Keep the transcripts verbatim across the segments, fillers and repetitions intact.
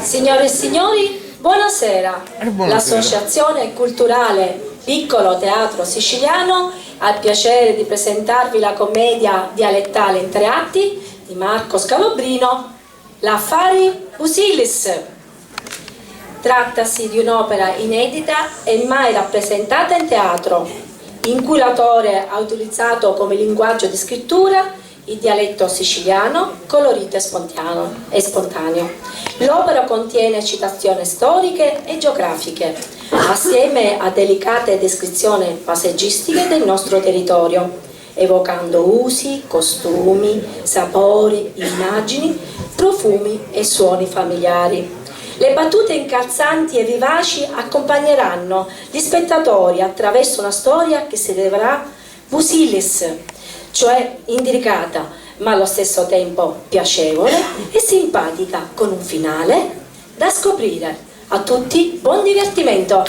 Signore e signori, buonasera. L'associazione culturale Piccolo Teatro Siciliano ha il piacere di presentarvi la commedia dialettale in tre atti di Marco Scalobrino, L'affari Busilis. Trattasi di un'opera inedita e mai rappresentata in teatro, in cui l'autore ha utilizzato come linguaggio di scrittura il dialetto siciliano, colorito e spontaneo, e spontaneo. L'opera contiene citazioni storiche e geografiche, assieme a delicate descrizioni paesaggistiche del nostro territorio, evocando usi, costumi, sapori, immagini, profumi e suoni familiari. Le battute incalzanti e vivaci accompagneranno gli spettatori attraverso una storia che si rivelerà Busilis, cioè intricata, ma allo stesso tempo piacevole e simpatica, con un finale da scoprire. A tutti, buon divertimento!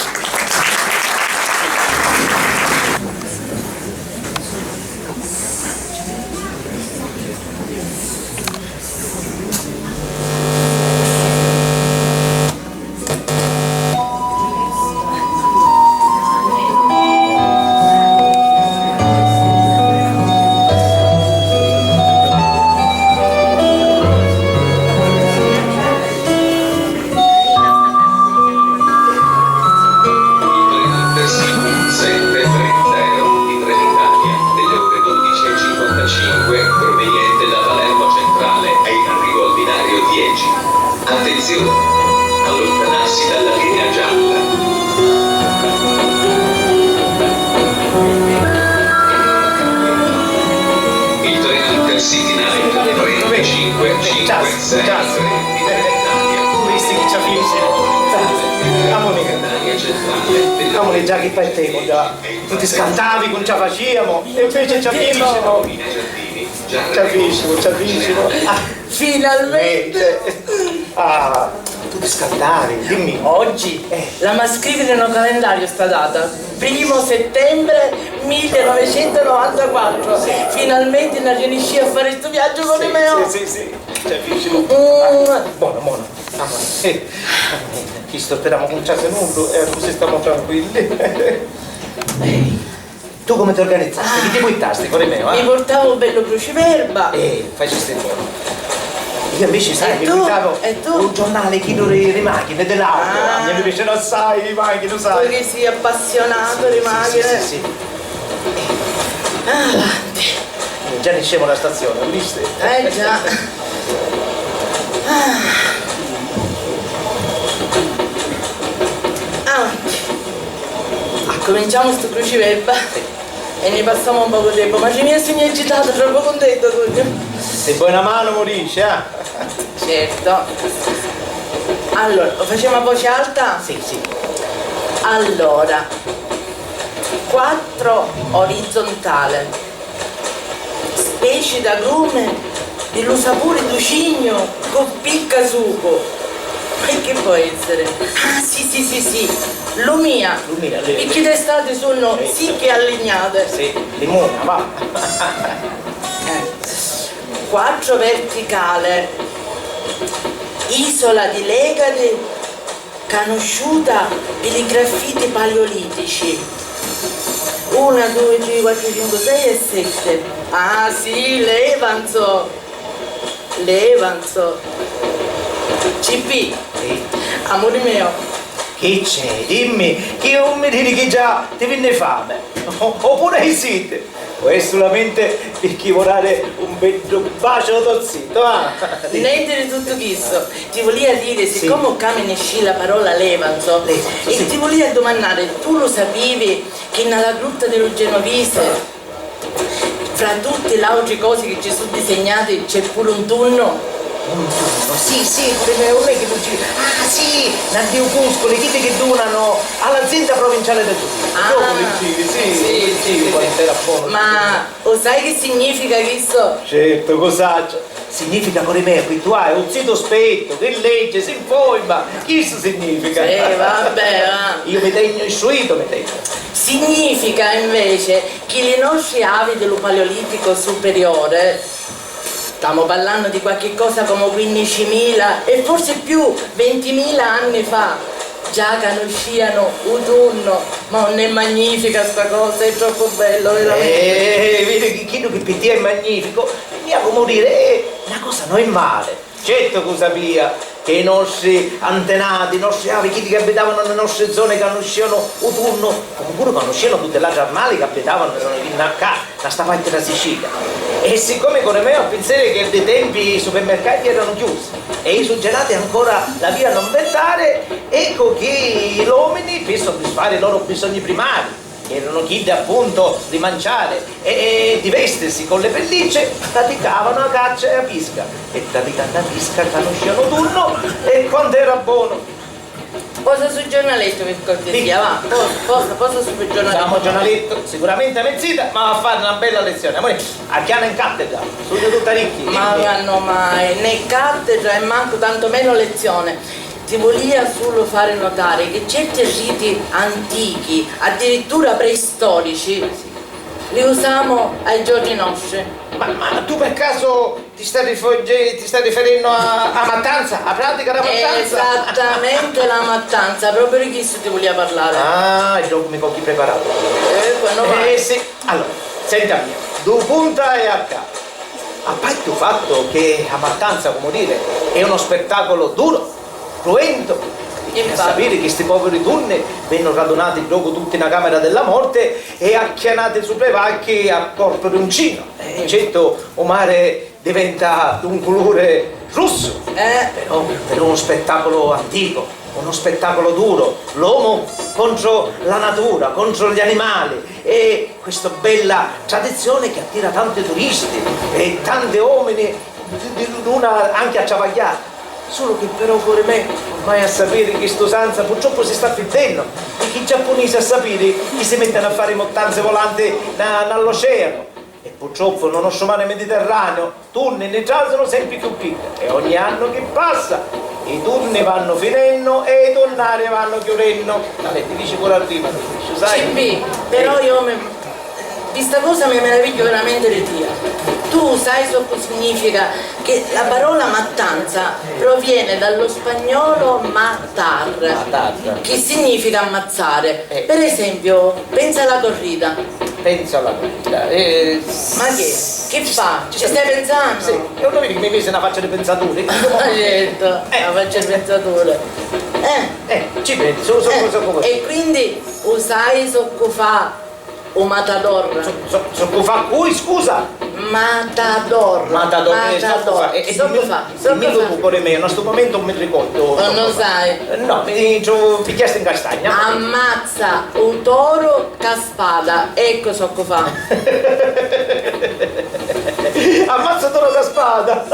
Il treno Intercity sette trenta di Trenitalia, delle ore dodici e cinquantacinque, proveniente da Palermo Centrale, è in arrivo al binario dieci. Attenzione! Allontanarsi dalla linea gialla. Il treno Intercity Night trentacinque cinquantasei di Trenitalia. Visti chi ci ha visto? Amore, amore, già che partemo, già. Tu ti scantavi, non ce la facciamo, e invece ci ha visto. Ci avvicino, ci avvicino. Ah, finalmente! Ah, tu ti scantavi, dimmi. Oggi l'avemu a scriviri nô calendariu sta data, primu settembre millenovecentonovantaquattro. Finalmente n'arriniscìu a fari stu viaggiu cu Romeo. Sì, sì, sì, ci avvicino. Mm. Bona, bona, amore. Eh, chistu speramu ca nun ci hasi nuddu e accussì stamu tranquilli. Tu comu ti organizzasti? Chi ti purtasti, core meo, eh? Mi purtavu un bellu cruciverba. Eh, facisti bonu. Io invece, sai, mi purtavu un giornale chinu di, di machini, di l'auto. Ah. Mi piacenu assai i machini, sai. Tu chi si appassionatu di machini. Sì, sì, sì, sì. Avanti. Eh, già niscemu da stazione, visti? Eh, già. Ah. Avanti. Accuminciamu stu cruciverba e ni passamu un pocu di tempu, ma ci mi sugnu agitata, troppu cuntenta sugnu. Si vuoi una mano, mi dici, eh? Certo. Allora, lo facciamo a voce alta? Sì, sì. Allora, quattro orizzontale. Speci d'agrume di lu sapuri ducignu cu picca sucu. E chi pò essiri? Ah, sì, sì, sì, sì, lumìa. Lumìa, sì. Picchì d'estati sunnu sicchi e allignati. Sì, limuna, va. Eh. Quattro verticale. Isola di Legadi. Canusciuta pi li graffiti paleolitici. Una, dui, tri, quattru, cincu, sei e sette. Ah, sì, Levanzo! Levanzo! C P! Sì. Amuri meu! Chi c'è? Dimmi, chi nun mi diri chi già ti vinni fami? O, oppuru hai siti? O è sulamente picchì vo dari un beddu baciu ô to zitu, ah! Nenti di tuttu chistu. Ti vulia diri, siccomu ccà mi niscì la parola Levanzo, e ti vulia dumannari, tu lu sapivi chi nna la grutta di lu Genovise, fra tutti l'autri cosi chi ci su disignati, c'è puru un tunnu? Un tunnu? Sì, sì, core meo, unn'è chi lu ci... Ah, sì, nna ddi Opusculi, chiddi chi dunanu a l'azienda provinciale di turismu. Ah, dopu li sì, sì, sì, quantu era bonu. Ma u sai chi significa chistu? Certu, cu sacciu. Significa, core meo, chi tu hai un zitu spettu, chi leggi, si informa. Chistu significa. Sì, vabbè, va. Io mi tegnu istruito, mi tegnu. Significa, invece, chi li nostri avi di lu Paleolitico superiore Stamu parlannu di qualchi cosa comu quindicimila e forsi più, vintimila anni fa. Già canuscìanu u tunnu, ma unn'è magnifica sta cosa, è troppu bellu, veramenti. Eh, viri chi chiddu chi pi tia è magnificu, mia comu diri, è na cosa normali. Certu cu sapìa chi i nostri antenati, i nostri avi, chiddi chi abitavanu nni nostri zoni, canuscìanu u tunnu, comu puru canuscìanu tutti l'atri armali chi abitavanu nna, nna ccà, nna sta parti dâ Sicilia. E siccomi, cori meu, a pinsari chi ddi tempi i supermercati eranu chiusi e i surgelati ancora l'avìanu a nventari, eccu chi l'omini, pi soddisfari i loro bisogni primari, chi eranu chiddi appuntu di manciari e, e di vèstisi cu li pellicci, praticavanu a caccia e a pisca. E praticando a pisca canuscìanu u tunnu e quantu era bonu! Posa stu giornalettu, pi cortesia, va, posa, posa, posa stu giornalettu. Samu giornalettu, sicuramenti a me zita m'ha a fari na bella lezzioni. Amuri, acchiana in cattedra, sugnu tutta ricchi, dimmi. Ma quannu mai, né cattedra e mancu tantu menu lezzioni. Ti vulia sulu fari notari chi certi riti antichi, addirittura preistorici, li usamu ai giorni nostri. Ma, ma tu per caso ti stai rifo-, ti stai riferennu a, a mattanza, a pratica dâ mattanza? Esattamente la mattanza, proprio di chistu ti vulia parlari. Ah, e dopu mi coghi preparatu. Eh, quannu mai? Eh, sì. Allora, senti a mia, dû punta e a capa. A parti u fattu che a mattanza, comu diri, è uno spettacolo duro, cruento, e a sapiri chi sti poviri tunni vennu radunati ddocu tutti na camera della morte e acchianati supra i vacchi a corpu di uncinu. E certu, u mari diventa d'un culuri russu. Eh. Però, però è un spettacolo antico, uno spettacolo duro, l'omu contro la natura, contro gli animali, e questa bella tradizione che attira tanti turisti e tanti omini di, di luna anche a travagghiari. Sulu chi però, cori me, ormai a sapiri chi st'usanza purtroppu si sta pirdennu, picchì i giappunisi a sapiri chi si mettinu a fari muttanzi volanti na, na l'oceanu. E purtroppu nno nostru mari Mediterraniu tunni nni trasunu sempri cchiù chiddi, e ogni annu chi passa i tunni vannu finennu e i tunnari vannu chiudennu. Talè, ti dici puru a rima, ti dici, sai? Cimbì, però io mi, di sta cosa mi meravigghiu veramenti di tia. Tu sai soccu significa che la parola mattanza proviene dallo spagnolo matar, matar, che significa ammazzare. Eh. Per esempio, pensa alla corrida. Pensu alla corrida. Eh, ma che? Che fa? Ci stai pensannu? Sì, e non vedi che mi misi una faccia di pensaturi? Ah, certo, eh, la faccia di pensaturi. Eh. Eh, ci pensu, so, so, so, so, e quindi u sai soccu fa u matador? So, so, soccu fa cui, scusa? Matador. Matador, eh, soccu fa? E, e soccu dimmi, fa? Dimmi tu, core mio, in stu mumentu non mi ricordu. Non lo sai? Eh, no, mi, ci pigghiasti in castagna. Ammazza u toru ca spada, eccu soccu fa. Ammazza u toru ca spada!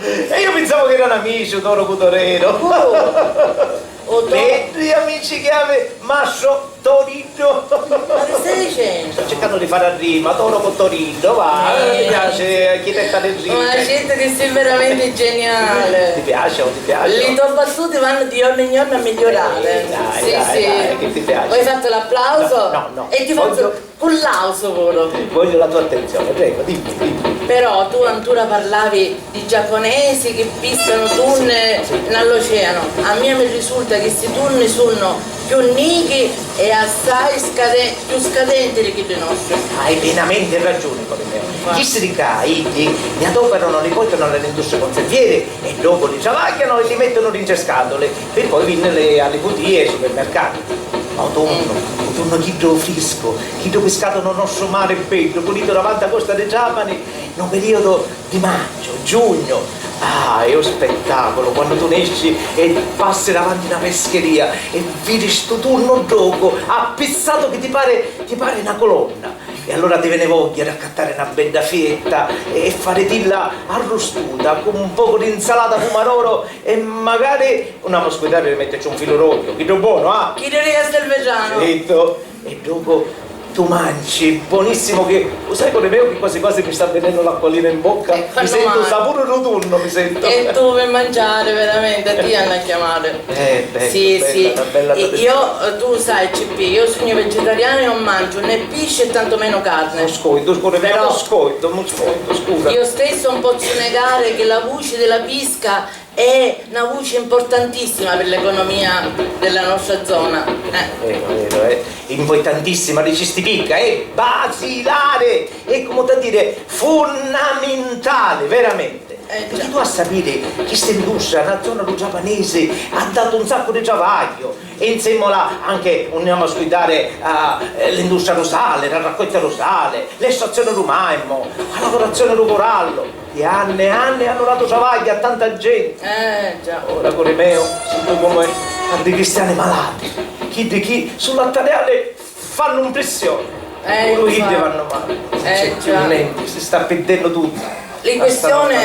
Sì. E io pensavo che erano amici, u toru cu torero. Uh, u toru. Beddi amici che ave, mastru Toriddu. Ma che stai dicennu? Sto cercannu di fari a rima, toru cu toriddu, va, eh, mi piaci, architetta di rime. Ma certu che sei veramente geniale. Ti piace o ti piace? Li to battuti vannu di giornu in giornu a migliorare. Eh, dai, sì, dai, sì, dai, che ti piace. Hai fatto l'applauso? No, no, no. E ti faccio, voglio, cu l'ausu puru. Voglio la tua attenzione, prego, dimmi, dimmi. Però tu antura parlavi di giapponesi chi piscanu tunni nna l'oceanu. A mia mi risulta chi sti tunni sunnu chiù nichi e assai scade-, chiù scadenti di chiddi nostri. Hai pienamente ragione, core mio. Chisti di ccà, iddi, ni adoperanu, li portanu a l'industrie conserviere e dopu li travagghianu e li mettunu dintra e scatuli, pi poi vinnili a li butii e supermercati. Ma u tunnu, u tunnu chiddu friscu, chiddu piscatu nno nostru mari beddu, pulitu davanti a costa di Trapani, nno periodu di maggio, giugno. Ah, è un spettacolo quando tu nesci e passi davanti a na pescheria e vidi stu tunnu ddocu appissatu chi ti pari, ti pari na colonna. E allora ti veni vogghia d'accattari na bedda fietta e faritilla arrustuta cu un pocu di nsalata pumaroru e magari un amuscuitari di metterci un filu d'ogghiu, chiddu bonu, ah! Chiddu di Castelvetrano! Zittu! E dopu Tu manci, bonissimu chi, u sai, core meu, chi quasi quasi mi sta vinennu l'acqualina in bocca? E mi sentu u sapuri ru tunnu, mi sentu. E tu pi manciari, veramenti, a tia hannu a chiamari. Eh, bella, sì, bella, sì. Bella, bella. Io, tu u sai, C P, io sugnu vegetariana e non mangio né pisci e tanto meno carne. Mu scoidu, core meu, mu scoidu, mu scoidu, scusa. Io stessa non posso negare che la voce della pesca è una voce importantissima per l'economia della nostra zona. Eh. Vero, vero, è importantissima, dicisti picca, è basilare, è, comu da dire, funnamentale, veramente. Eh, già. Perché tu a sapere chi sta industria, na zona lu giappanese, ha dato un sacco di travaglio, e insieme là anche andiamo a scuidare a, eh, l'industria rusale, la raccolta rusale, l'estrazione ru marmo, la lavorazione ru corallo. Di anni e anni hannu datu travagghiu a tanta genti. Eh, già. Ora, core meu, sunnu comu tanti cristiani malati, chiddi chi sull'altariali fannu mprissioni. Eh, puru iddi vannu mali. Eh, già. Nun c'è chiù nenti, si sta pirdennu tuttu. Li quistioni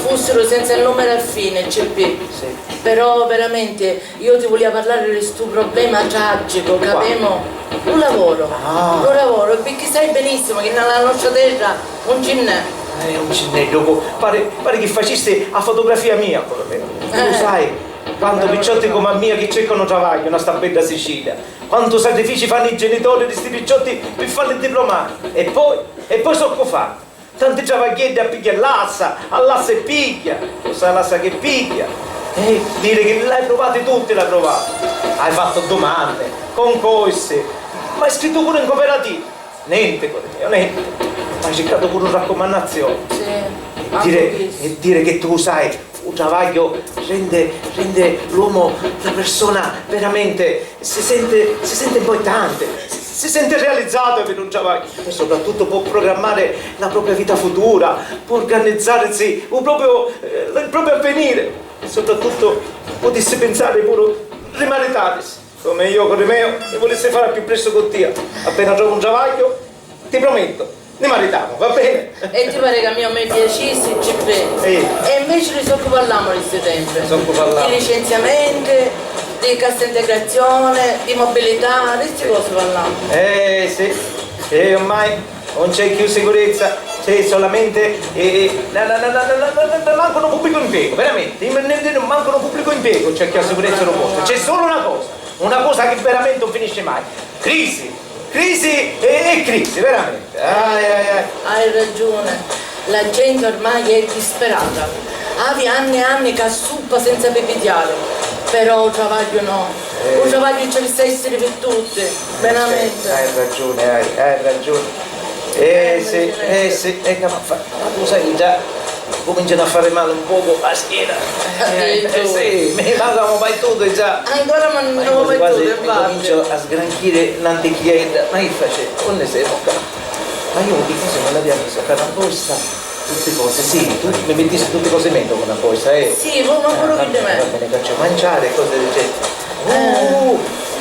fussiru senza numeri a fini, C P. Sì. Però veramenti Io ti vulia parlari di stu problema tragicu ca avemu, lu lavoro. Ah. Lu lavoro, picchì sai benissimu chi nna la nostra terra un ci nn'è. Eh, un ci nn'è, dopu pari, pari chi facisti a fotografia mia, core meu. Eh. Tu sai quantu picciotti comu a mia chi cercanu travagghiu nna sta bedda Sicilia, quantu sacrifici fannu i genitori di sti picciotti pi falli diplumari. E poi, e poi soccu fannu? Tanti travagghieddi a pigghia e lassa, a lassa e pigghia, cosa lassa che pigghia. Eh, dire che l'hai pruvati tutti, l'hai pruvati. Hai fattu dumandi, concorsi, ma hai scrittu puru in cooperativa? Nenti, core mio, nenti. Hai circatu puru raccumannazioni. Sì, e dire, e dire che tu sai, u travagghiu rende, rende l'uomo una persona veramente Si sente, si sente importante, si sente realizzato aviri un travagghiu e soprattuttu pò programmare la propria vita futura, pò organizzarsi u proprio, eh, il proprio avvenire e soprattuttu putissi pinsari puru ri maritarisi, come io cu ri meu, mi vulissi fari a più prestu cu tia. Appena trovu un travagghiu, ti promettu, ni maritamu, va bene? E ti pari ca a mia mi piacissi, C P? Sì. E inveci di soccu parlamu di sti tempi? Soccu parlamu? Di licenziamenti, di cassa integrazione, di mobilità, di sti cosi parlamu. Eh, sì. Sì, ormai non c'è più sicurezza, c'è solamente, eh, eh, na, na, mancu nu pubblicu impiegu, veramente. Mancu nu pubblicu impiegu c'è più sicurezza nu postu. C'è solo una cosa, una cosa che veramente non finisce mai. Crisi! Crisi e, e crisi, veramente. Ai, ai, ai. Hai ragiuni, la genti ormai è disperata. Havi anni e anni ca suppa senza pipigghiari, però u travagghiu no. Eh. U travagghiu ci avissi a essiri pi tutti, veramente. Hai ragiuni, hai, hai ragiuni. Eh, sì, eh, sì, e ca fa, ma tu sai già. Cumincianu a fari mali un pocu a schiena. Eh, eh, sì, mi mancamu battuti già. Ancora mancamu battuti, infatti. Ma io quasi, quasi mi cuminciu a sgranchiri n'anticchiedda. Ma chi facemu? Unni semu ccà? Ma io i cosi mi l'avia misi a fari apposta. Tutti cosi, sì, tu mi mittisti tutti cosi mentu una apposta, eh. Sì, ma puru chi di me. Va bene, faccio mangiare, cose del genere. Oh,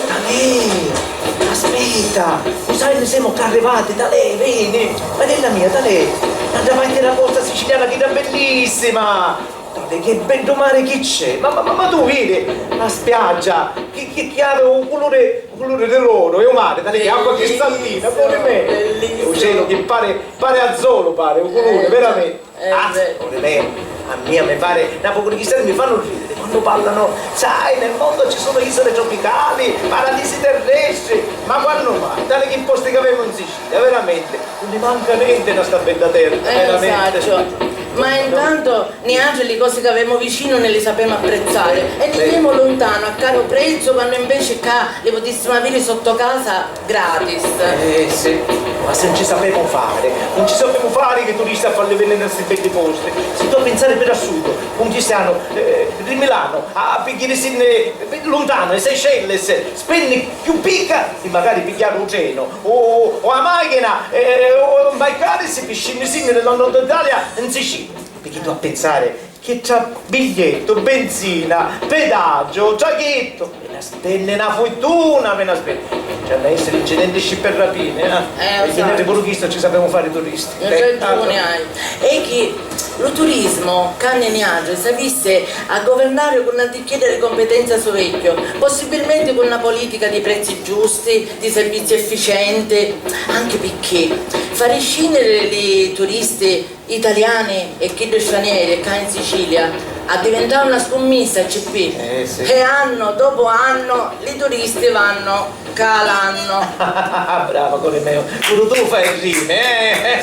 talè! Aspetta! U sai, ni semu ccà arrivati, talè, veni! Madonna mia, talè! N'antra parti dâ costa siciliana chidda bellissima! Talè, che beddu mari chi c'è! Ma, ma, ma, ma tu vidi a spiaggia, chi, chi, chi havi u culuri, u culuri di l'oru, e u mari, talè, che acqua cristallina, core me! Bellissimo, bellissimo. U celu chi pari, pari azzolu, pari, u culuri, veramente! Eh, ah, beh. Core meu, a mia mi pari, na pocu di cristiani mi fannu ridiri quannu parlanu, sai, nel mondo ci sono isole tropicali, paradisi terrestri, ma quannu mai? Tali chi posti chi avemu in Sicilia, veramente, nun ni manca nenti na sta bedda terra, eh, veramente. Lo sacciu. Ma intanto niatri li cosi chi avemu vicinu ni li sapemu apprezzari e ni jemu luntanu a caru prezzu quannu inveci ccà li putissimu aviri sotto casa. Gratis. Eh, sì. Ma se nun ci sapemu fari, nun ci sapemu fari chi turisti a falli veniri a sti beddi posti. Si tu a pinsari pi rassutu, un cristianu, eh, di Milanu a pigghiarisinni luntanu, e Seychelles, spenni chiù picca di macari pigghiari u trenu o, o a machina, eh, o imbarcarisi pi scinnisinni di la Nord Italia in Sicilia. Picchì tu a pinsari Chi tra bigliettu, benzina, pedaggiu, traghettu, mi na spenni na futtuna, mi na spenni. Ci hannu a essiri incidenti sci pi rapini, eh? Eh, lo so. E dinari puru chistu ci sapemu fari turisti. Eh, ragiuni hai. E chi lu turismu, ca ni niatri, s'avissi a governari cu na ticchedda di competenza so vecchiu, possibilmenti cu na politica di prezzi giusti, di servizi efficienti, anchi picchì fari sciniri li turisti italiani e chiddi stranieri ccà in Sicilia addivintau na scummissa, C P. Eh, sì. E annu dopu annu li turisti vannu calannu. Brava, core meu, puru tu fai rimi, eh!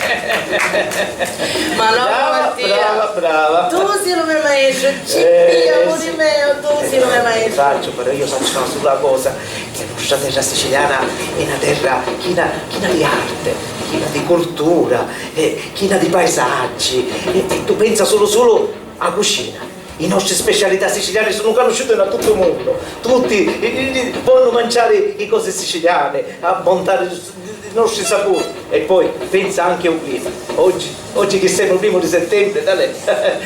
Ma no, brava, Mattia. Brava, brava. Tu si lu me maestru, C P, eh, amuri meu, tu si lu me maestru. Sacciu, però io sacciu na sula cosa, che la nostra terra siciliana è una terra china, china di arte, china di cultura. Eh, china di paisaggi, e, e tu pensa sulu, sulu a cucina. I nostri specialità siciliani sunnu canusciuti nta tuttu u munnu. Tutti, eh, eh, vonnu manciari i cosi siciliani, ammontari i nostri sapuri. E poi pensa anche u clima. Oggi, oggi chi semu u primu di settembri, talè,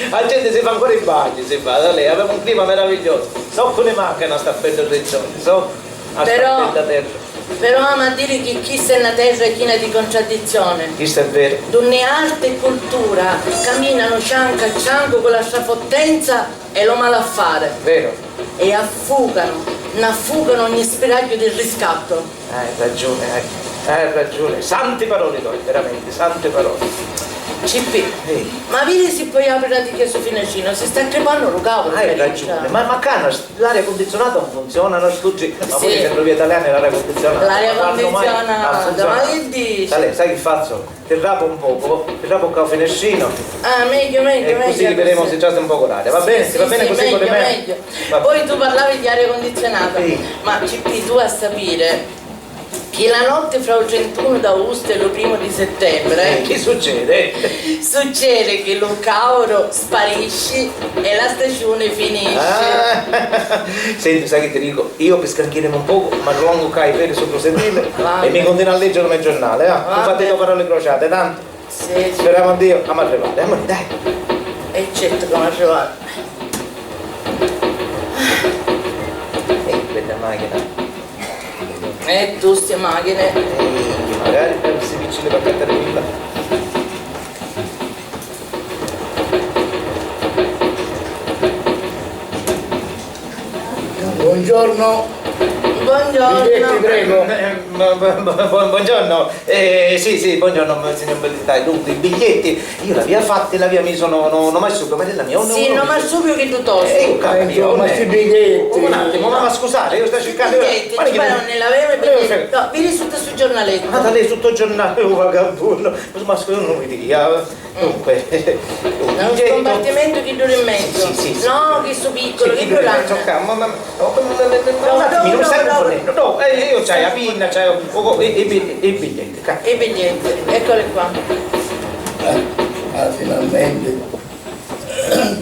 a genti si fa ancora i bagni, si fa, talè, avemu un clima meraviglioso. Soccu ni mancanu a sta bedda regioni, so? A sta bedda terra. Però, però hamu a diri chi chista è na terra china di contraddizioni. Chistu è veru. Dunni arti e cultura caminanu ciancu a ciancu cu la strafottenza e lu malaffari. Veru. E affuganu, n'affuganu ogni spiragghiu di riscattu. Hai ragiuni, hai, hai ragiuni. Santi paroli toi, veramenti, santi paroli. C P, ehi, ma viri si poi apri la tigghia su finestrinu, si sta cripannu lu cavulu. Hai ragiuni, ma, ma ccà no, l'aria cundizionata non funziona, no stucci. Ma poi, sì, in ferrovia italiana l'aria cundizionata. L'aria cundizionata, ma chi dici? Talè, sai chi fazzu? Ti rapu un pocu, ti rapu ccà u finestrinu. Ah, megghiu, megghiu, megghiu. E così vidiremu si trasi un pocu l'aria, va bene? Sì, sì, va bene così, megghiu, megghiu. Poi tu parlavi di aria cundizionata, sì, ma C P, tu a sapiri chi la notti fra u trentunu d'austu e lu primu di settembri, eh, chi succedi? Succedi chi lu cauru sparisci e la staciuni finisci. Ah, senti, sai chi ti dicu? Io pi scranchirimi un pocu m'arrulongu ccà i pedi supra u sedilli e mi continu a leggiri u me giurnali, ah. Tu fatti i to paroli crociati, tantu. Sì, sì. Speramu a Diu, amu arrivati, amu, dai. E certu ca amu arrivati. Eh, bedda machina. E tu sti machine. Eh, magari per sti piccini pacchetti di villa. Buongiorno. Buongiorno. Biglietti, prego. Eh, bu-, bu-, bu-, buongiorno. Eh, sì, sì, buongiorno, signor Militari. Dunque, i biglietti io l'avia fatti, l'avia miso no, no, no, ma subito, ma della mia, sì, no, ma subito che tu tosi. Eh, io, eh, insomma, sti biglietti. Un attimo, ma, ma scusate, io sto cercando. Biglietti, ma ci pare non ne l'aveva i biglietti. No, vedi sotto sul giornaletto. Ah, da lei sotto il giornale, un vagabundo. Ma scusa, non mi dica. Dunque, un biglietto. Nta un scumpartimentu chiddu di mezzu. Sì, sì, sì. No, chistu picculu, chiddu di mezzu, ccà, ma, ma, ma, un attimino, mi sta cunfonnennu. No, eh, io c'hai la pinna, c'hai u, u, i, i bi-, i biglietti, ccà. I biglietti, eccoli qua. Ah, ah, finalmente. Ah,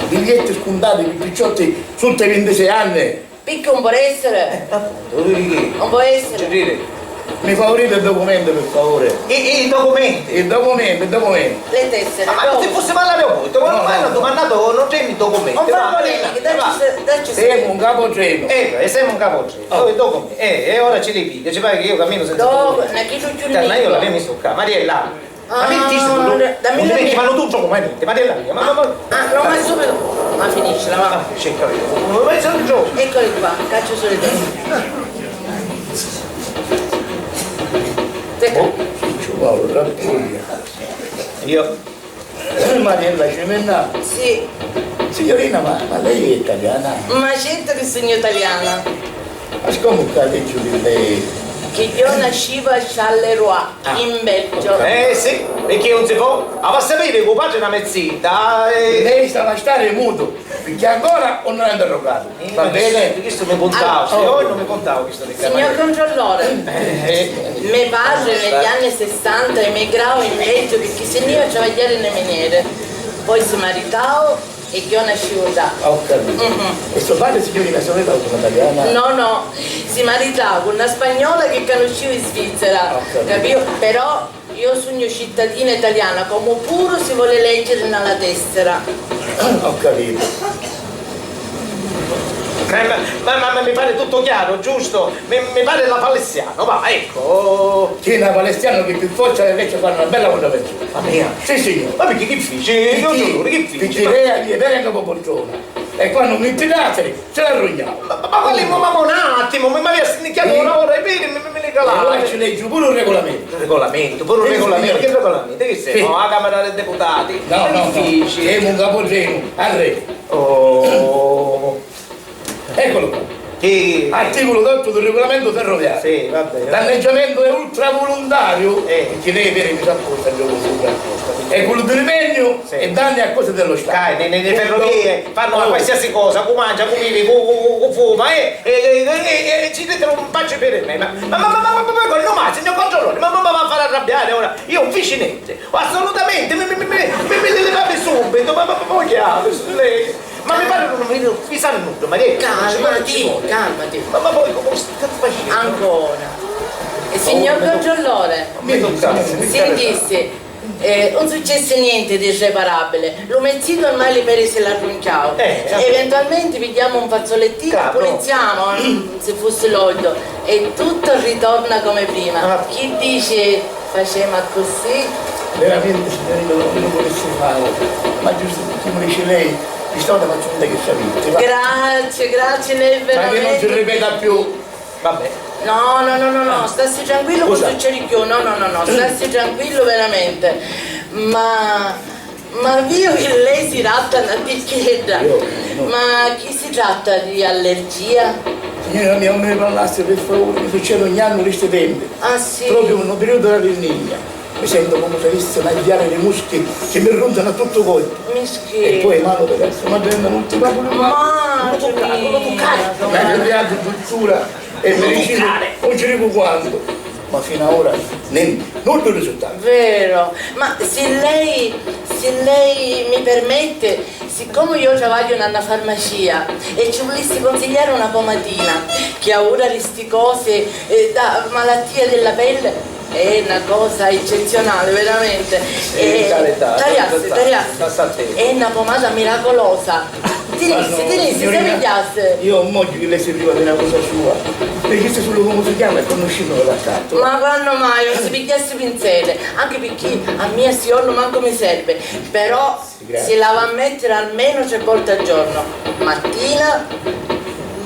biglietti scuntati pi picciotti sutta i vintisei anni. Picchì un pò essiri? Eh, appuntu, vidi chi? Un pò essiri. Ci cridi? Mi favurite il documento, per favore. I, i documenti? Il documento, il documento. Le tessere. Ma, ma non ti fossi parlato voi, ti ho domandato, non c'è il documento. Non fa problemi, dacci, dacci. Siamo un capotreno. Eh, e siamo un capotreno. Oh. Dove i documenti? Eh, e ora ce li piglia, ci pare che io cammino senza documenti. Ma chi tu ci... Ma io la mia mi sto qua, Mariella. Ma mi dici, tu, dammi la mia. Vanno tutti come niente, ma della mia, ma, ma, ma. Ah, no, ma subito. Ma finiscila, va. Ah, sì, capito. Come vai, sono giù? Eccoli qua, caccio solo i testi. Te ca-, oh, ci vuole la puglia. Io? Mariella Cimennà? Sì. Signorina, ma, ma lei è italiana? Ma certo che sono italiana. Ma scomu ccà dici di lei? Che io nasciva a Charleroi, ah, in Belgio. Eh sì, e chi non si può? Ma va a sapere che u patri di me zita, eh. Lei stava a stare muto, perché ancora non l'ha interrogato. Va bene? Chistu mi cuntau, ah, oh, io non mi cuntau chistu di... Signor controllore, eh, me patri negli anni sessanta emigrau in Belgio perché si nni iu a travagghiari nni minieri. Poi si maritau e io nasciu ddà. Ho capito. Mhm. E suo padre, signorina, se non è una italiana? No, no, si maritau cu na spagnola che canusciu in Svizzera. Ho capito. Capìu? Però Io sugnu cittadina italiana, comu puru si voli leggiri nna la tessera. Ho capito. Ma, ma, ma, ma, ma mi pari tuttu chiaru, giustu? Mi, mi pari la Palestiano, va, ecco. Sì, la Palestiano che più forza invece fanno una bella contravvenzione. Ma mia? Sì, signor. Ma perché chi fici? Io giuro, chi fici? Perché lei è vera e non buongiorno. E quando mi tirate, ce l'arrugniamo. Ma, ma, ma quali, ma, ma un attimo, mi, mi avessi iniziato una ora e vedi, mi, mi, mi regalate. E ora ci leggi pure un regolamento. Un regolamento, pure un regolamento. Che regolamento? Che sei? No, la Camera dei Deputati. No, no, no. Siamo un capotreno, al re. Oh. Eccolo qua. Sì. Articolo otto del regolamento ferroviario. Sì, va bene. Danneggiamento è ultravolontario, eh, che deve avere apposta, e quello di rimedio e danni a cose dello Stato. Dai, nelle, nelle ferrovie fanno qualsiasi cosa, cu mangia, cu vivi, cu, cu, cu, cu fuma, eh, e, e, e, e ci mettono un faccio per me. Ma, ma, ma, ma, ma, ma, ma, no, ma, signor controllore, ma, ma, ma, va a fare arrabbiare ora? Io non fici niente, assolutamente, mi, mi, mi, mi, mi, mi levate subito, ma, ma, ma, ma, chi ha? Lei, ma mi pare un, un, un, mi sa nulla, ma che. Calmati, calmati. Ma, ma poi come state facendo? Ancora. E signor controllore, mi toccassi, mi sentisse, eh, non successe niente di irreparabile. Lu me zitu ormai li peri si l'arrunchiau. Eh, eventualmente pigghiamo un fazzolettino, puliziamo, mm, se fosse l'olio, e tutto ritorna come prima. Ah. Chi dici, facciamo così? Veramente, signorina, non lo volessi fare, ma giusto perché mi dice lei, mi stavo facendo che sapete, va. Grazie, grazie, lei veramente. Ma che non si ripeta più. Vabbè. No, no, no, no, no, stassi tranquillo, non succede più. No, no, no, no, stassi tranquillo veramente. Ma, ma vio che lei si tratta una ticchedda. Io, no. Ma chi si tratta di allergia? Signora mia, non me ne parlasse, per favore, mi succede ogni anno di sti tempi. Ah, sì? Proprio in un periodo della vendemmia. Mi sento come se avessi una riata di mosche che mi ronzano a tutto colpo. Mischina. E poi mano per essere, ma prendo l'ultima pure qua. Non lo toccare, non lo toccare. Ma che viaggio, dottura e medicina, non ci dico quanto. Ma fino ad ora niente, non risultato. Vero, ma se lei, se lei mi permette, siccome io travaglio in una farmacia e ci volessi consigliare una pomatina che ha ora di sti cose, eh, da malattia della pelle, è una cosa eccezionale, veramente. Sì, eh, carità, tariassi, tariassi. È una pomata miracolosa. Tinissi, tinissi, se pigghiassi. Io non voglio che lei si priva di una cosa sua. Perché se solo come si chiama e conosciamo l'accanto. Ma quando mai non si pigliassi pinsere? Anche perché a mia sti giorno manco mi serve. Però si la va a mettere almeno tre volte al giorno, mattina,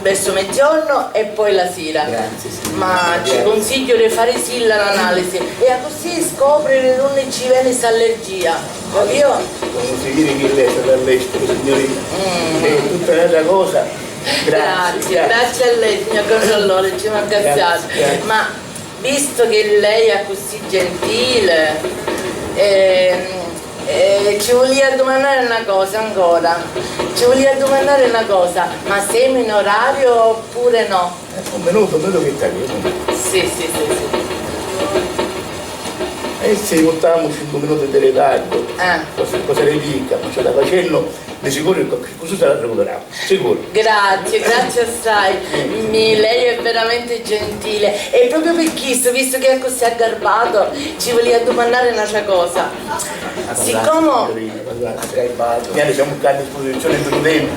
verso mezzogiorno e poi la sera. Grazie, signora. Ma ci consiglio di fare silla l'analisi e così scopre di dove ci viene sta allergia, capito? Come si vede che lei è stata all'estero, signorina. Mm. È tutta un'altra cosa. Grazie, grazie a lei, signor controllore, ci manca assai. Grazie. Ma visto che lei è così gentile, ehm, eh, ci volia dumannari na cosa ancora. Ci volia dumannari na cosa, ma semu in orario oppure no? Eh, un minuto, un minuto che t'arrivu. Sì, sì, sì, sì. E se vottiamo cinque minuti di ritardo, eh, cosa, cosa ne dica? Ma ce la facendo, di sicuro che qualcosa sarà recuperato. Sicuro. Grazie, grazie assai. Mi, lei è veramente gentile. E proprio per questo, visto che è così aggarbato, ci volia dumannari n'altra cosa. Siccome... Aggarbato. Noi siamo qua a disposizione di un tempo,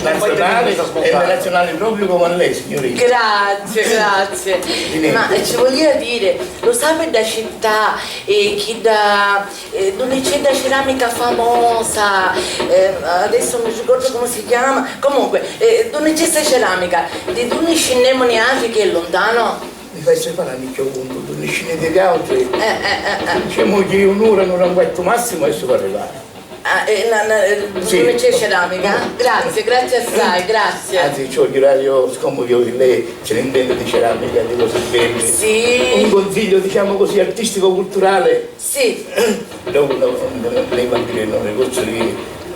nazionale e internazionale proprio come a lei, signorina. Grazie, grazie. Ma ci volia dire, lo sa, per la città, eh, chi da Eh, dunni c'è dda ceramica famosa, eh, adesso non mi ricordo come si chiama, comunque, eh, dunni c'è sta ceramica, di dunni scinnemu niatri che è luntano? Mi fai fare a micchia un punto, dunni scinnete viautri? Eh, eh, eh, eh. Dicemu che un'ora, un'ora e un quarto massimo, adesso può arrivare. Ah, eh, na, na, eh, sì, dunni c'è ceramica? Grazie, grazie assai, grazie. Anzi, ci voglio dire, io, siccome io, lei se ne intende di ceramica, di cose belle. Sì. Un consiglio, diciamo così, artistico-culturale. Sì. Dopo no, no, lei va a dire non negozio di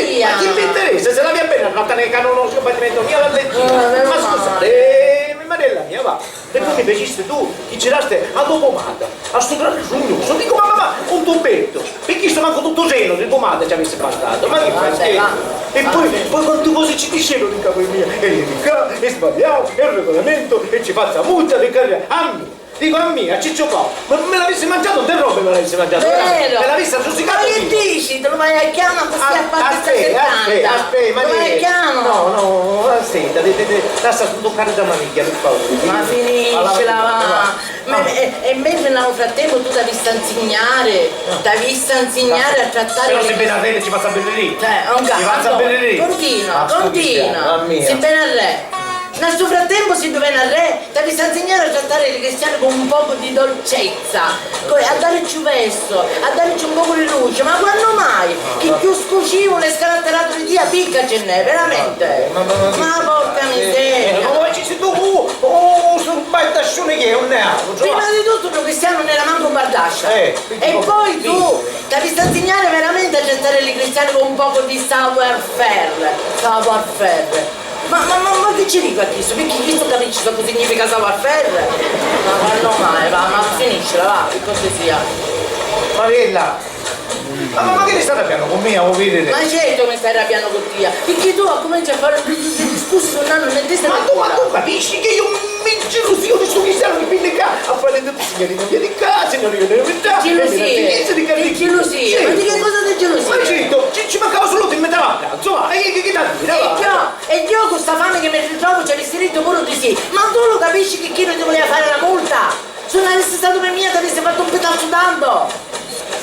Maria! Ma chi mi interessa? Se la via bene a trattare che non ho sbagliamento mia la legge. Eh, meno male. Ma scusate, eh, Mariella mia, va. E poi mi dicisti tu chi ci dasti a tua pomata, a stu gran sugnusu. Dico, ma, ma, ma, un tubetto, perché sto manco tutto seno di pomata ci avesse bastato. Ma che fai, scherzi? E poi, poi quanti cose ci dicevano in capo mia, e io di qua, e sbagliavo, e il regolamento, e ci faccio la multa, per carità, a me. Dico a mia, a Ciccio Paolo, ma me l'avessi mangiato, un terrore me l'avessi mangiato, vero? Me l'avessi azzuzzicato. Ma che dici? Te lo vai a chiamare così a parte aspetta, aspetta, aspetta, ma te lo vai a chiamare? No, no, aspetta, te, te, te, lascia sto toccare da maniglia, per favore. Ma finiscila, va. Ma, e, e mentre nel frattempo tu t'avissi a insegnare, t'avissi a insegnare a trattare. Però se viene a rete ci fa sapere lì. Cioè, non ci fa sapere lì. Continua, continua. Si ben arrè. Nel suo frattempo, si duvena re, t'avissi a insegnare a trattare i cristiani con un poco di dolcezza, co- a darci un verso, a darci un poco di luce, ma quando mai? Chi più scucivolo e scaratterato di Dio, picca ce n'è, veramente. Ma porca miseria! Ma poi ci sei tu, oh, sto bardascione che è un neato. Prima di tutto, un cristiano non era manco un bardascia. E poi tu, t'avissi a insegnare veramente a trattare i cristiani con un poco di savoir-faire, savoir-faire. Ma, ma, ma, ma chi ci dicu a chistu? Picchì chistu capisci soccu significa savoir-faire? Ma quannu mai, va, ma finiscila, va, pi cortesia. Mariella! Ma, ma, ma chi ti sta arrabbiannu cu mia, vuoi vedere? Ma certu mi stai arrabbiannu cu tia, picchì tu accumenci a fari tutti sti discursi che non hanno né testa né coda. Ma tu, ma tu capisci che io mi gelusio di stu cristiano che viene qua a fare tutto, signorina mia di qua, signorina mia di qua, e mi gelusia, ma di che cosa ti gelusia? Ma certo, ci, ci mancava solo che mi dava a pranzo, va, e che, che, che t'ha da dire, va? E io cu sta fame che mi ritrovu ci avissi dittu puru di sì. Ma tu lu capisci chi chiddu ti vulìa fari la multa? Si nun avissi statu pi mia t'avissi fattu un pitazzu tantu.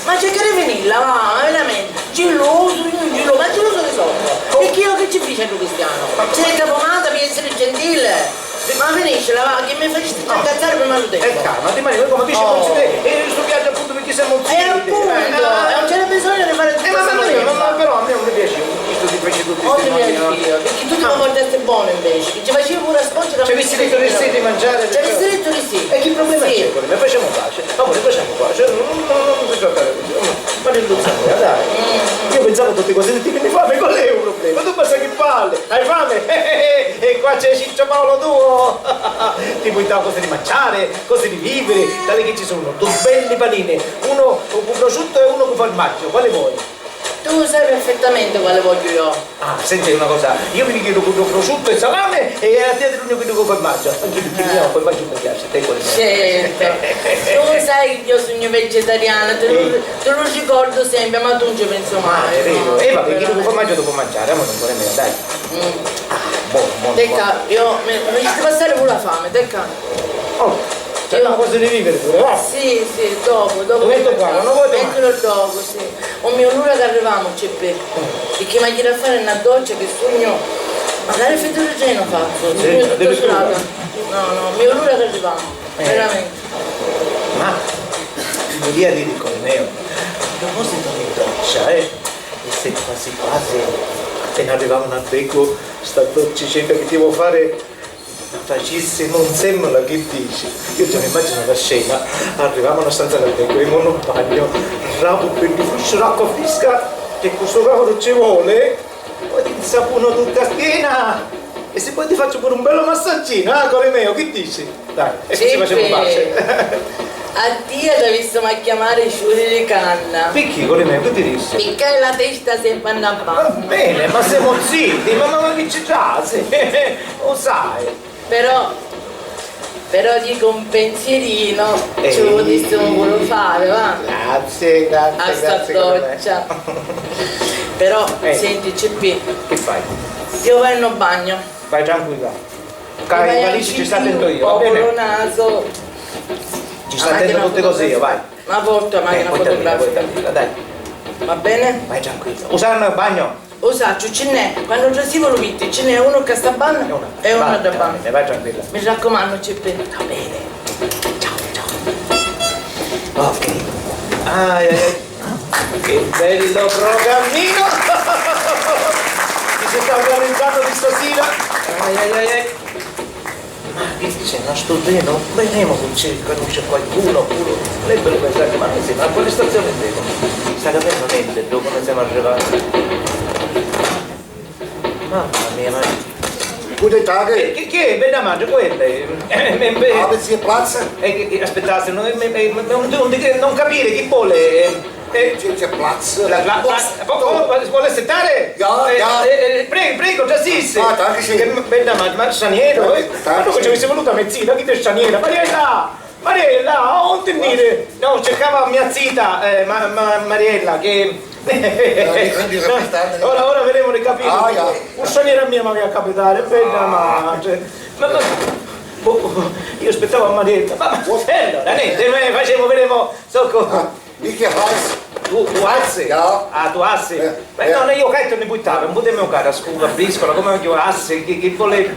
Ma cerca di finilla, va, ma veramenti. Gilusu, io gilu-, ma gilusu di soccu? E chiddu chi ci fici a lu cristianu? Ci detti a pomata pi essiri gentili? Ma finiscila, va, chi mi facisti già incazzari prima lu tempu. E calma, dimani, come dici, non si vede, e sto viaggio appunto perché siamo zii. E appunto, e non c'era bisogno di fare tutta sta polemica. Eh, ma, ma, ma, però a me non mi piace questo che fai tutti sti mali, no? Oddio mio Dio, perché tu ti comportasti buono invece, che ci facevi pure a spongica. Ci avessi detto di sì, di mangiare. Ci avessi detto di sì. E che problema c'è? Sì. Quello? Ma facciamo pace. Amore, facciamo pace. Non, non, non si tratta di questo. Ma ringraziamo, dai. Mm. Io pensavo a tutte cose, ti mi fame, qual è il problema? Tu basta che parli, hai fame? E qua c'è Ciccio Paolo tuo. Ti puoi dare cose di mangiare, cose di vivere, tale che ci sono due belli panini, uno con prosciutto e uno con formaggio. Quale vuoi? Tu sai perfettamente quale voglio io. Ah, senti una cosa, io mi chiedo con prosciutto e salame e a te ti chiedo con formaggio. Anche perché io con formaggio mi piace, te quale mi piace? Certo. Tu sai che io sugnu vegetariana, te lu, te lu ricordu sempri, ma tu nun ci pensi mai. Ah, è vero. E vabbè, chiedo con formaggio dopo mangiare, ma non vuole meno, dai. Mm. Ah, buono, buono, buono. Te ca, io mi, mi facisti passari pure la fame, te ca. Oh, c'è una cosa di vivere pure, va? Sì, sì, dopo, dopo. Lo metto qua, non lo vuoi tomare? Mettilo dopo, sì. O mio, l'ura ca arrivamu, C P. Picchì m'agghiu da fari na doccia chi sugnu, magari fiddu di trenu fazzu, sugnu tutta surata. No, no, mio, l'ura ca arrivamu, veramenti. Ma, ti vulia diri, Corneo, a proposito di doccia, eh, e se quasi quasi appena arrivamu in albergu, sta doccicedda chi ti vuoi fari, la facissimu nsemmula, chi dici? Io già mi immagino la scena, arrivamu a na stanza d'albergu, imu nô bagnu, rapu beddu frisciu d'acqua frisca, che cu stu cavulu ci voli, poi ti nsapunu tutta a schiena, e si poi ti facciu puru un bellu massagginu, ah, core meo, chi dici? Dai, e così facemu pace. A tia t'avissimu a chiamari ciuri di canna. Picchì, cori mei, chi ti dissi? Picchì hai la testa sempri a nna banna. Va bene, ma semu ziti, ma, ma, ma chi ci trasi? U sai. Però, però dicu un pensierinu ci lu putissimu puru fari, va? Grazie, grazie, grazie, cori mei. A sta doccia. Però, senti, C P. Chi fai? Io vaiu a nno bagnu. Vai tranquilla. Ca i valici ci sta dentro io, va bene? Popolo naso. Ci sta dentro tutti così io, vai. Una foto, ma una fotografia. Dai. Va bene? Vai tranquillo. U saccu nel bagno? U sacciu, ci nn'è. Quannu trasimu lu vitti, ci nn'è unu ca sta banna e unu a dda banna. Vai tranquilla. Mi raccumannu, C P. Va bene. Ciao, ciao. Ok. Ai, ai, ai. Che bello programmino! Chi si sta organizzando di stasera? Ai, ai, ai, ai. Ma chi c'è? Non sto bene? Vedremo se c'è, conosce qualcuno oppure. Non è bello pensare, ma noi siamo a quale stazione siamo? Sta capendo niente, dove noi siamo arrivati? Mamma mia, ma. Pure taghe? Eh, che, che è? Bella madre, quella è. Eh, eh, eh, ah, pensi che plazza? Eh, che, che, aspettate, non, eh, eh, eh, non, non, non capire chi vuole. Eh, eh, c'è, c'è plazza. La, la, plazza. Po-, po-, vuole aspettare? Ja, eh, ja. Eh, eh, prego, prego, già sì, sì. Ah, taghe sì. Che bella madre, ma straniero, eh? Ma noi ci avessimo voluto a mezzina, chi è straniera? Mariella! Mariella, oh, non ti dire! No, cercava mia zita, eh, ma, ma, Mariella, che. Ora, ora vedremo di capire. Ah, ja. Un straniero a mia mi aveva a capitare, bella madre. Ma, ma, boh, io aspettavo a Mariella. Ma, ma, e allora, niente, noi facciamo, vedremo, socco. Ah, wie heißt? Tu, tu alzi? Ja. Ah, tu alzi? Eh, ma eh. No, no, io caitu mi buttavo, non potevo giocare a scuola, a briscola, come io alzi, che, che vuole.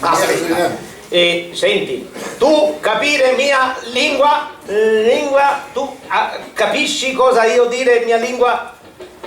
Ah, sì. E senti, tu capire mia lingua, lingua, tu, ah, capisci cosa io dire mia lingua?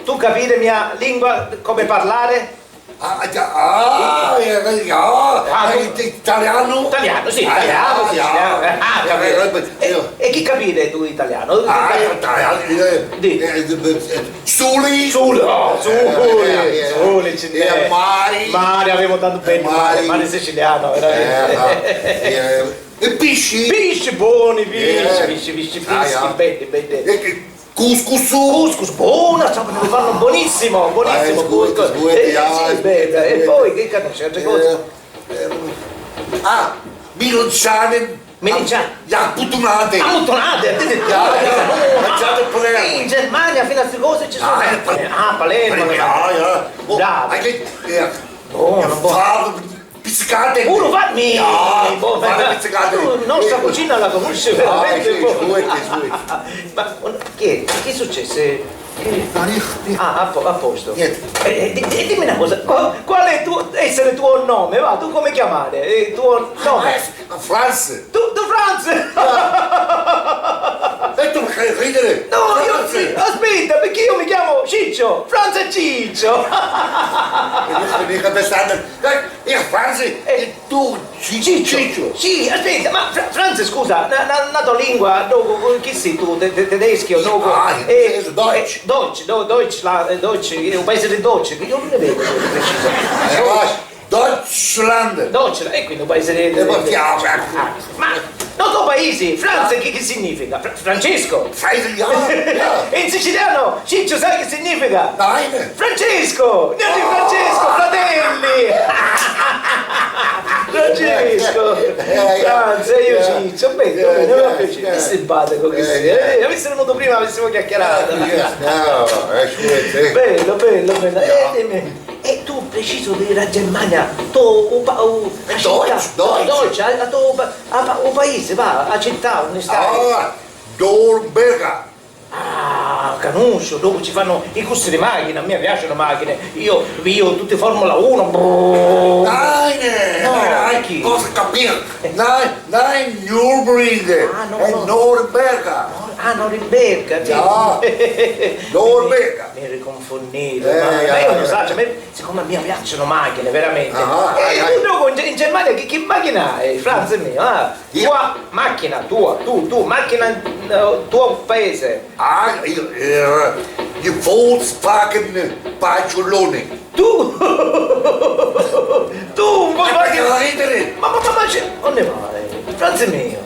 Tu capire mia lingua, come parlare? Ah, già, ah, eh, eh, ah, ah, eh, tu it-, italiano? Italiano, sì, ah, italiano, ah, sì, ah, italiano, eh, ah, eh, capito. Eh, eh, e, io e chi capire tu italiano? Ah, io italiano, eh, eh, eh, eh, Suli? Suli, oh, suli, eh, eh, suli, ci n'è. Mari. Mari, avevo tanto bene, mari, mari siciliano, veramente. Eh, no. Eh, e pisci? Pisci, buoni, pisci, eh, pisci, pisci, ah, frischi, belli, belli. E che, couscous? Couscous, buono, ciò, ne fanno buonissimo, buonissimo, ah, couscous. Eh, sì, bella. E poi, che conosci altre cose? Eh, ehm, ah, Milan Mirinciani. Apputtunate. Apputtunate, addirittura. Ah, eh, in Germania fino a sti cose ci sono. Ah, eh, ah, Palermo. Palermo, ah, eh. Oh, bravo. Buono, buono. Pizzicate. Pure fammi. Ah, boh, fare pizzicate. Tu, nostra cucina la conosci veramente poco. Ah, sì, sì, sì. Ma chi è? Che successe? Eh, no, niente, niente. Ah, a po-, a posto. Niente. E, e di-, e dimmi una cosa, qua-, qual è tu, essere tuo nome? Va, tu come chiamare? Eh, tuo nome? Ah, eh, Franz. Tu, tu Franz? Ah. E tu mi fai ridere? No, io, Franz. Aspetta, perché io mi chiamo Ciccio, Franz e Ciccio. E io sono mica pensando, eh, io Franz, eh, e tu Ciccio. Ciccio. Sì, aspetta, ma Fra-, Franz, scusa, na, na, na to lingua, no, co-, co-, chi si tu, te-, te-, tedeschi o no? Ah, eh, Deutsch. Eh, Deutsch, do-, Deutschland, eh, Deutsch, eh, un paese di Deutsch, che io non ne vedo di preciso. Eh, va, Deutschland. Deutschland, e quindi un paese di, di, e poi di, ah, ma no, to paesi, Franz, ah, chi, chi significa? Fra-, Francesco. Fra-, italiano, yeah. In siciliano, Ciccio, sai che significa? Nein. Francesco! Niente, Francesco, fratelli! Francesco! Eh, eh, Franz, e io, eh, Ciccio, bene, eh, bene, mi fa piacere, eh, che simpatico che sei. Eh, avessi venuto prima, avessimo chiacchierato. Eh, no, eh, ci vuole. Bello, bello, bello. Eh, dimmi, e tu preciso della Germania, tu, u pa-, u, la città, Deutsch, Deutsch. Deutsch, a, a tu, pa-, a pa-, u paese, va, a città, unde stai? Ah, Nürnberg. Ah, canusciu, dopu ci fannu i cursi di machina, a mia piacinu machini, io viju tutti Formula uno, brrrr. Nein, no, nein, nein, cosa capire? Nein, nein, Nürburgring, ah, no, è no. Nürnberg. No, ah, Norimberga, sì. No, Nürnberg. Mi, mi riconfunnivu, eh, ma, ma io non saccio, me Siccome a mia piacciono machine, veramente. Ah, eh, ah, tu dopo in Ge-, in Germania che, che macchina hai, Franz mio? Ah? Io? Tua macchina, tua, tu, tu, macchina, eh, tuo paese. Ah, io, eh, il Volkswagen Paciulone. Tu? Tu un po'. Ma che ridere? Ma, ma, ma, ma c'è, non ne vai, Franz mio.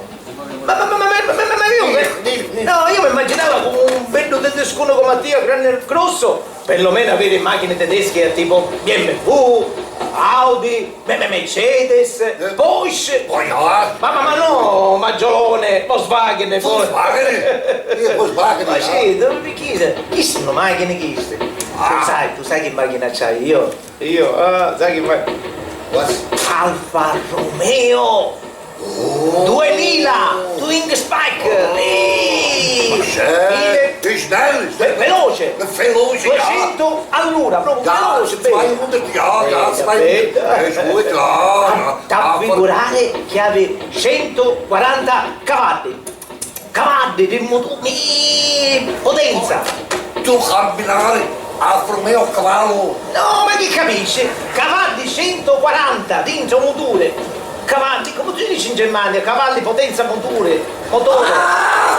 Ma, ma, ma, ma, ma, ma, ma, ma io, Grossu, perlomenu aviri machini tedeschi, eh, tipo B M W, Audi, Me-, Me-, Mercedes, Porsche. Poi, ah. Ma, ma, ma no, Maggiolone, Volkswagen, Volkswagen? Io Volkswagen, ma ah. Sì, chi, chi sono machini chisti? Ah. Tu sai, tu sai che machina c'hai io? Io, ah, sai che ma-, Alfa Romeo! Oh. Duemila! Twin Spike! Oh. Ehi! Ma c'è? Ve-, veloce! Veloce, duecento all'ura, proprio veloce, bello. Vai, vai, vai. Eh, scusa, ah, t'ha figurare che havi centoquaranta cavalli! Cavaddi di mutu-, mi-, potenza! Tu camminari a frumeo cavallu! No, ma chi capisci? Cavaddi, centoquaranta dintra un muturi! Cavaddi, come si dice in Germania? Cavalli, potenza, muturi, motore! Ah!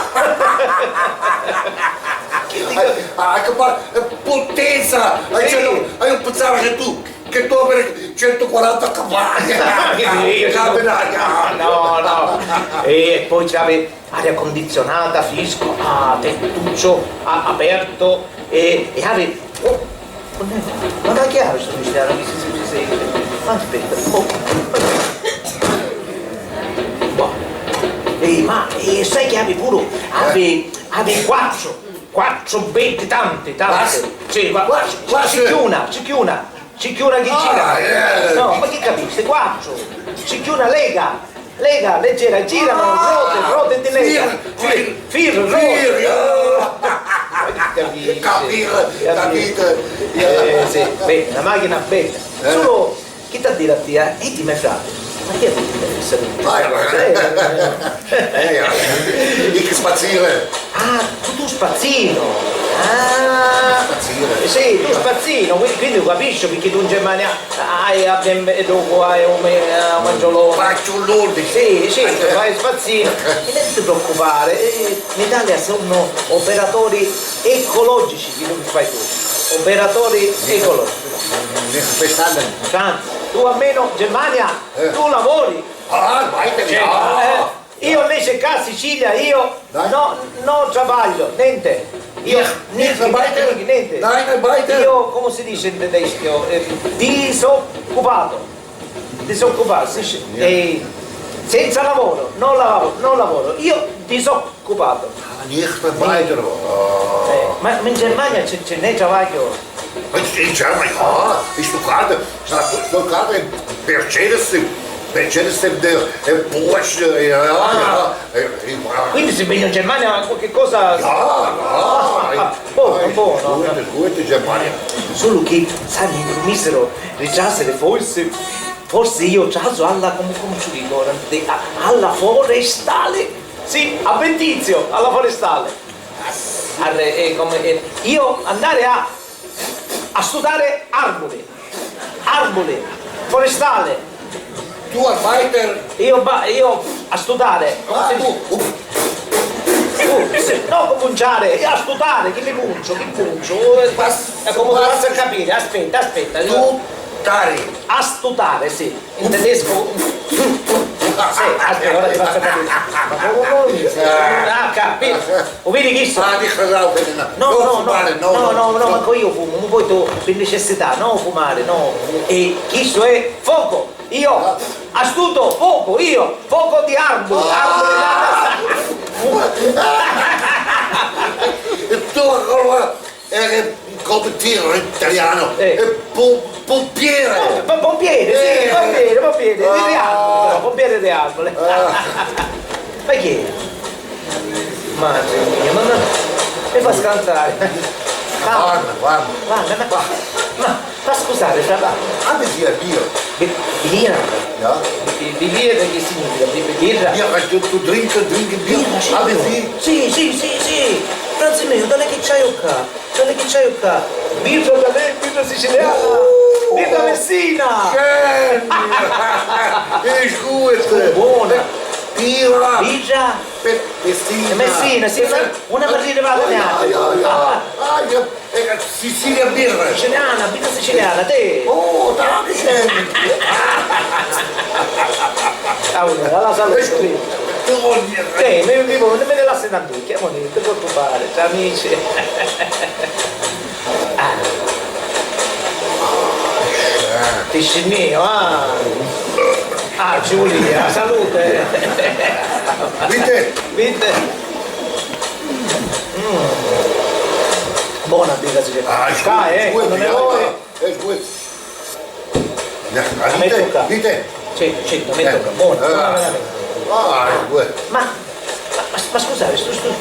Che dico? Ah, che pa-, potenza! Sì. Hai un pensare che tu, che tu avere centoquaranta cavalli! Io... Camminare! No, no! E poi c'avevi aria condizionata, frisco, ah, tettuccio a-, aperto e, e ave-, oh, ma chi è sto mistero? Chi si, si, si, si, aspetta, oh. Boh. Eh, ma, eh, sai che ave pure? Ave, ave quattro, quattro beddi, tante, tante. Sì, ma c'è più una, c'è più una. Ci chiù una chi gira. Ah, eh. No, ma chi capisci? Quattro. Ci chiù una lega. Lega, leggera, girano, ruote, ruote di lega. Fir, fir, fir, ruote. Fir, ah. Ma chi capisci? Capito, capito. Eh, sì, bella, una macchina bella. Eh. Solo chi t'ha dire a tia? E ti me frate. Ma chi è che ti interessa? Vai, vai. Eh, eh, eh. Eh, eh, che spazzire. Ah, tu, tu spazzino! Ah! Spazzino. Sì, tu spazzino, qui-, quindi capisci perché tu in Germania hai a ben-, e dopo hai un me-, eh, un maggiolone. Faccio l'ordine. Sì, sì, tu fai spazzino. E non ti preoccupare, eh, in Italia sono operatori ecologici, che tu fai tu. Operatori ecologici. Quest'anno. Tanto, tu almeno in Germania, eh, tu lavori. Ah, vai, te. Cioè, ah, eh, Io invece qua in Sicilia, io no, non travaglio, niente. Io niente, niente, niente. Io, come si dice in tedesco? Eh, disoccupato. Disoccupato, sì, sì. Eh, senza lavoro, non lavoro, non lavoro. Io disoccupato. Ah, niente, vai, però. Eh, ma, ma in Germania c'è, c'è né travaglio. Ma sì, c'è, ma no, in stu caso, sta, stu caso è Mercedes, Mercedes e, e Porsche, e, ah, e, e, quindi se veni in Germania qualche cosa. No, no, ah, buono, buono. Scusa, scusa, Germania. Solo che, sai, mi promisero di trasere forse, forse io traso alla, come, come ci dico, ora, de-, a-, alla forestale. Sì, a Ventizio, alla forestale. Arre-, eh, come, eh, io andare a, a studare arbuli, arbuli, forestale. Tu arbeiter? Io ba-, io a studare. Ah, tu, uh. Uh, sì, no cominciare, io a studare, chi mi cuncio, chi cuncio? Eh, ma e come ti faccio capire? Aspetta, aspetta. Tu tari. A studare, sì. In tedesco? Sì, aspetta, ora ti faccio capire. Ma come, come mi dici? Ah, capito. Lo vedi chi sto? Ah, dico, no, no, no, no, no, no, no, no, manco io fumo, ma poi tu, per necessità, no fumare, no. E chi sto è? Fuoco, io, astuto, fuoco, io, fuoco di arbolo, arbolo. E tu, allora, eh, come tiro in italiano? Eh. Eh, po-, pompiere! Eh, po-, pompiere, sì, eh, pompiere, pompiere, di, di arbole, però, pompiere di arbole. Ah. Ma chi è? Madre mia, ma, ma mi fa scantare. Guarda, guarda. Guarda, ma, ma, ma fa scusare, fra. Ah, sì, è vero. Bi-, birra? Yeah. Bi-, bi-, birra che significa? Bi-, bi-, birra? Birra, tu, tu drink, drink beer? Birra, sì. Ah, sì? Sì, sì, sì, sì. Franzi mio, dai che c'hai qua? Quella che c'hai qua? Birra da me, birra siciliana! Oh! Birra Messina! Scemi! Che scusa! Buona! Birra! Birra! Pe-, Messina! Messina, sì, una, una per ririvare a me. Aia, aia, aia. Sicilia birra! Siciliana, birra siciliana, te! Oh, tanti scemi! Allora, alla salute, sì. Te, mi, mi, mi, mi ne lassi tanto. Chiamo niente, ti preoccupare, tra amici. Ah. Ti scinnìu, ah! Ah, ci vulia, salute! Vite! Vite! Mm. Bona birra, si. Ah, ca, eh, quannu ne voi? Eh, scusa. A me tocca. Vite? Sì, sì, a me tocca. Bona, bona, veramente. Ah, scusa. Ma, ma, ma, ma scusate, stu, stu,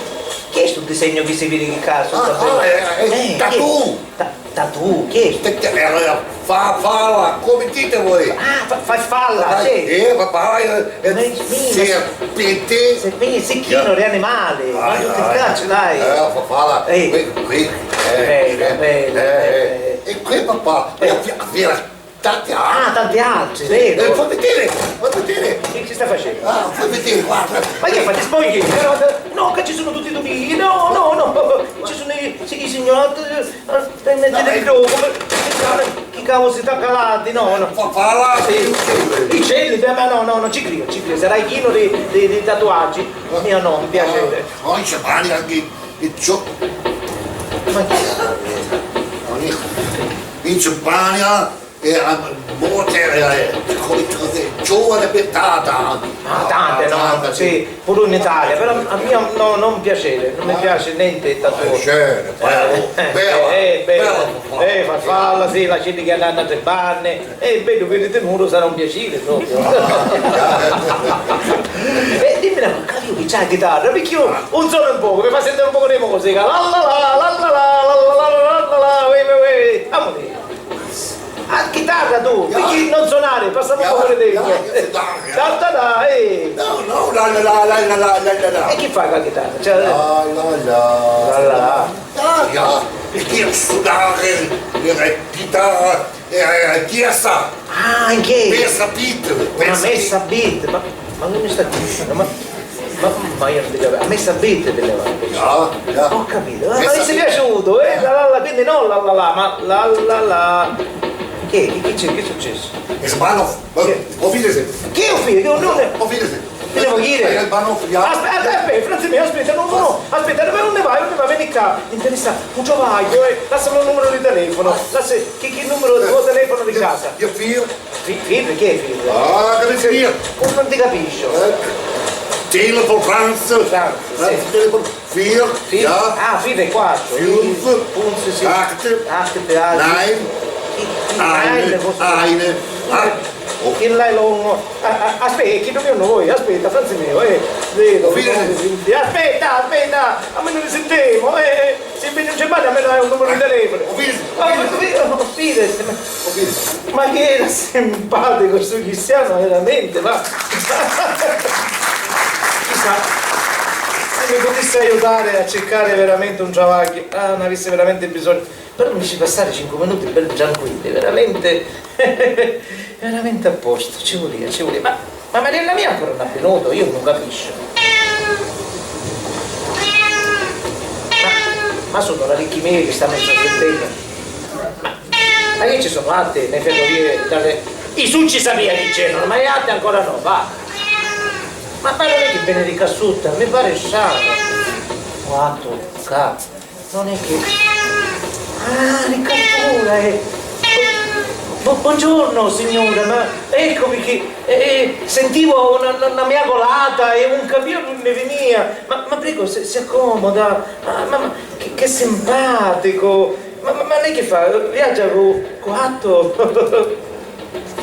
chi è stu disegnu chi si vidi chi ca sutta? Ah, ah, è, è tatù! Ta-, tatù, chi è? Te, te, eh, eh, fa, falla, come dite voi? Ah, fa, fa, falla, sì. Eh, fa, fa, eh, eh, serpente. Serpente, sì, chinu di animali. Ma tutti i cazzi, dai. Eh, fa, falla. Qui, qui, eh, bella, eh, bella, eh, eh. E qui, papà, eh, vi-, vi-, tanti altri. Ah, tanti altri, vero? Eh, fa vedere, fa vedere. Chi, chi sta facendo? Ah, fa vedere, guarda. Ma che fa, ti spogli? No, no, che ci sono tutti i tubi. No, no, no. Ci sono i, i signori. Eh, mettiti di dopo, chi cavolo si sta calati? No, no. Fa, fa la... Sì. I celli, ma no, no, non ci credo, ci credo. Sarai chino di, di, di tatuaggi. Mio no, mi piace. Ah, non ci parli anche di ciò. Ma chi? Non è... In Spagna e a morte, eh, come cose, giovane per tata. Ah, tante, no, tante, sì. Pure in Italia, però a mia no, non piacere, non mi piace niente il tatuaggio. Eh, scena, bello, eh, bella, eh, bella, bella, eh, fa, falla, sì, la gente che hanno tre banne, e vedo che di te muro sarà un piacere proprio. E dimmi una cosa, io che c'ha la chitarra, perché io non sono un poco, mi fa sentire un poco di musica. La la la, la la la, la la la, la la la, uè, uè, uè. Amore. A chitarra tu, perché non suonare? Passa un po' di tempo. Da, da, da, eh. No, no, la, la, la. E chi fa con la chitarra? Cioè, la, la, la. La, la. Ah, ja, perché suonare la chitarra, eh, chiesa. Ah, in chiesa. Messa beat, una messa beat. Ma, ma non mi sta dicendo, ma Ma, ma io non ti capivo. A me sapete delle volte. Ja, ja. Ho capito. Eh, ma mi è piaciuto, eh? La, la, la, quindi no la, la, la, ma la, la, la. Che, che, che c'è? Che è successo? È sbano. Ho finito. Che ho finito? Ho finito. Te devo dire. Aspetta, aspetta, aspetta, Franzi mio, aspetta, no, no, no, aspetta, dove, dove vai? Dove vai? Vieni qua. Mi interessa un travaglio, eh. Lassami un numero di telefono. Lassi, che, che numero di telefono di casa? Io figlio. Fi-, Fidel, chi è Fidel? Ah, capito io. Non ti capisco. Eh, Telephone France. France, sì. Telephone, Fir, Fir, ja. Ah, Fir è quattro. Fünf, Fünf, sì. Acht, Acht, altri. Nein, chi, chi, Eine, Eine, forse. Eine. Ah, oh. Chi l'hai longo? Ah, ah, aspetta, chi non è noi, aspetta, Franzi mio, eh. Vedo, Fir. Aspetta, aspetta, a me non ne sentiamo, eh, eh. Se mi non c'è male, a me dai un numero di telefono. Ho visto, ho visto. Ma, ma, ma, ma che era simpatico sto cristiano, veramente, ma chissà, se mi potesse aiutare a cercare veramente un travaglio, ah, ne avesse veramente bisogno. Però mi ci passare cinque minuti belli tranquilli, veramente, veramente a posto, ci voleva, ci voleva. Ma Ma Mariella mia ancora non è venuto, io non capisco. Ma, ma sono parecchi mesi che sta mezzo sentendo. Ma, ma che ci sono atti nelle ferrovie dalle... I succi sapeva che c'erano, ma gli atti ancora no, va. Ma, ma non è che viene di Cassutta, mi pare strano. Ho fatto, ca- Non è che... Ah, Riccardo, eh. Bu-, buongiorno, signora, ma eccomi che, eh, eh, sentivo una, una, una mia colata e un capello non mi veniva. Ma, ma prego, si, si accomoda. Ma, ma, ma che, che simpatico. Ma, ma, ma lei che fa? Viaggia co, co atto?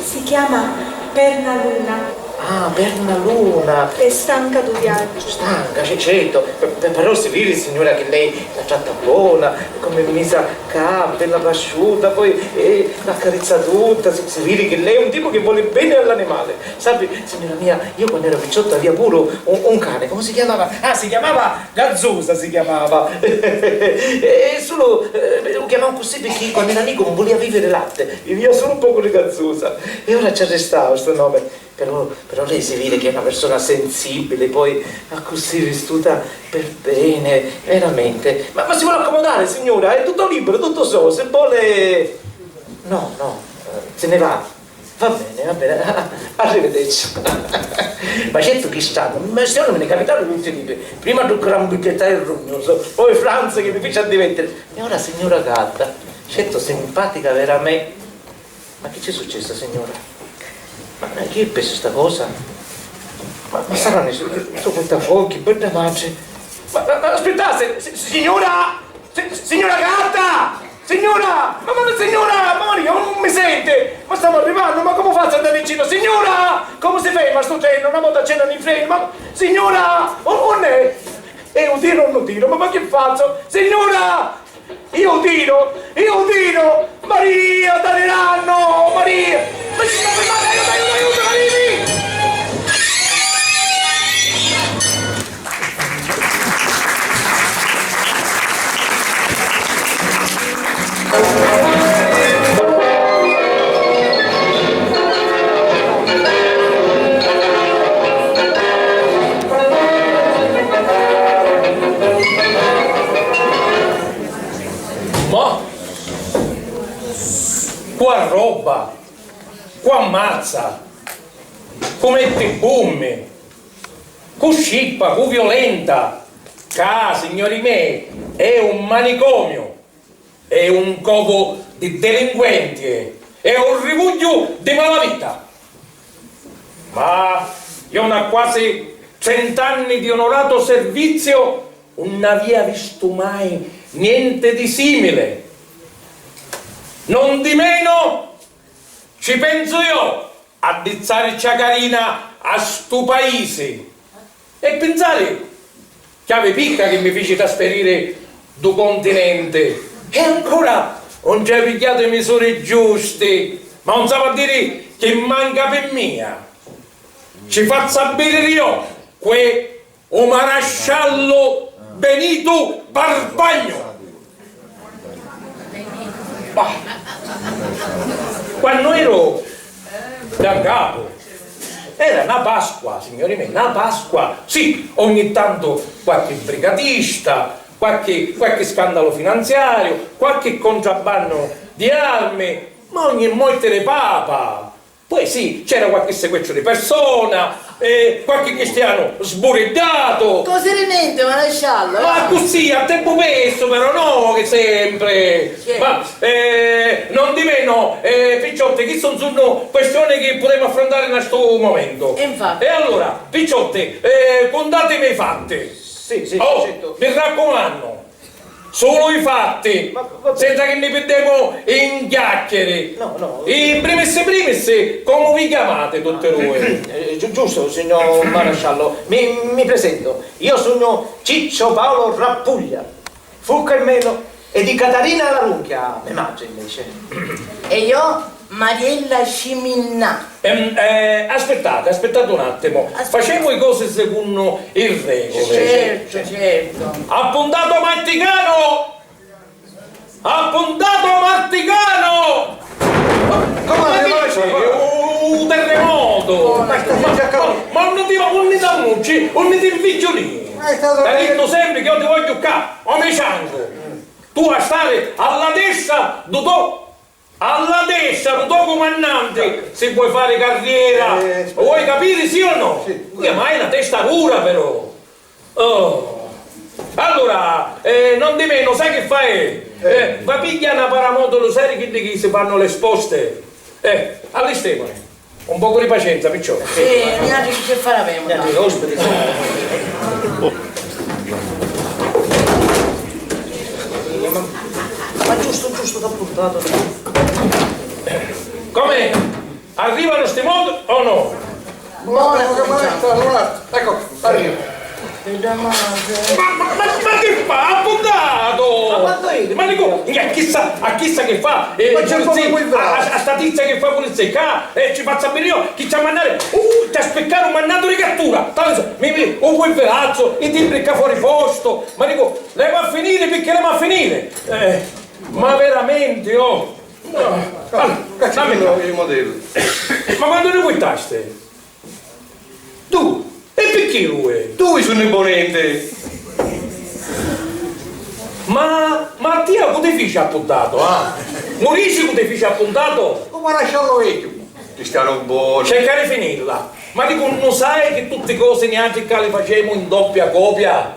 Si chiama Pernaluna. Ah, Pernaluna. È stanca dû viaggio. Stanca, ce-, certo. Pe-, pe-, però si vidi, signora, che lei la tratta bona, come misa ccà, bella pasciuta, poi, eh, l'accarezza tutta. Si, si vidi che lei è un tipo che vuole bene all'animale. Sapi, signora mia, io quando ero picciotta avia pure un, un cane, come si chiamava? Ah, si chiamava Gazzosa si chiamava. E solo, eh, lo chiamavano così perché quando era nico non voleva vivere latte, viveva solo un poco di gazzosa. E ora ci ha restato sto nome. Però, però lei si vede che è una persona sensibile, poi ha così vissuta per bene, veramente. Ma, ma si vuole accomodare, signora? È tutto libero, tutto so. Se vuole... No, no, eh, se ne va. Va bene, va bene, arrivederci. Ma certo chi stanno, ma sti omini mi capitano tutti i tipi. Prima tu gran bucchettaio rugnoso, poi Franza che mi fece addimettere. E ora signora Gadda, Certu simpatica veramè. Ma chi c'è successu, signura? Ma chi è persu sta cosa? Ma, ma sarannu stu, stu guattafuochi, bedda matri? Ma, ma, ma aspittasti, si-, si-, signura! Si-, si-, signura Gatta! Signura! Ma, ma, signura! Ma Maria, non mi sente! Ma stiamo arrivando, ma come faccio ad andare vicino? Signura! Come si ferma sto treno? Una volta c'erano i freni, ma signura! O-, onde è? E u tiro o non tiro? Ma, ma che faccio? Signura! Io tiro! Io tiro! Maria, taliranno! Maria! Maria, aiuto, aiuto, aiuto, aiuto, aiuto! Ma cu arrobba, cu ammazza, cu metti bummi, cu scippa, cu violenta, ca, signori mei, è un manicomiu, è un covu di delinquenti, è un rifugiu di malavita. Ma io na quasi trent'anni di onorato servizio 'un avia vistu mai niente di simile. Nondimeno ci penzu io a dizzariccia carina a stu paisi e pinsari chiavi picca chi mi fici trasferiri dû continenti e ancora 'un ci hai pigghiatu i misuri giusti, ma 'un s'havi a diri chi manca pi mia. Ci fazzu abbiriri io, cu è u marasciallu Benito Barbagno. Bah. Quannu ero da capo, era na Pasqua, signori miei, na Pasqua. Sì, ogni tanto qualche brigatista, qualche, qualche scandalo finanziario, qualche contrabbanno di armi, ma ogni morte di papa. Poi sì, c'era qualche sequestro di persona, eh, qualche cristiano sburiddato. Cosi di mente, marasciallo, ma va. Accussì, a tempu persu, però, no che sempre. Certo. Ma, eh, non di meno, eh, picciotti, chi son, sunnu questioni che pudemu affrontari in stu momento. E infatti. E allora, picciotti, eh, cuntatimi i fatti. Sì, sì, oh, certo. Mi raccumannu. Sulu i fatti, ma, va bene, senza chi nni piddemu in chiacchieri. No, no. In primis primis, comu vi chiamati tutti e dui? Eh, giu-, giusto, signor Marasciallo. Mi, mi presento. Io sugnu Ciccio Paolo Rappuglia, Fucca e Melo, e di Catarina la Runchia, me madre invece. E io? Mariella Sciminnà. Ehm, eh, aspettate, aspettate un attimo. Aspetta. Facemu i cosi secunnu i reguli. Certo, certo. Appuntato Martigano! Appuntato Martigano! Ma, ma che c'è? Un terremoto! Oh, ma, ma, ma, ma unni ti, unni t'ammucci, unni ti nfigghiulì? T'ha dittu sempri chi io ti vogghiu ccà, o mi ciancu! Tu ha stari alla destra du to Alla destra, lu to cumannanti, si vuoi fari carriera. Eh, aspetta. Lu vuoi capiri, sì o no? Sì. Io mai na testa dura, però. Oh. Allura, eh, non di meno, sai chi fai? Eh. Eh, va pigghia na paramoto, lu sai di chiddi chi si fannu l'esposte? Eh, allistemuni. Un pocu di pacienza, picciò. Sì, niatri chi ci fari avemu. Niatri ospiti. Ma, ma giustu, giustu, t'ha purtatu. Come? Arrivano sti modi o no? Buona, buona, buona, buona. Ecco, arriva. Ma, ma, ma, ma chi fa? Appuntato! Ma quantu è? Ma dico, a chissa, a chissa che fa, eh, ma c'è pulizia, proprio quel bravo. A, a, a sta tizia che fa pulizia, ccà, eh, ci fazzu a vediri io, chi ci ha mandari, uh, ci ha spiccari un mannatu di cattura, tanto, mi, mi, un quel velazzo, i timbri ccà fuori posto, ma dico, leva a finire, perché leva a finire, eh, ma veramente, oh, no. Allora, dammi qua. Ma quantu ni vuttasti? Tu! E picchì lui? Dui sunnu i ponenti! Ma, ma a tia cu ti fici appuntato, ah? Mu dici cu ti fici appuntato? Comu a lasciarlo vecchio! Cristiano buono! Cerca di finirla! Ma dicu, non sai che tutti cosi niatri ccà li facemu in doppia copia?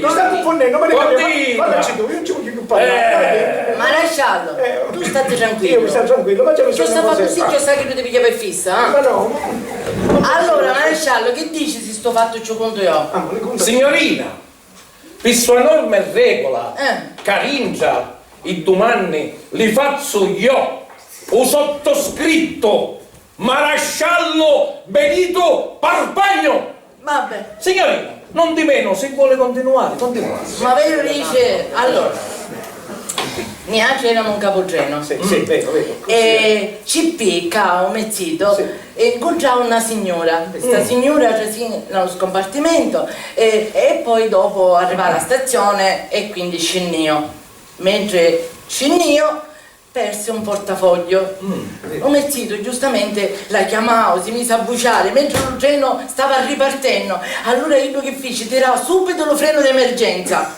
Ti sta cunfunnennu, ma parlaci tu, io non ci voglio più parlare. Marasciallo, tu statti tranquillu. Io mi sto tranquillo, ma c'è bisogno. Chi sta fattu sì, chi sa chi tu ti piglia per fissa, eh? Ma no. Allora, Marasciallo, chi dici si sto fattu ci conto io? Signorina, pi sua norma e regola, ca dintra i dumanni li fazzu io, u sottoscrittu, Marasciallo Benito Parpagno! Vabbè. Signorina, non di meno, si vuole continuare, continuare. Ma veru dice, allora, niatri eramu un caputrenu. Sì, sì, veru, veru. E ci picca, o me zito, e incontrau na signura. Sta signura trasì nta lu scompartimento e, e poi dopo arrivà a la stazione e quindi scinnìu. Mentri scinnìu, persi un portafogghiu. Lu me zitu giustamente la chiamau, si misi a buciari mentri lu trenu stava arripartennu. Allura iddu chi fici? Tirau subitu lu frenu d'emergenza.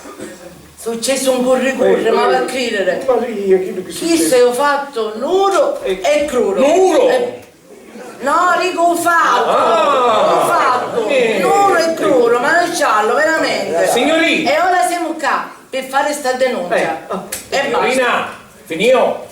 Successi un curri curri, ma va a cridiri. Maria, chiddu chi successi? Chistu è u fattu nuru e cruru. Nuru! No, dicu u fattu, u fattu, nuru e cruru, ma non c'allo, veramente. Signorina! E ora siamo qua per fare sta denuncia. E basta. Signorina, finìu?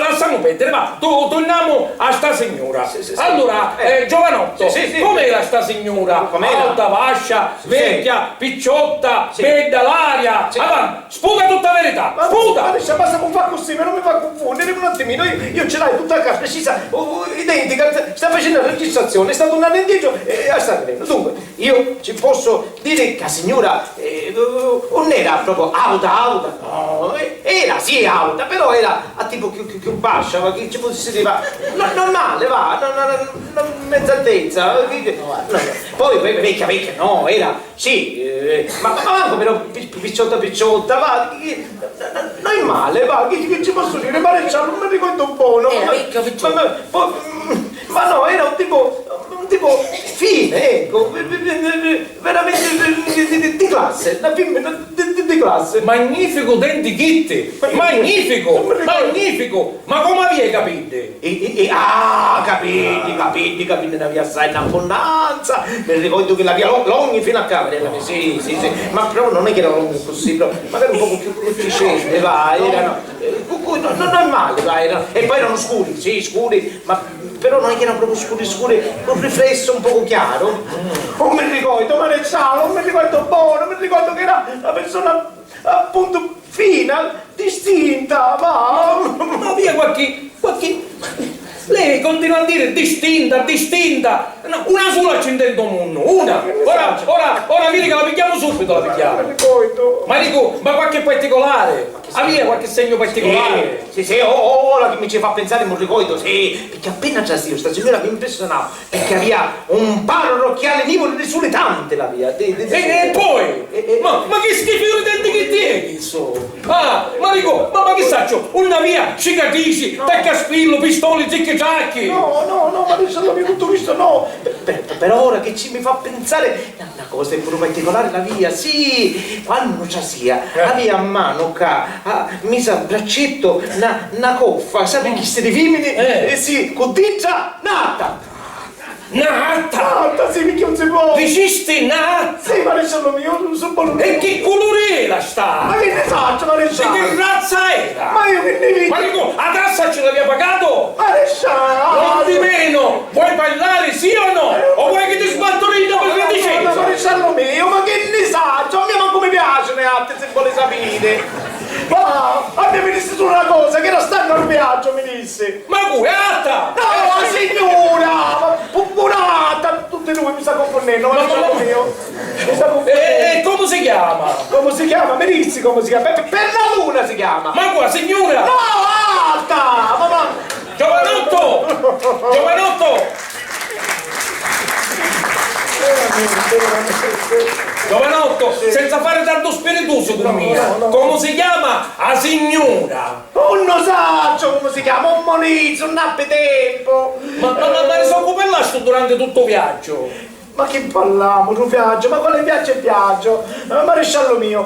lassamu perdiri, va, tu, turnamu a sta signura. Sì, sì, sì. Allura, eh, giovanotto, sì, sì, sì, com'era sta signura? Com'era? Alta, vascia, sì, vecchia, picciotta, sì, bedda, l'aria? Sì. Avanti, sputa tutta la verità, ma, sputa! Ma dici, basta, non fa così, non mi fa confondere un attimino, io, io ce l'hai tutta a casa, precisa, oh, oh, identica, sta facendo la registrazione, sta tornando indietro e, e sta venendo. Dunque, io ci posso dire che la signora, eh, non era proprio alta, alta, no, eh, era, sì, alta, però era a tipo più, più, più bascia, ma che ci potesse dire, ma no, normale, va, no, no, no, no, mezza altezza, eh, che, che, no, no. Poi, poi vecchia, vecchia, no, era, sì, eh, ma, ma manco però pi-, pi-, picciotta, picciotta, va, che, no, no, non è male, va, che, che ci posso dire, maresciallo, non mi ricordo un po', no? Era vecchio, picciotta. Ma, ma, poi, mm, ma no, era un tipo, un tipo fine, ecco, ve-, ve-, ve-, ve-, veramente di, di, di, di classe, una femmina di, di, di classe. Magnifico denti chitti! Magnifico! Non mi ricordo. Magnifico! Ma come avia i capiddi? I, i, i, ah, capiddi, capiddi, capiddi ne avia assai in abbondanza. Mi ricordo che l'avia lo-, longhi fino a qua, vedete, sì, sì, sì. Ma però non è che era longhi così, però magari un poco più, più corticelli, va, erano, eh, cu-, cu-, no, no, non è male, va, erano, e poi erano scuri, sì, scuri, ma però non è che erano proprio scuri, scuri, un riflesso un poco chiaro. Non mi ricordo, maresciallo, non mi ricordo buono, mi ricordo che era una persona appunto fina, distinta, ma... Ma avia qualche, qualche... Lei continua a dire distinta, distinta. No, una sola ci intende o munnu, una. Ora, ora, ora vidi ca la pigghiamu subito, la pigghiamu. Ma non mi ricordo. Ma dicu, ma qualche particolare? Avia qualche segnu particolare? Sì, sì, sì, oh, oh, ora che mi ci fa pensare, mi ricordo, sì, perché appena trasio sta signora mi impressionava, perché avia un paru d'occhiali nivuli risultanti, l'avia, di, di, di... E, e poi? E, e... Ma, ma chi schifo di denti chi tieni, insomma? Ah, ma dicu, ma, ma chi saccio, unni avia cicatrici, no, taccaspillu, pistoli, zicchi tracchi? No, no, no, ma adesso non mi tutto questo, no. Per, per, però ora che ci mi fa pensare, na, na cosa pure particolare l'avia, sì, quando trasia, eh, avia a mano ca, ah, misa a braccetto, na, na coffa, sapi, eh, chisti di femmini? Eh. Eh, sì, cu dintra, nata! Na gatta! Gatta, sì, picchì non si può! Dicisti na gatta? Sì, maresciallo mio, non so buono. E chi culuri era sta? Ma che ne saccio, maresciallo? E che razza era? Ma io che ne vedo? Ma dico, a tassa ce l'avia pagato? Maresciallo! Non di meno, vuoi parlare, sì o no? O vuoi che ti sbatto dentro per... No, no, no, maresciallo mio, ma che ne saccio? A mia manco mi piacciono i gatti, se vuole sapere. Ma a mia mi disse solo una cosa, che era stanno al viaggio, mi disse. Ma cu, è atta? No, la signora! Ma pu-, pure atta! Tutti e due mi sta confondendo, ma... Ma, ma, ma, io. Mi sta confondendo. E, e come si chiama? Come si chiama? Mi dissi come si chiama? Per, per la luna si chiama! Ma qua, signora! No, atta! Ma, ma... Giovanotto! Giovanotto! Giovanotto, senza fare tanto spiritoso con mia, no, no, no, come si chiama a signora? Nun sacciu comu si chiama, un munizzu, nun appi tempu. Ma, ma, ma, ma di soccu parlastu durante tuttu u viaggiu? Ma chi parlamu, du viaggiu? Ma quali viaggiu e viaggiu? Eh, maresciallu miu,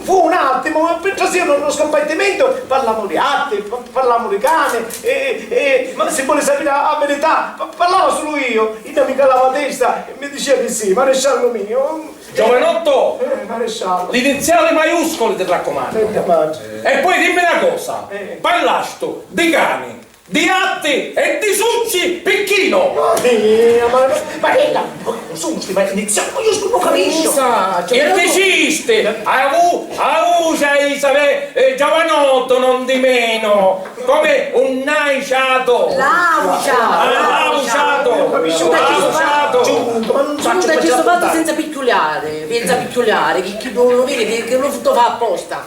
fu un attimu, perciò si io non, non scampai di mente, parlamu di atti, pa-, parlamu di cani, e, e, ma si voli sapiri a, a verità, pa-, parlava sulu io, idda mi calava a testa e mi dicia di sì, maresciallu miu. Giovanotto! Eh, maresciallo. L'iniziali maiuscoli, ti raccomandu. Senti, ma... E poi dimmi na cosa, eh, parlastu di cani, di atti e di succi picchì no? Ma sì, ma, ma, ma che, ma, ma, succi, ma iniziali maiuscoli, non capisco. Scusa, e dici, Visti? Avu, avu, c'hai sapè, eh, giovanotto, non di meno, come un naiciato. Lauciato. Ah, lauciato. Lauciato. Giunta, ci sto fatto senza picchiuliare, senza picchiuliare, che chi non lo vede, che, che lo fa apposta.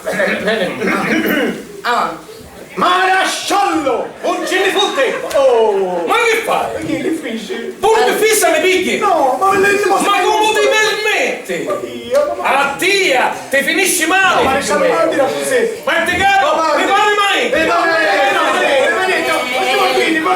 Avanti. Marasciallo! Non ci mi fu tempo! Oh! Ma che fai? Chi li fici? Pure mi fissa mi pigli? No, ma lei si può... Ma come ti permetti? Ma io, ma... A tia ti finisci male! No, ma lasciamo andare così! Ma ti caro, mi pare mai! Ma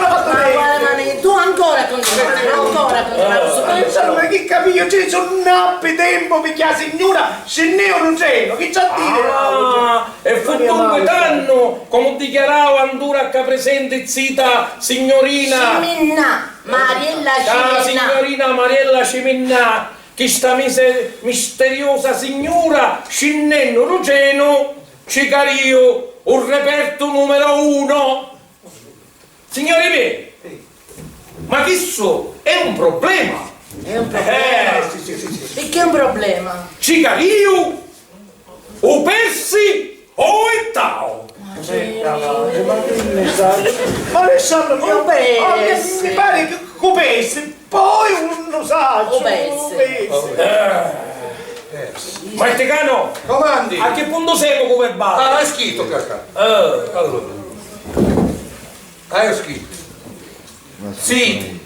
guarda, ma tu ancora continui, ancora continui. Ma insomma, che capito? Ci sono nappi tempo perché la signora scendeva un treno, che c'ha a dire? Ah, e fu dunque tannu, comu dichiarau andura ccà presenti zita signorina Ciminnà, Mariella Ciminnà. Signorina Mariella Ciminnà, chi sta mise-, misteriosa signura, scinnennu ru trenu, ci cariu u repertu numero uno. Signori miei, ma chissu è un problema! È un problema? Eh, sì, sì, sì, sì. Perché è un problema? Ci cariu u persi o u ittau? Ma che... Ma Alessandro, mi pare che u persi, poi un, non so, u persi. Eh. Marticano! Comandi! A che punto siamo con verbale? Ah, hai scritto, cacà. Eh. Allora. Hai scritto. Siti.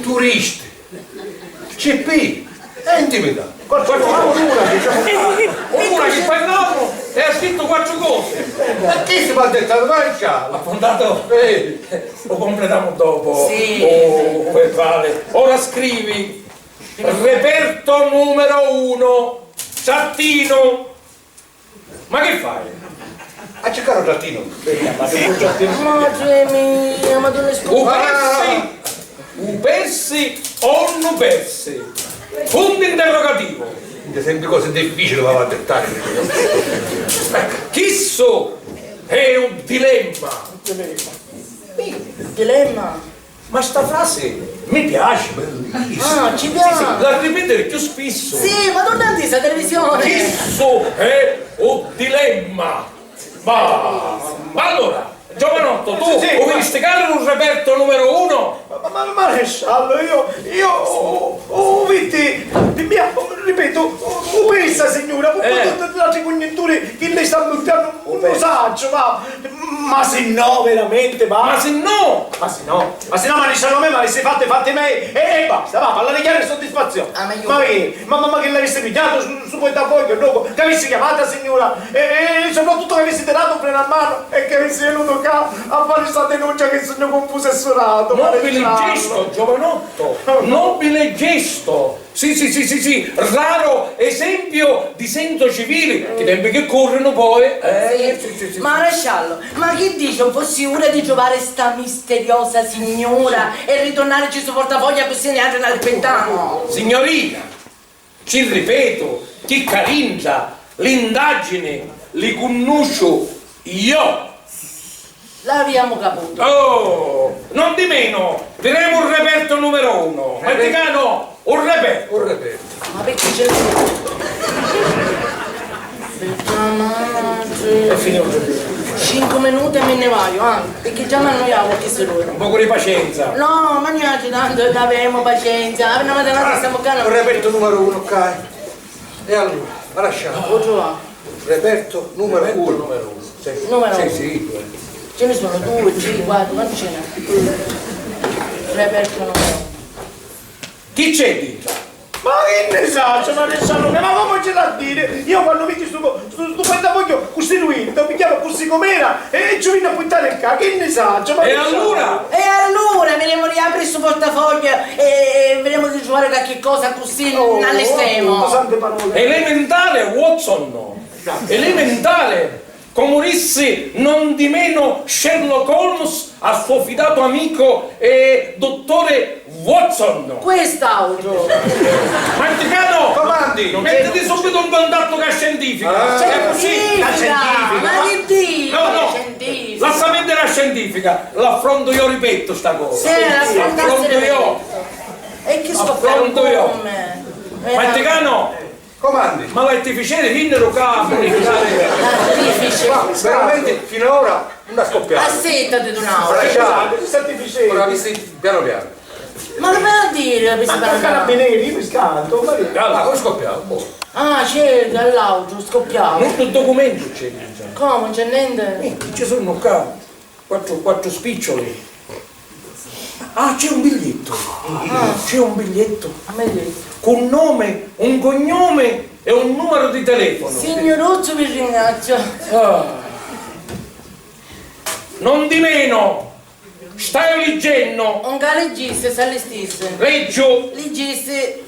Turisti. C P. E intimità. Quattro cose. Una che parlavamo e ha scritto quattro cose. Ma chi si va a dettare? Vai già. Appuntato? Eh. Lo completiamo dopo. Sì. Oh, verbale. Ora scrivi. Reperto numero uno. Trattino. Ma che fai? A cercare un trattino. Madre mia, ma dove sto? U persi, u persi o nu persi? Punto interrogativo. Sempre cose difficili va a dettare. Chissu è un dilemma. Dilemma? Ma sta frase mi piace, bellissima. Ah, ci piace? Sì, sì, la ripetere più spesso. Sì, ma non l'ha vista la televisione. Questo è un dilemma. Ma, ma allora, giovanotto, tu... Sì, sì, vuoi sticare un reperto numero uno? Ma, ma, ma, maresciallo, io, io, oh, oh, vedi, mia, ripeto, oh, oh, questa signora, con tutte le altre congetture che lei sta buttando, non lo saccio, ma Ma si no, veramente, va? Ma si no! Ma si no, ma si no, ma diciamo me, ma avessi fatto i fatti miei e, e basta, va, parlare chiaro e soddisfazione. Ah, ma io... Ma che, ma, ma, ma che l'avessi pigliato su, su portafoglio, no? Che avessi chiamato la signora e, e, e soprattutto che avessi tirato un freno a mano e che avessi venuto qua a fare sta denuncia che sono confuso e suonato. Nobile gesto, giovanotto, nobile gesto! Sì, sì, sì, sì, sì, raro esempio di senso civile, che i tempi che corrono poi, eh, sì, sì, sì, sì. Maresciallo, ma chi dici, non fossi ora di trovare sta misteriosa signora e ritornare ci sto portafoglio, così niatri n'aspettiamo? Signorina, ci ripeto chi ccà dintra l'indagini li cunnosciu io. L'aviamu caputu. Oh, non di meno, tiremu un reperto numero uno. Marticano, un reperto. Un reperto. Ma perché c'è... Puttana madre. È finito. Cinque minuti e me ne vaio, ah, perché già mi annoiavo a chi si dura. Un poco di pazienza. No, ma niente, tanto avevamo pazienza. Ah, una mattinata stiamo qua. Un reperto numero uno, ok. E allora, ma lasciamo. Lo trovo. Reperto numero uno. Numero uno. Sì. Numero uno. Sì, sì. Ce ne sono due, tre, quattro, quanti ce n'è? Reperto numero uno. Chi c'è dintra? Ma chi ne saccio, maresciallo, ma come c'è da dire? Io quando vidi stu, stu, stu portafoglio costituito, lo pigliavo così com'era e, e ci vino a buttare qua, chi ne saccio, maresciallo? E allora? E allora vedremo di aprire stu portafoglio e, e vedremo di trovare qualche cosa così, oh, non all'estremo. Oh, sante parole. Elementare, Watson! Elementare! Comu dissi non di meno Sherlock Holmes al suo fidato amico e dottore Watson. Quest'auto. Marticano! Comandi! Mettiti subito in contatto con la scientifica. Ah. È così. Scientifica? Ma che dici? No, no. Scientifica. Lascia perdere la scientifica. L'affronto io, ripeto sta cosa. Sì, l'affronto io. E chi sto... Affronto io. Marticano! Comanti! Ma l'artificieri vinniru ccà a bunificari? L'artificieri? Ma veramenti finu a ora nun ha scoppiatu. Assittati tu n'autra. Ora, ora, ora, pianu pianu. Ma chi veni a diri, avissi parlatu? Carabineri, io mi scanto, ma... Ah, comu scoppiau? Boh. Ah, certu, è l'autra, scoppiau. Nuddu documentu c'è, dice. Comu, non c'è niente? Niente, ci sono qua quattro, quattro spiccioli. Ah, c'è un biglietto. Ah. C'è un biglietto. Un biglietto. Cu un nome, un cognome e un numero di telefono. Signuruzzu, vi ringrazio. Ah. Non di meno. Staiu liggennu! Un ca liggissi, s'allistissi. Leggiu! Liggissi.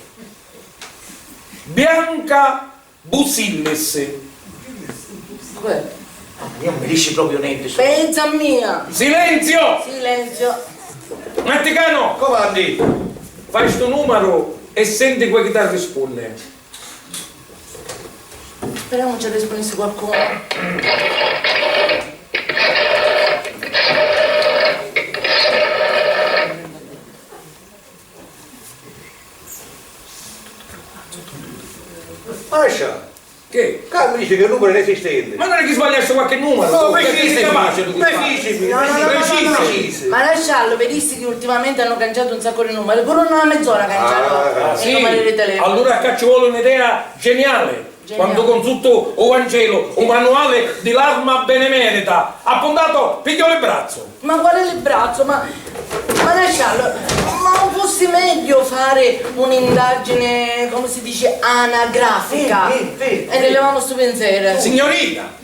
Bianca Busillis. Uè. Ah, io non mi dici proprio niente. Pensa a mia! Silenzio! Silenzio. Matticano! Comanti! Fai stu numaru e senti quei chi t'arrispunni. Speriamo ci rispunnissi qualcuno. Mascia! Che? Ca mi dici che il numero è inesistente. Ma non è che sbagliassi qualche numero? No, precisi, precisi. No, no, no, no, no, no. Precisi. Maresciallo, vedissi che ultimamente hanno cangiato un sacco di numeri, pure una mezz'ora cangiano i numeri di telefono. Allora ccà ci vuole un'idea geniale. Quannu consultu u Vangelu, u manuale di l'arma benemerita, appuntato, pigghiu li brazzu. Ma quali li brazzu? Ma, maresciallo, ma non fussi megghiu fari un'indagine, come si dice, anagrafica? E ne levamu stu pinzeru. Signorina,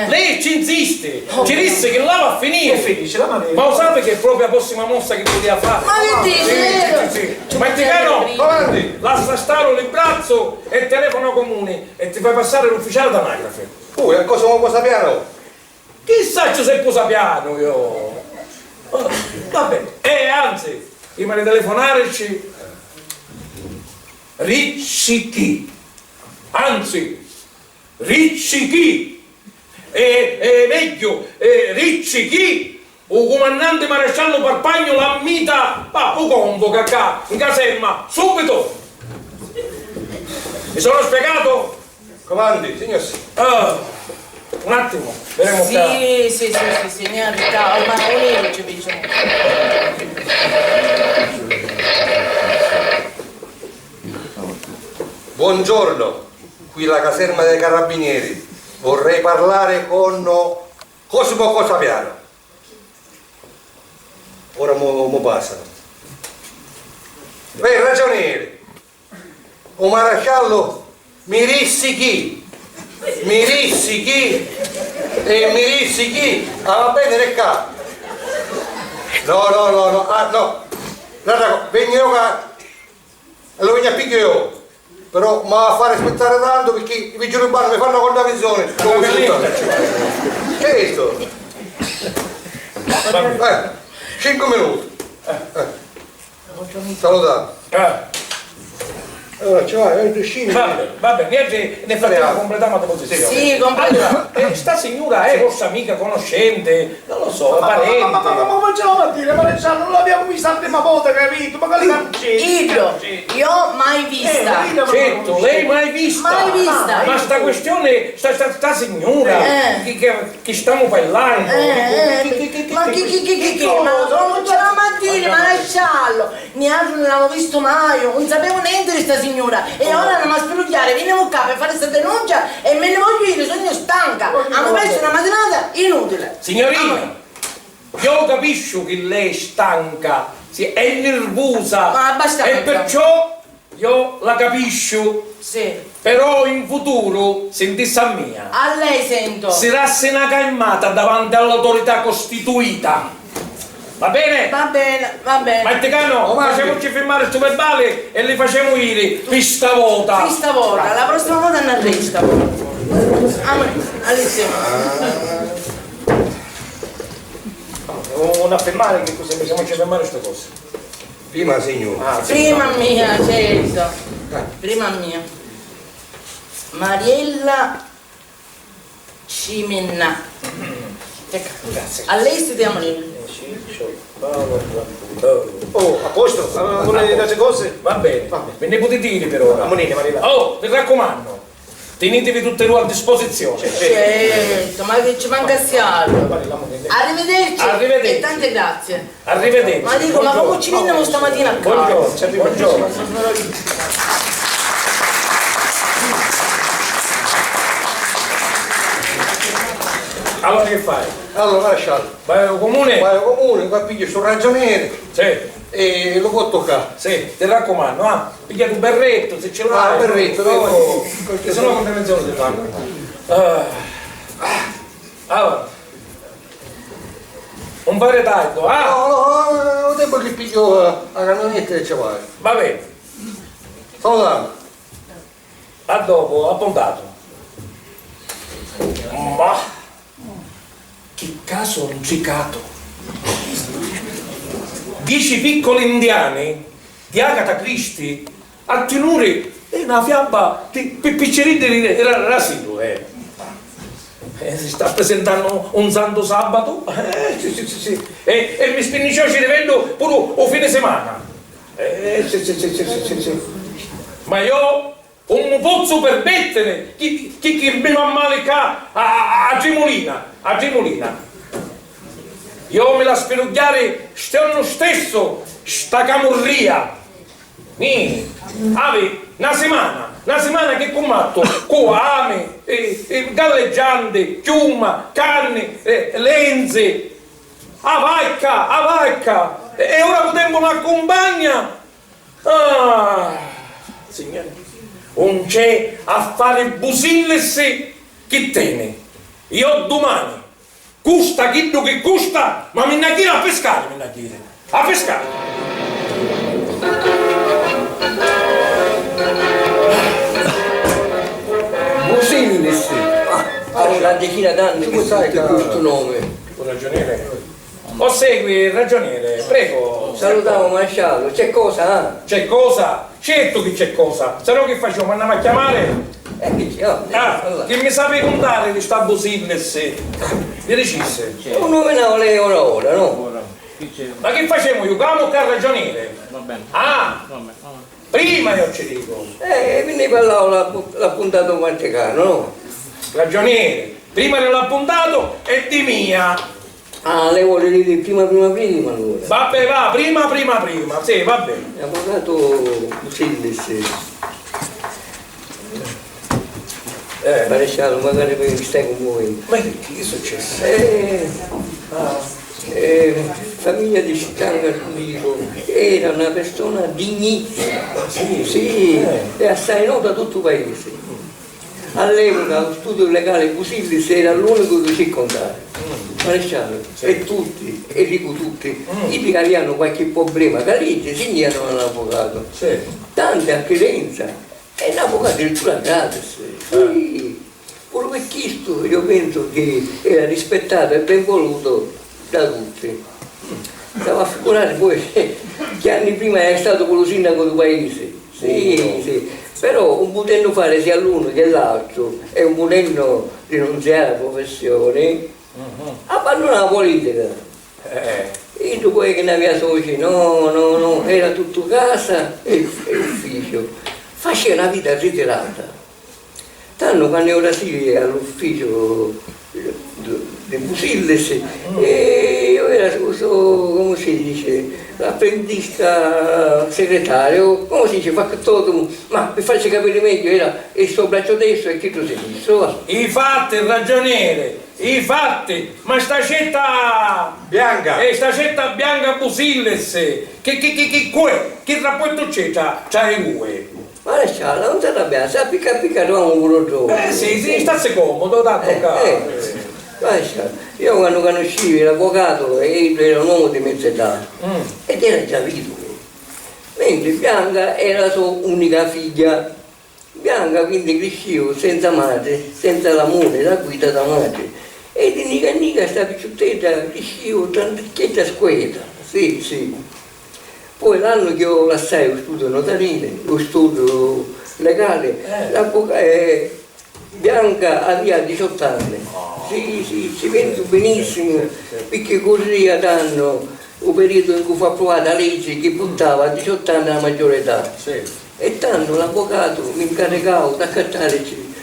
lei ci insiste, ci dissi chi l'ava a finiri. Ma u sapi che è proprio la prossima mossa che vulia fari? Ma che dici? Sì, sì, sì. Ma ti caro, lassa stari li brazzu e telefona comuni. E ti fai passari l'ufficiale d'anagrafe. Ui, e cosa mi può sapere? Chi sacciu se può sapere io? Vabbè, e anzi, prima di telefonarci, ricci chi? Anzi, ricci chi? E, e megghiu, e ricci chi? U cumannanti maresciallu Parpagnu l'ammita, va, u convoca ccà, in caserma, subito! Mi sono spiegato? Comanti, signor sì. Ah, un attimo, vedremo ccà. Sì, sì, sì, sì, sì, niente, ccà, ormai un euro ci dice. Buongiorno, qui la caserma dei carabinieri. Vorrei parlare con Cosimo Cosapiano. Ora mo, mo passanu. Vè, ragionieri, u marasciallu mi dissi chi, mi dissi chi, e mi dissi chi, ah, va bene, ccà. No, no, no, no, ah, no. Guarda, vegnu io ccà. Allora vegnu a pigghiu io, però m'ha a fari aspettari tantu picchì i vigili urbani mi fannu a cuntavinzioni. Certu, certu. Eh, cincu minuti. Eh. Salutati. Eh. Allora ci vai, eh, tu sciri. Vabbè, vabbè, niente, nel frattempo completiamo la deposizione. Sì, completiamo. Allora, eh, sta signora è vostra amica, conoscente? Non lo so, parente. Ma, ma, ma, ma, ma, ma facciamo a dire, ma non l'abbiamo vista la prima volta, capito? Ma quale cancetti? Iddo, io mai vista. Eh, certo, lei mai vista. Mai vista. Ma sta questione, sta, sta, sta signora, eh, che, che, che stiamo parlando? Eh, eh, che, che, che, ma chi, chi, chi, chi, chi? Ma cosa? Ma non ce la ma dire, ma lasciallo. Niatri nun l'avemu vistu mai, nun sapemu nenti di sta signura e ora l'emu a spirugghiari, vinimu ccà pi fari sta denuncia e mi nni vogghiu jiri, sugnu stanca, amu persu na matinata inutili. Signorina, io capisciu chi lei è stanca, sì, è nervusa e perciò io la capisciu. Sì. Però in futuru sintissi a mia. A lei sento. Sirassi na calmata davanti all'autorità costituita. Va bene? Va bene, va bene. Matticano, facemuci firmari stu verbali e li facemu iri pi sta vota. Pi sta vota, la prossima vota n'arresta. Amen. All'insieme. Una firmari che così facemuci firmari stu coso. Prima signora. Ah, prima mia, certo. Prima mia. Mariella Ciminna. Ecco. Grazie. A lei stiamo lì. Oh, a posto? Ah, vuole dare cose? Va bene. Va bene. Ve ne potete dire per ora. Amunini, Mariella. Oh, mi raccomando. Tinitivi tutti e dui a disposizioni. Certo, ma chi ci mancassi altru. Arrivederci. Arrivederci. E tante grazie. Arrivederci. Ma dico, ma comu ci vinnimu stamatina a casa? Buongiorno, buongiorno. Allora che fai? Allora, lascialo. Vai al comune? Vai al comune, qua pigghi stu ragionieri. Sì. E lo porto qua. Sì, ti raccomando, ah, piglia un berretto se ce l'hai. Ah, un berretto, oh, che se no non te ne si fa. Ah, ah, allora, non fare tardi, ah! No, no, no, no, tempo che piglio, eh, la camionetta e ci vai. Va bene. Salutiamo. A dopo, appuntato. Ma che caso intricato! Dieci piccoli indiani di Agatha Christie a tinuri e na fiaba di pi-, picciriddi di ra-, Rasilu, eh. Eh, si sta presentannu un santu sabatu, eh, sì, sì, sì, sì. E, e mi spinnicciò u ciriveddu puru u fine simana. Eh, sì, sì, sì. Ma io un mi pozzu permettiri chi, chi, chi mi va mali ccà a, a, a trimulina, a trimulina. Io mi la spirugghiari sti annu stessu sta camurria. Ni, avi, na simana, na simana chi cummattu cu ami, e, e galleggianti, chiumma, carni, e, lenzi. A vacca, a vacca! E, e ora cu tempu n'accumpagna? Ah, Signore, un c'è a fari busillissi chi teni. Io dumani, custa chiddu chi custa, ma mi nna jiri a piscari, mi nna jiri a piscari. Busillissi. Ah, ah, una decina d'anni che sento stu nomi. Un ragioniere? O segui, ragioniere, prego. Salutamu, maresciallu. C'è cosa, ah? C'è cosa? Certu chi c'è cosa, se no chi facemu, annamu a chiamare? Eh, chi c'è? Oh, ah, chi mi sapi cuntari di sta busillissi? Mi dicissi. Lu numinau lei ora ora, no? Ma chi facemu, jucamu ccà, ragioniere? Va bene. Ah! Va bene, va bene. Prima io ci dico. Eh, mi nni parlau l'appu-, l'appuntatu quanticanu, no? Ragioniere, prima di l'appuntatu e di mia. Ah, lei vuole dire prima, prima, prima, allora. Vabbè, va, prima, prima, prima. Sì, vabbè. Avvocato Busillis. Eh. Maresciallo, magari mi stai commuovendo. Ma che, che è successo? Eh, ah, eh, famiglia di Scittanga Giudico era una persona dignissima. Sì. Sì, eh. E assai nota a tutto il paese. All'epoca lo studio legale Busillis era l'unico che ci contava. Mm. Maresciallo, sì. E tutti, e dico tutti, mm, i avevano qualche problema, che lì ti segnalano un avvocato. Sì. Tante a credenza. E dopo addirittura gratis. Eh. Sì. Pure per questo io penso che era rispettato e ben voluto da tutti. Stava a figurare poi che anni prima era stato quello sindaco di paese. Sì, sì. Però non potendo fare sia l'uno che l'altro e non potendo rinunziare alla professione, mhm, abbandona la politica. Eh. E dopo che ne aveva soci, no, no, no, era tutto casa e, e ufficio. Faceva una vita ritirata. Tanto quando ora sì all'ufficio di, di Busillis, mm, e io era sto, sto, come si dice, l'apprendista segretario, come si dice, factotum, ma per farci capire meglio era il suo braccio destro e chiddu sinistro, va. I fatti, ragioniere! I fatti, ma sta cetta bianca! E sta cetta bianca Busillis, che, che, che, che, cuè? Che rapportu c'è tra, tra i due? Maresciallo, non si arrabbiare, sta picca picca arrivamu pure noi. Eh sì, sì, stassi comodo, tanto eh, ccà. Eh, maresciallo, io quando conoscevo l'avvocato, e era un uomo di mezza età, mm, ed era già vidulo, mentre Bianca era la sua unica figlia. Bianca quindi criscìu senza matri, senza l'amuri e la guida dâ matri, e di nica a nica sta picciuttedda criscìu tanticchedda scueta, sì, sì. Poi l'annu chi iu lassai u studiu notarili, u studiu legali, eh, l'avvoca-, eh, Bianca avìa diciottu anni. Sì, sì, ci pensu benissimu, picchì currìa tannu u periodu in cui fu approvata la leggi chi purtava a diciottu anni la maggiore età. Sì. E tannu l'avvocatu mi ncarricau d'accattarici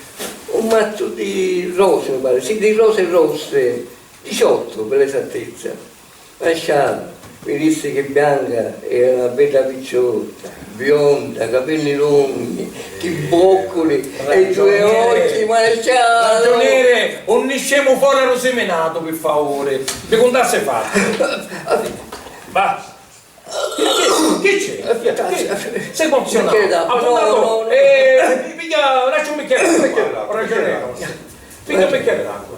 Un mazzu di rosi, mi pari, sì, di rosi rossi, diciottu per l'esattezza. Masciallu, mi dissi chi Bianca era una bedda picciotta, bionda, capelli longhi, chi bocculi e dui occhi, masciallu! Ragioniere, unni scemu fora ru siminatu, pi favuri. Mi cuntassi fatti. Va. Chi c'è? Chi c'è? Chi c'è? Sei emozionato? Appuntato, eh, piglia, lascia un bicchiere d'acqua, ragioniere. Piglia un bicchiere d'acqua.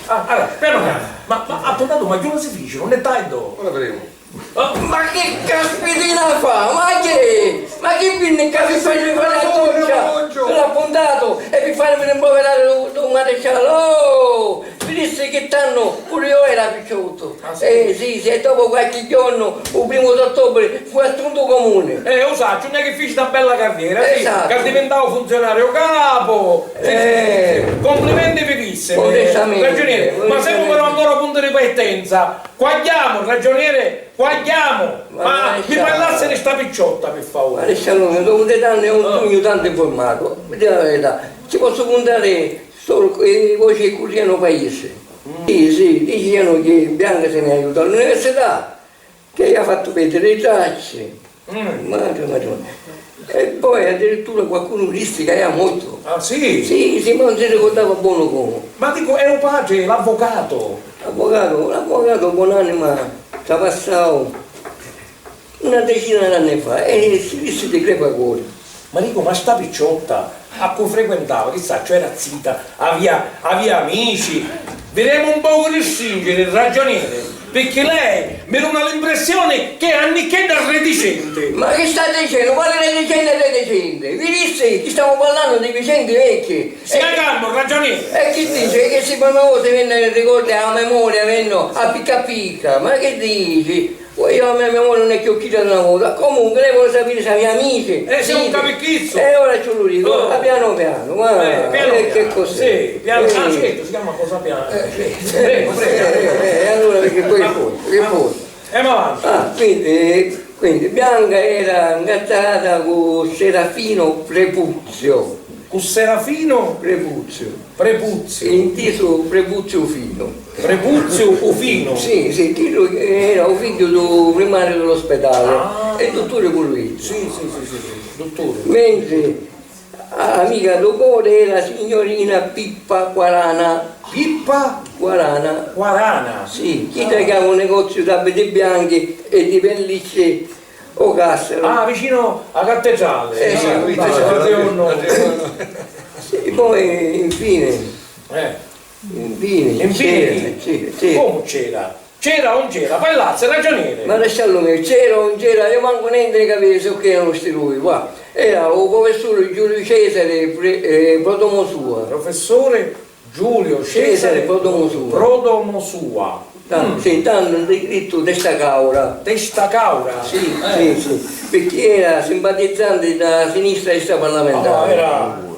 Ah, allora, piano piano. Ma, ma appuntato, ma chi non si dice? Non è tardi. Ora vedremo. Ma chi caspitina fa? Ma chi? Ma chi vinni ca vi fai fare la doccia? L'appuntato e vi fai rimproverare lu, lu maresciallo? Oh! Mi dissi chi tannu puru io era picciottu. Ah, sì? Eh, sì, sì, e dopo qualche giorno, u primu d'ottobre, fu assuntu comune. Eh, u sacciu, non è che fici na bella carriera, sì, esatto, che diventau funzionario capo. Sì, sì, sì, sì. Complimenti vivissimi, ragioniere. Ma semu però ancora a punto di partenza. Quagliamo, ragioniere, quagliamo. Ma mi parlassi di sta picciotta, pi favuri. Maresciallo, dopo tanti anni non sugnu tantu informatu, vi dicu la verità, ci posso contare solo i voci che curriano paese. Sì, sì, dicevano che Bianca se ne è aiuta all'università, che gli ha fatto perdere i tracci. Madonna, Madonna. E poi addirittura qualcuno mi disse che era morto. Ah, sì? Sì, sì, ma non si ricordava buono come. Ma dico, è un padre, l'avvocato. L'avvocato, l'avvocato buonanima, trapassau una decina d'anni fa e si dissi di crepacori. Ma dico, ma sta picciotta a cu frequentava, chi sacciu, era zita, avia, avia amici? Viremu un pocu di stringiri, ragioniere, picchì lei mi duna l'impressioni che è annicchedda reticenti. Ma chi sta dicennu? Quali reticenti e reticenti? Vi dissi chi stamu parlannu di vicenti vecchi. Sia calmu, ragioniere. E chi dici? Che si fannu cose vennu ricordi a memoria, vennu a picca a picca. Ma chi dici? Poi io a me memoria non è chiù chidda di una vota. Comunque, lei vuole sapere se aveva amici. Eh, sei un capichizzu. E ora ce lo dico, ma piano piano, ma eh, piano piano. Che cos'è? Sì, piano. Ah, certo, si chiama cosa piano. Eh, sì. Prego, prego. Eh, eh, allora perché poi, poi, che poi? Eh, ma avanti. Ah, quindi, quindi Bianca era ingazzata con Serafino Prepuzio. Cu Serafino? Prepuzio. Prepuzio. Inteso Prepuzio Fino. Prepuzio u Fino? Sì, sì, chiddu era u figghiu di u primariu di l'ospedali e dutturi puru iddu. Sì, sì, sì, sì, sì, dutturi. Mentri a amica d'u cori era signorina Pippa Quarana. Pippa? Quarana. Quarana? Sì, chidda che avia un negoziu d'abiti bianchi e di pellicci o Cassero. Ah, vicino a cattedrale. Eh, sì, ah, sì, sì, sì. Sì, poi infine, eh, infine, infine c'era, sì, sì. Comu c'era? C'era o non c'era? Palazzo, ragioniere. Maresciallo mio, c'era o non c'era, io manco nenti ne capivi su che erano sti dui, va. Era u professore Giulio Cesare, pre-, eh, prodomo sua. Professore? Giulio Cesare Prodomosua. Prodomosua. Tantu, sì, tantu nni drittu testa caura. Testa caura? Sì, sì, sì, picchì era simpatizzanti dâ sinistra extraparlamentari. Ah, era.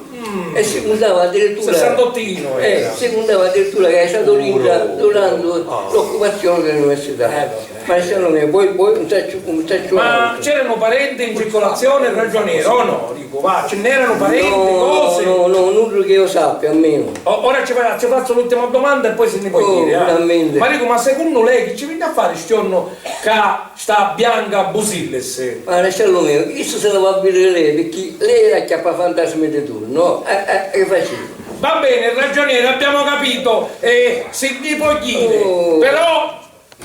E si cuntava addirittura, sessantottino era. Eh, si cuntava addirittura che è stato dintra durante l'occupazione dell'università. Eh, vabbè. Ma se non è, poi, poi non sacciu, non sacciu. Ma c'erano parenti in circolazione, ragioniere, o no? Dico, va, ce n'erano parenti, no, cose? No, no, nulla che io sappia, almeno. O-, ora ci fa-, ci faccio l'ultima domanda e poi se ne puoi dire, eh. Veramente. Ma dico, ma secondo lei chi ci venne a fare sti giorno ca sta Bianca Busilles? Ma lascialo mio, isso se lo va a vedere lei, perché lei era acchiappa fantasmi di turno, eh, eh, che faceva? Va bene, ragioniere, abbiamo capito, eh, si ne può dire, però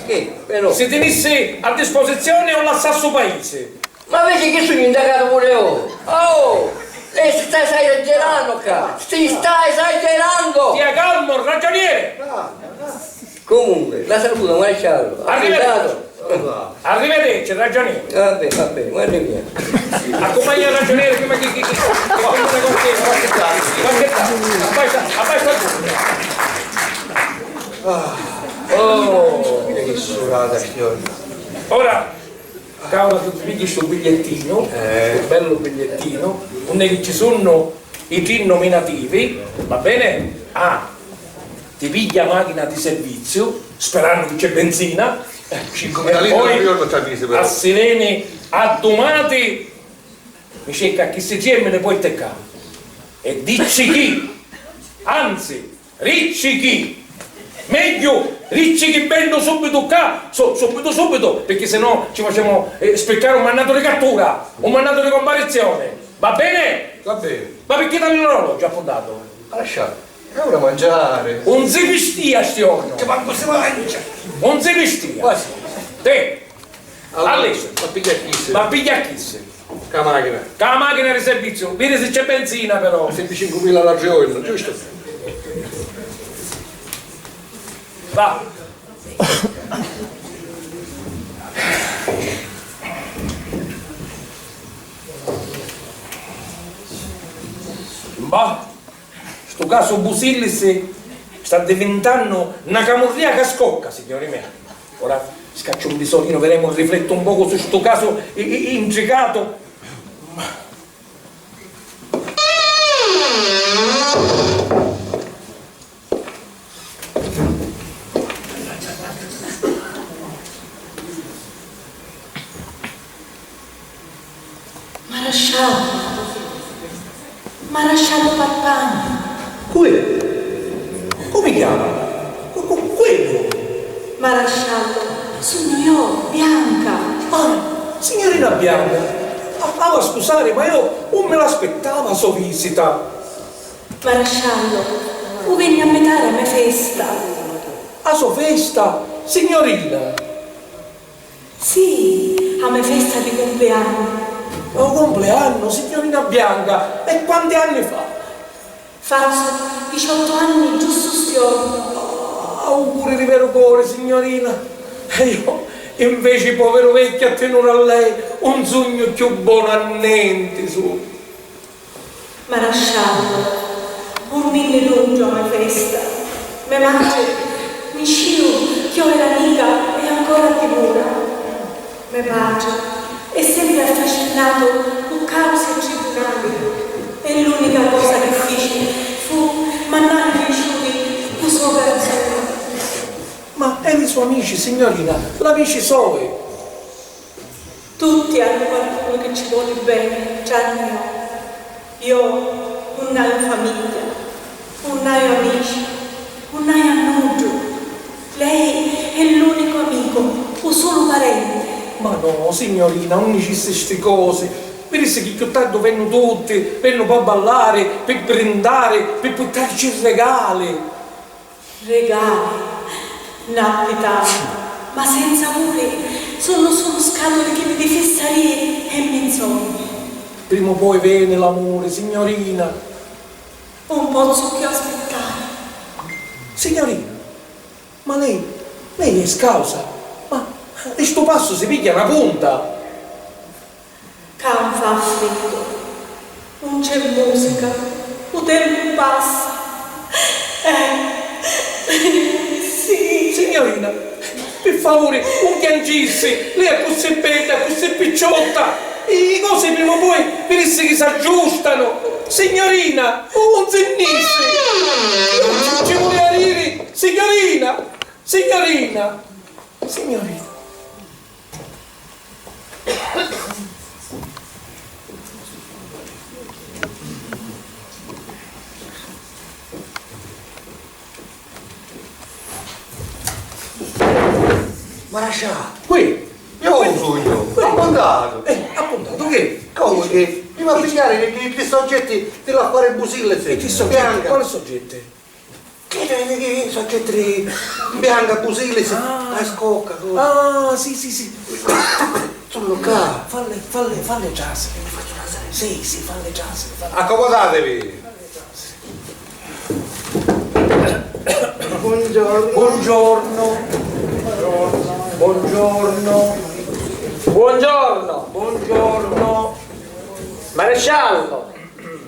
Che, però? Si tinissi a disposizione o lassassi u paese? Ma invece chi sugnu indagatu pure io? Oh! Lei si sta esagerannu ccà! Si sta esagerannu! Stia calmo, ragioniere! Comunque, la saluto, maresciallo. Arrivederci. Arrivederci, ragioniere. Va bene, va bene, guarda via. Accompagna il ragioniere prima che, che, che, che qualche, qualche, abbassa, abbassa il. Ah, oh, che surata, signori. Ora, Caura, tu ti pigli stu bigliettinu, eh, stu bellu bigliettinu, unnè chi ci sunnu i tri nominativi, va bene? Ah, ti pigli a machina di serviziu, sperannu chi c'è benzina, e poi a sireni addumati mi cerca a chisti tri e mi li porta ccà. E dicci chi Anzi, ricci chi! Megghiu, ricci chi vennu subitu ccà, su-, subitu, subitu, pirchì si no ci facemu, eh, spiccari un mandatu di cattura, un mandatu di cumparizioni. Va beni? Va beni. Ma pirchì t'hannu l'orologiu appuntatu? Lascia, è ora mangiare. Un si vistìa sti jornu. Che mancu si mangia. Un si vistìa. Quasi. Te. Allora, Alli, va a pigghiari chissi. Va a pigghiari chissi. Ca machina. Ca machina di serviziu. Vidi si c'è benzina, però. Setticinquemila l'altru jornu, giustu? Va. Bah. Stu casu Busillis sta divintannu na camurria ca scocca, signori mei. Ora scacciu un bisolinu, vedemu, riflettu un pocu su stu casu i-, i-, intricatu. Marasciallu, marasciallu Parpagna. Cu è? Comu si chiama? Cu, cu, cu è? Marasciallu, sugnu iò, Bianca. Ah, signurina Bianca, a, ava scusari, ma iò un mi l'aspettava a so visita. Marasciallu, u vinni a mitari a me festa. A so festa? Signurina! Sì, a me festa di cumpliannu. O cumpliannu, signurina Bianca, e quanti anni fa? Fazzu diciottu anni giustu sti jornu. Auguri di veru cori, signurina. E io, inveci, poviru vecchiu, a tenura a lei, un sugnu cchiù bonu a nenti, su. Marasciallu, un vinni nuddu a me festa. Me matri nisciu chi iò era nica e ancora addimura. Me patri è sempri affascinatu cu causi e tribunali e l'unica cosa chi fici fu mannari li ciuri cu so garzuna. Ma e li so amici, signurina, l'amici soi? Tutti hannu qualcunu chi ci voli beni, tranni iò. Iò nun haiu famigghia, nun haiu amici, nun haiu a nuddu. Lei è l'unicu amicu, u sulu parenti. Ma no, signurina, nun dicissi sti cosi. Virissi chi cchiù tardu vennu tutti, vennu p'abballari, pi brindari, pi purtarci regali. Regali, n'appi tanti, ma senza amuri sunnu sulu scatuli chini di fissarii e minzogni. Prima o poi veni l'amuri, signurina. Un pozzu cchiù aspittari. Signurina, ma lei, lei è scausa? Ma di stu passu si pigghia na punta. Ccà 'un fa friddu, 'un c'è musica, u tempu passa. Eh, sì. Signurina, pi favuri, 'un chiangissi, lei è accussì bedda, accussì picciotta, i cosi prima o poi virissi chi s'aggiustanu. Signurina, 'un si nnissi. Io ci, ci vulia riri, signurina, signurina, signurina. Marascià! Qui! Io u sugnu! Appuntatu! Eh, appuntatu chi? Comu chi? Mi va a pigghiari li, li, li soggetti di l'affari Busillis. E chi soggetti? Bianca. Quali soggetti? Chi, chi, chi, chi soggetti di Bianca, Busillis, ah, la scocca, tu. Ah, sì, sì, sì. Sunnu ccà. Falli, falli, falli trasiri. Li facciu trasiri? Sì, sì, falli trasiri, falli. Accomodatevi. Buongiorno. Buongiorno. Buongiorno. Buongiorno. Buongiorno. Maresciallo,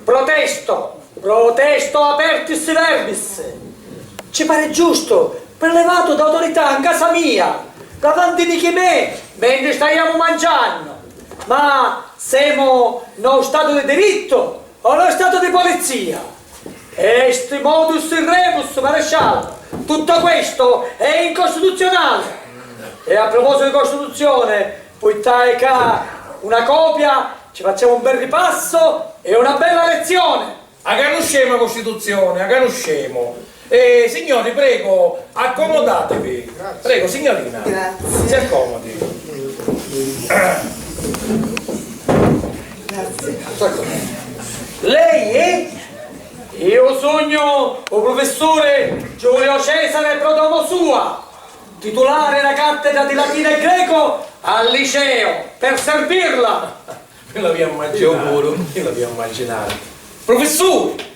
protesto, protesto apertis verbis. Ci pari giustu, prelevatu d'autorità in casa mia, davanti di chi me, mentri staiamu mangiannu. Ma semu nô statu di dirittu o nô statu di polizia? Est modus in rebus, maresciallo. Tutto questo è incostituzionale. E a proposito di Costituzione, purtai ccà una copia, ci facciamo un bel ripasso e una bella lezione. A ca nun Canuscemu a Costituzione, a canuscemu. Eh, signori, prego, accomodatevi. Grazie. Prego, signorina. Grazie. Si accomodi. Grazie. Lei è? Io sugnu u prufissuri Giulio Cesare Pro Domo Sua, titulare della cattedra di latino e greco al liceo, per servirla. Mi l'avia immaginatu. Sicuru? Mi l'avia immaginatu. Prufissuri,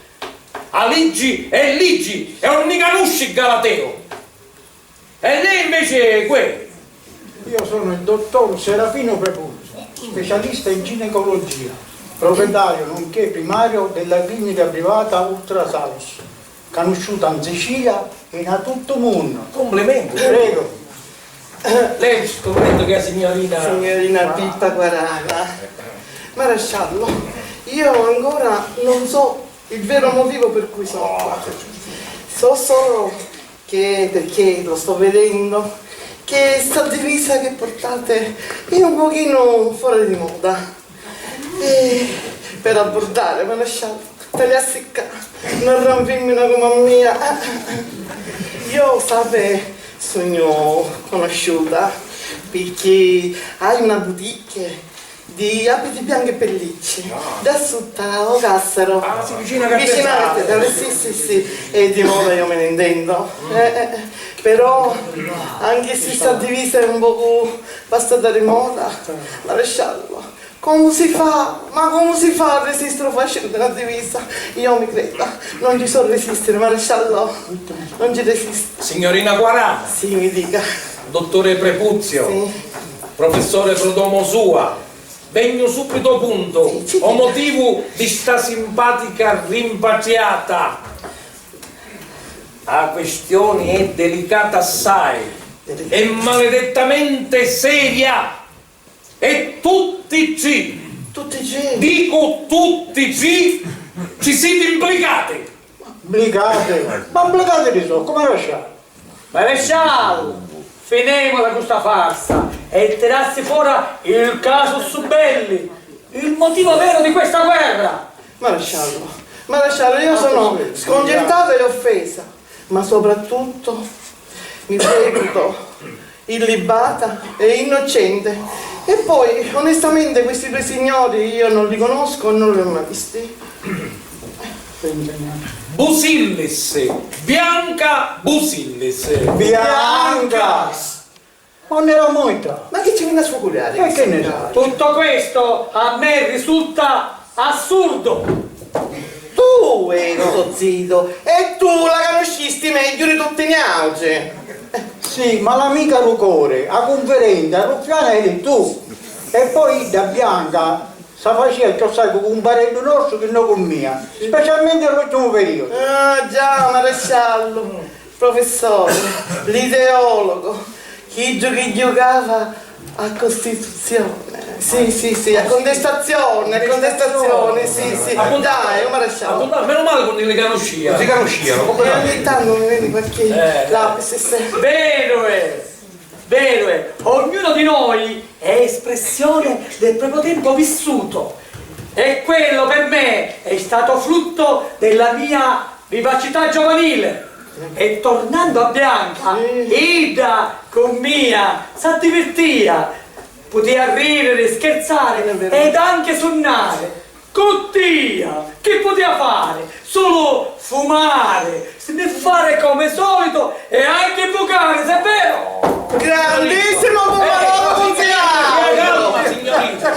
a liggi è liggi e 'un ni canusci Galateo. E lei invece cu è? Io sono il dottor Serafino Prepuzio, specialista in ginecologia, proprietario nonché primario della clinica privata Ultrasalus, canusciuta in Sicilia e in tutto il mondo. Complimenti. Prego. Lei, scommetto che è la signorina... Signorina Pippa Quarana. Maresciallo, io ancora non so il vero motivo per cui sono qua. So solo che, perché lo sto vedendo, che sta divisa che portate è un pochino fuori di moda. E per abbordare, maresciallo, tagliassi ccà, una gran femmina come a mia. Io, sape, sugnu conosciuta, picchì hai una boutique di abiti bianchi e pellicci, da sutta o Cassaro, ah, sì, vicino a Cassaro. Vicino a Cassaro, sì, sì, sì, e di moda io me ne intendo. Eh, eh, eh. Però, anche se sta divisa è un poco passata di moda, maresciallo, comu si fa? Ma comu si fa a resistere u fascinu di na divisa? Io mi creda, non ci so resistere, maresciallo. Non ci resisto. Signorina Quarana. Sì, mi dica. Dottore Prepuzio. Sì. Professore Pro Domo Sua. Vegnu subito o punto. Sì, sì. O motivu di sta simpatica rimpatriata. A questioni è delicata assai. Delicata. E maledettamente seria. E tutti ci... Tutti ci? Dicu tutti ci, ci siti implicati! Implicati? Ma implicati chi so, comu era scià? Maresciallo, finimula cu sta farsa e tirassi fora il casus belli, il motivo vero di questa guerra! Maresciallo, maresciallo, io sono sconcertata e offesa. Ma soprattutto mi reputo illibata e innocente. E poi, onestamente, questi due signori io non li conosco e non li ho mai visti. Busillis, Bianca Busillis. Bianca! Ma non era muita. Ma chi ci veni a sfuculiari? E chi ne sa? Tutto questo a me risulta assurdo. Tu eri to zitu e tu la canuscisti megghiu di tutti niautri. Sì, ma l'amica du cori, a cunfidenti, a ruffiana eri tu. E poi idda Bianca sa facia cchiù assai cu cumpareddu nostru chi no cu mia, specialmenti nell'ultimu periodu. Ah, già, maresciallu, professori, l'ideologu, chiddu chi giucava a Costituzione. Sì, sì, sì, a contestazione, a contestazione, sì, sì. Dai, o maresciallu. Menu mali ca nun li canuscia. Nun si canuscianu, comu... E ogni tantu mi veni qualchi lapsus. Veru è, veru è, ognuno di noi è espressione del proprio tempo vissuto e quello per me è stato frutto della mia vivacità giovanile. E tornando a Bianca, idda cu mia s'addivirtia, putia ridiri, scherzare ed anche sunnare. Cu tia, chi putia fari? Sulu fumari, sniffare come solito e anche bucare, se è vero! Grandissimo fumatore, consigliere! Calma, signorina.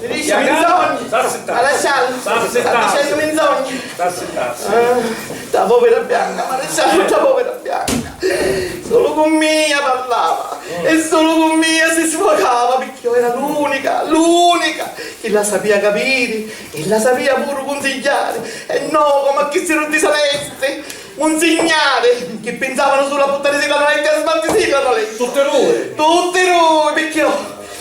Dici minzogni! Sta zitta. Maresciallu, sta dicennu minzogni! Sta zitta. Ah, sta povera Bianca, maresciallu, sta povera Bianca! Sulu cu mia parlava e sulu cu mia si sfogava, picchì io era l'unica, l'unica chi la sapia capiri e la sapia puru cunsigghiari. E no comu a chisti dui salesti, munzignari, chi pinsavanu sulu a puttarisi la noletti e a sbattisiri la noletti. Tutti dui? Tutti dui, picchì io,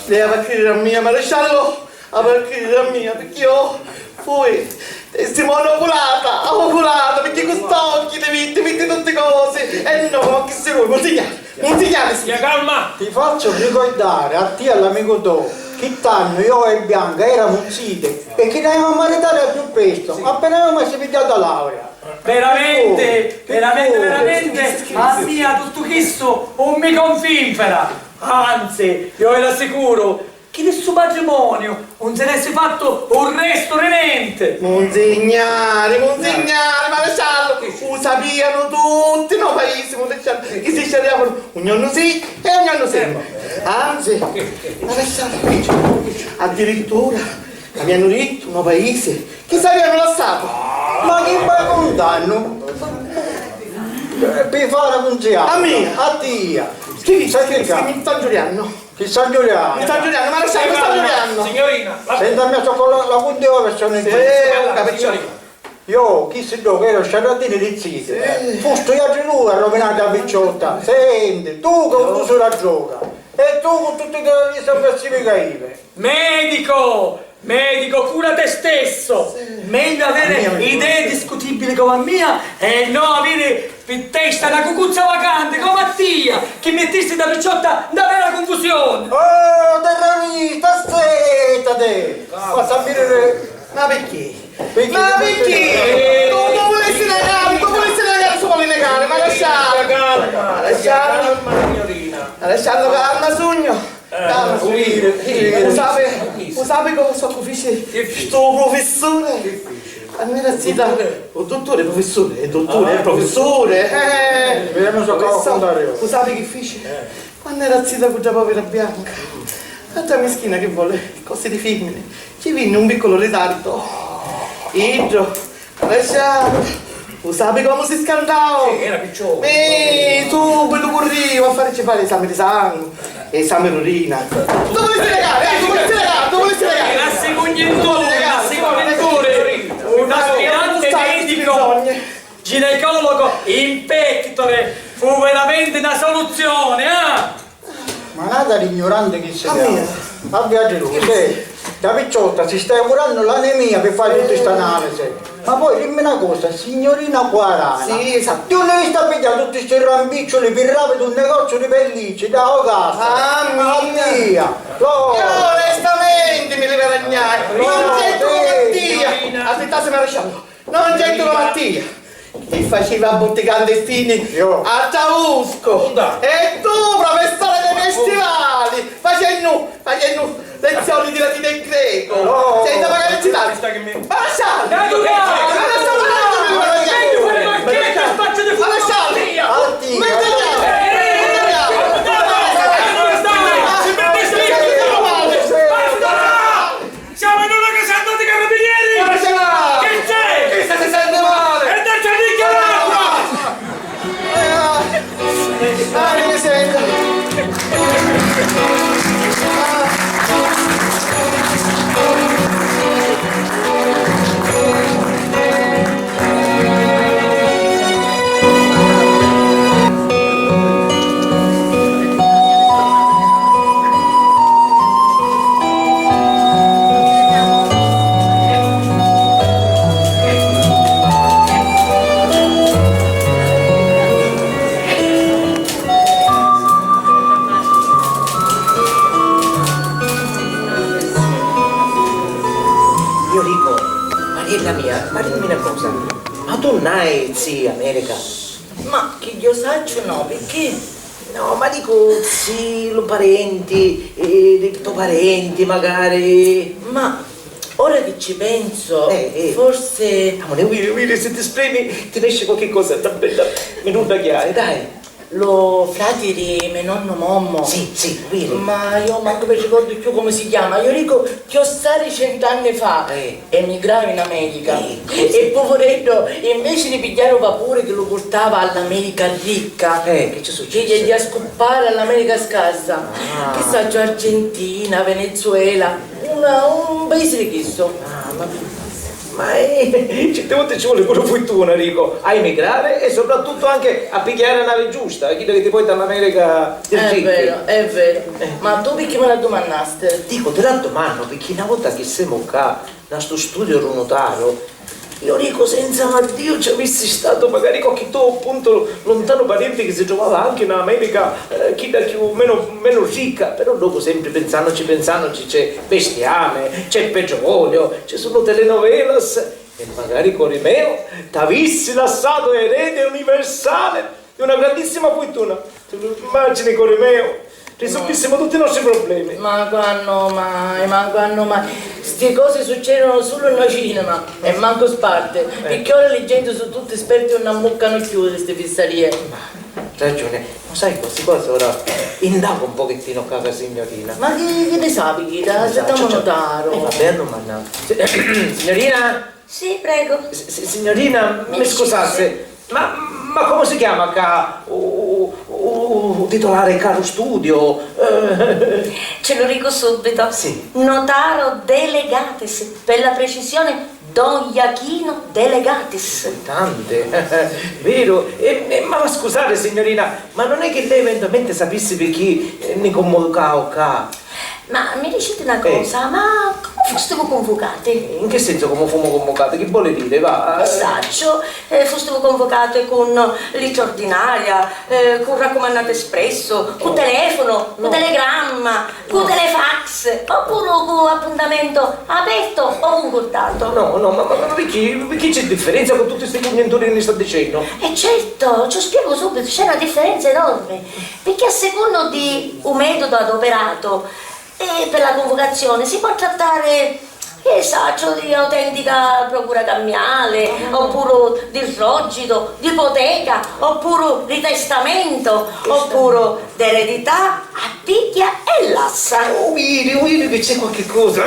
lei havi a cridiri a mia, maresciallu, havi a cridiri a mia, picchì io fui testimoni oculata, oculata, picchì cu st'occhi ti vitti, vitti tutti cosi. E no comu a chisti dui, munzignari. Nun ti chiami, stia calma! Ti faccio ricordare a tia e all'amico to Chi tannu io e Bianca eramu ziti e chi n'avemu a maritari al più presto, appena avemu si pigghiatu a laurea. Veramente, veramente, veramente, a mia tuttu chistu un mi confinfera. Anzi, io era sicuru chi di stu matrimoniu un si nessi fattu un restu di nenti. Munzignari, munzignari, marasciallu, u sapianu tutti no paisi, munzignari, chi si sciariavanu un jornu sì e un jornu sì. Anzi, marasciallu, addirittura avianu dittu no paisi chi s'avianu lassatu. Ma chi vai cuntannu? Pi fari cunziatu. A mia? A tia. Chi dici? Chi mi sta giuriannu? Chi sta giuriannu? Mi sta giuriannu, ma lasciami, mi sta giuriannu. Signorina, la... Senta, a mia so la, la cunti ora sono in... Sì, ho capito. Signorina. Io, chi si do che ero sciarratini di ziti. Sì. Fustu iatri due a rovinare la picciotta. Senti, tu che un uso la gioca. E tu con tutti i terroristi aggressivi che ivi. Medico! Medico, cura te stesso! Sì. Meglio avere idee discutibili come a mia e no avere pi testa na cucuzza vacante come a tia, chi mittisti da picciotta nta vera confusione! Oh, terrorista, assettati! Ma sapere... Ma perché? Ma perché? Tu, tu volessi negare, tu volessi negare, tu vuoi negare, ma lasciamo! Calma, lasciamo! Calma, signorina! Ma lasciamo calma, sugno! Eh, u sapi, u sapi cosa cu fici stu prufissuri? Quannu era zita, u dutturi, prufissuri, e dutturi, e prufissuri, eh, u sapi chi fici? Quannu era zita cu dda povira Bianca, a dda mischina chi voli cosi di fimmini, ci vinni un piccolo ritardo. Iddu Marasciallu, u sapi comu si scantau? Sì, era picciola. Mi, subitu curriu a farici fari esami di sangu e esami d'urina. Tu vulissi legari, eh, tu vulissi legari, tu vulissi legari. L'assicugnitura, l'assicugnitura, un aspirante medico, ginecologo in pectore, fu veramente una soluzione, ah! Ma nata di ignuranti chi si chiama. A viaggi lui, sì. Da picciotta si sta curando l'anemia per fare tutta sta analisi. Ma poi dimmi una cosa, signorina Guarana, sì, esatto, di dove vi sta pigliando tutti sti rampiccioli per rapire un negozio di pellicce da casa? Ah, mia! Io onestamente mi li veragnai, non c'è tu Mattia! Aspettate, maresciallo. Non c'è tu Mattia, chi faciva a butticante fini a Tausco, e tu, professore dei miei stivali, facennu, facennu lezioni di latino e greco, senza magari citare. Ma lascialo! Ma lascialo! Ma lascialo! Ma lascialo! Siamo in una casata di carabinieri! Che c'è? Questa si sente male! E non c'è mica l'acqua! Ah, mi sento! Io dico, Mariella mia, ma dimmi una cosa, ma tu n'hai zii America? Ma chi io sacciu no, picchì? No, ma dico, zii, lu parenti, eh, di to parenti, magari. Ma ora che ci penso, eh, eh, forse... Amore, viri, viri, se ti spremi, ti nesci qualche cosa, sta bella, mi nun tagghiari, dai. Lu frati di me nonnu Mommo. Sì, sì, viri. Ma io manco mi ricordu più come si chiama. Io dico, chiossai di cent'anni fa, eh, emigrai in America. Eh, e povereddu, invece di pigghiari un vapore che lo portava all'America ricca, eh, che ci succede? Gli è da scuppare all'America scarsa. Ah. Che saccio, Argentina, Venezuela, una, un paese di questo. Ah, ma, ma eh, certe volte ci vuole pure fortuna, dico, a emigrare e soprattutto anche a pigliare la nave giusta, quella che ti porta all'America del... È vero, è vero. Eh. Ma tu perché me la domandasti? Dico, te la domando perché una volta che siamo qua, da sto studio di un notaio, Iu dicu, senza Maddiu ci avissi statu macari qualchi to appuntu luntanu parienti chi si truvava anchi na America, eh, chidda chiù menu, menu ricca, però dopu sempri pinsannuci, pinsannuci, c'è bestiame, c'è petrolio, ci sunnu telenovelas e macari cori meu t'avissi lassatu erede universale di una grandissima furtuna. Tu lu immaggini, cori meu? Risolvissimu tutti i nostri problemi. Ma quannu mai, ma quannu mai? Sti cosi succedunu sulu nno cinema e mancu sparti, picchì ora li genti su tutti sperti e nun ammuccanu cchiù di sti fissarie. Ragiuni, ma sai cosi, cosi ora indagu un pochettino ccà ca signorina. Ma chi, chi ni sapi chidda? Aspettamu nutaru. Eh, vabbè, allura manna. Signorina? Sì, prego. Si-, si-, signorina, mi scusassi, ma, ma come si chiama qua u, u, u, u titolare caro studio? Eh. Ce lu dicu subito. Sì. Notaro Delegatis, per la precisione Don Jachino Delegatis. Tante, vero? E, e, ma, ma scusate, signorina, ma non è che lei eventualmente sapessi perché, eh, ni convocau qua? Ma mi diciti na cosa, ma comu fustivu cunvucati? In che senso comu fumu cunvucati? Chi voli diri? Va. E sacciu, eh, fustivu cunvucati cu l'Ittra Ordinaria, eh, cu Raccumannatu Espressu, cu telefunu, cu telegramma, cu telefax, oppuru cu appuntamentu apertu o cuncurdatu? No, no, ma, ma, ma picchì, picchì c'è differenza cu tutti sti cunjinturi chi mi sta dicennu? E certu, ci u spiegu subitu, c'è na differenza enormi, picchì a secunnu di u metudu adoperatu, e per la cunvocazione si può trattare, che sacciu, di autentica procura cambiale, oppuru di roggitu, d'ipoteca, oppuru di testamento, oppuru d'eredità, a pigghia e lassa. Oh, viri, viri chi c'è qualche cosa.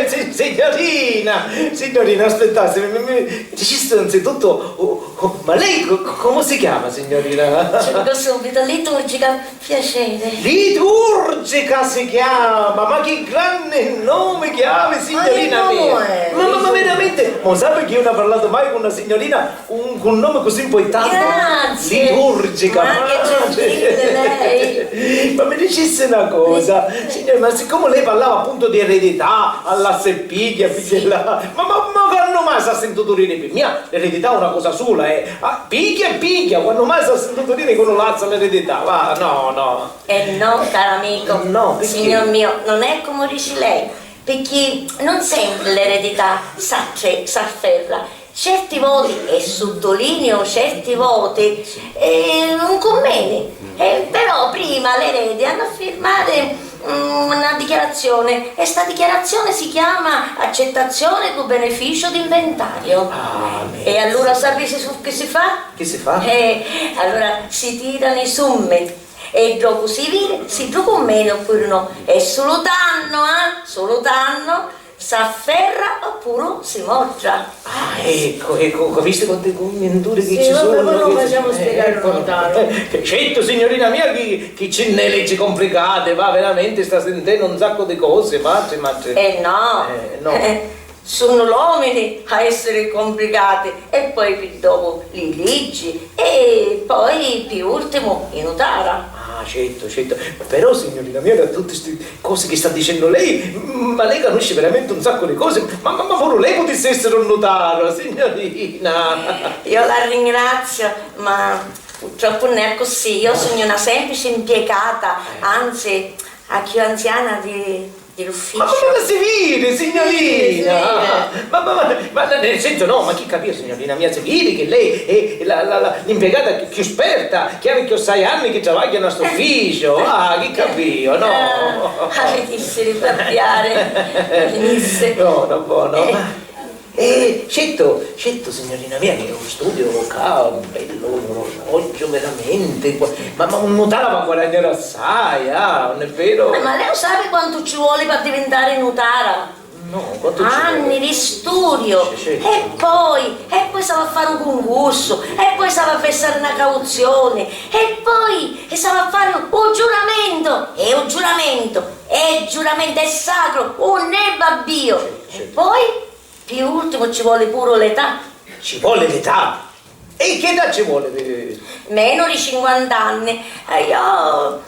Si-, signorina, signorina, aspettassi, mi, mi, mi diciste anzitutto, oh, oh, ma lei co-, co-, come si chiama, signorina? Ci dico subito, liturgica. Piacere. Liturgica si chiama, ma chi granni nomi chi havi, signorina mia! Ma, ma, ma veramente, ma u sapi chi iu nun haiu parlatu mai cu na signorina cu un, cu un nomi così importante? Grazie. Liturgica, ma che gentile lei. Ma mi dicissi na cosa, signori, ma siccome lei parlava appunto di eredità, a lassa e pigghia, pigghia e la-, ma, ma, ma quannu mai s'ha sintutu diri pi mia? L'eredità è una cosa sola, eh. Ah, pigghia e pigghia, quannu mai s'ha sintutu diri ca unu lazza l'eredità? Va, no, no. Eh no, caro amico. No, picchì? Signor mio, non è come dice lei, perché non sempre l'eredità s'atte-, s'afferra. Certi voti, e sottolineo certi voti, eh, non conviene. Eh, però prima l'eredi hanno firmato, mm, una dichiarazione, e sta dichiarazione si chiama accettazione con beneficio d'inventario. Ah, e allora sapessi su-, che si fa? Che si fa? Eh, allora si tirano i summi. E ddocu si viri siddu cunveni oppuru no. E sulu tannu, eh? Sulu tannu s'afferra oppuru si mortra. Ah, ecco, ecco, capisti quanti cunvintura chi ci sunnu? Sì, vabbè, ma non facciamo spiegare un notaro. Eh, certo, signorina mia, chi, chi ci nn'è leggi complicate, va, veramente sta sentennu un saccu di cosi, matri, matri. Eh no. Eh, no. Sunnu l'omini a essiri complicati, e poi pi ddocu li liggi, e poi pi urtimu i nutara. Ah, certu, certu. Però, signorina mia, da tutti sti cosi chi sta dicennu lei, ma lei canusci veramenti un saccu di cosi, ma, ma, ma puru lei putissi essiri un nutaru, signorina! Io la ringrazio, ma purtroppu non è così. Io sugnu una semplice impiegata, anzi, a cchiù anziana di di l'ufficiu. Ma, ma, ma si vidi, signorina! Sì, si vidi. Ma, ma, ma, ma nel senso, no, ma chi capìu, signorina mia, si vidi chi lei è la, la, la, l'impiegata cchiù sperta, chi havi cchiossai anni chi travagghia nna st'ufficiu. Ah, chi capìu, no? Ah, finissi di babbiari, finissi. No, no, no, no. Eh. Eh, certu, certu, signorina mia, chi è un studiu ccà, bellu, un orologiu veramenti, ma, ma un nutara va guadagnari assai, ah, non è vero? Eh, ma lei u sapi quantu ci voli p'addivintari nutara? No, quantu ci voli? Anni di studiu, sì, sì, e poi, e poi s'havi a fari u cuncursu, e poi s'havi a versari na cauzioni, e poi s'havi a fari u giuramento, e u giuramento, e u giuramento è sacru, un è babbiu, sì, sì, e poi Pi ultimu ci voli puru l'età. Ci voli l'età? E chi età ci voli? Menu di cinquant'anni. E io,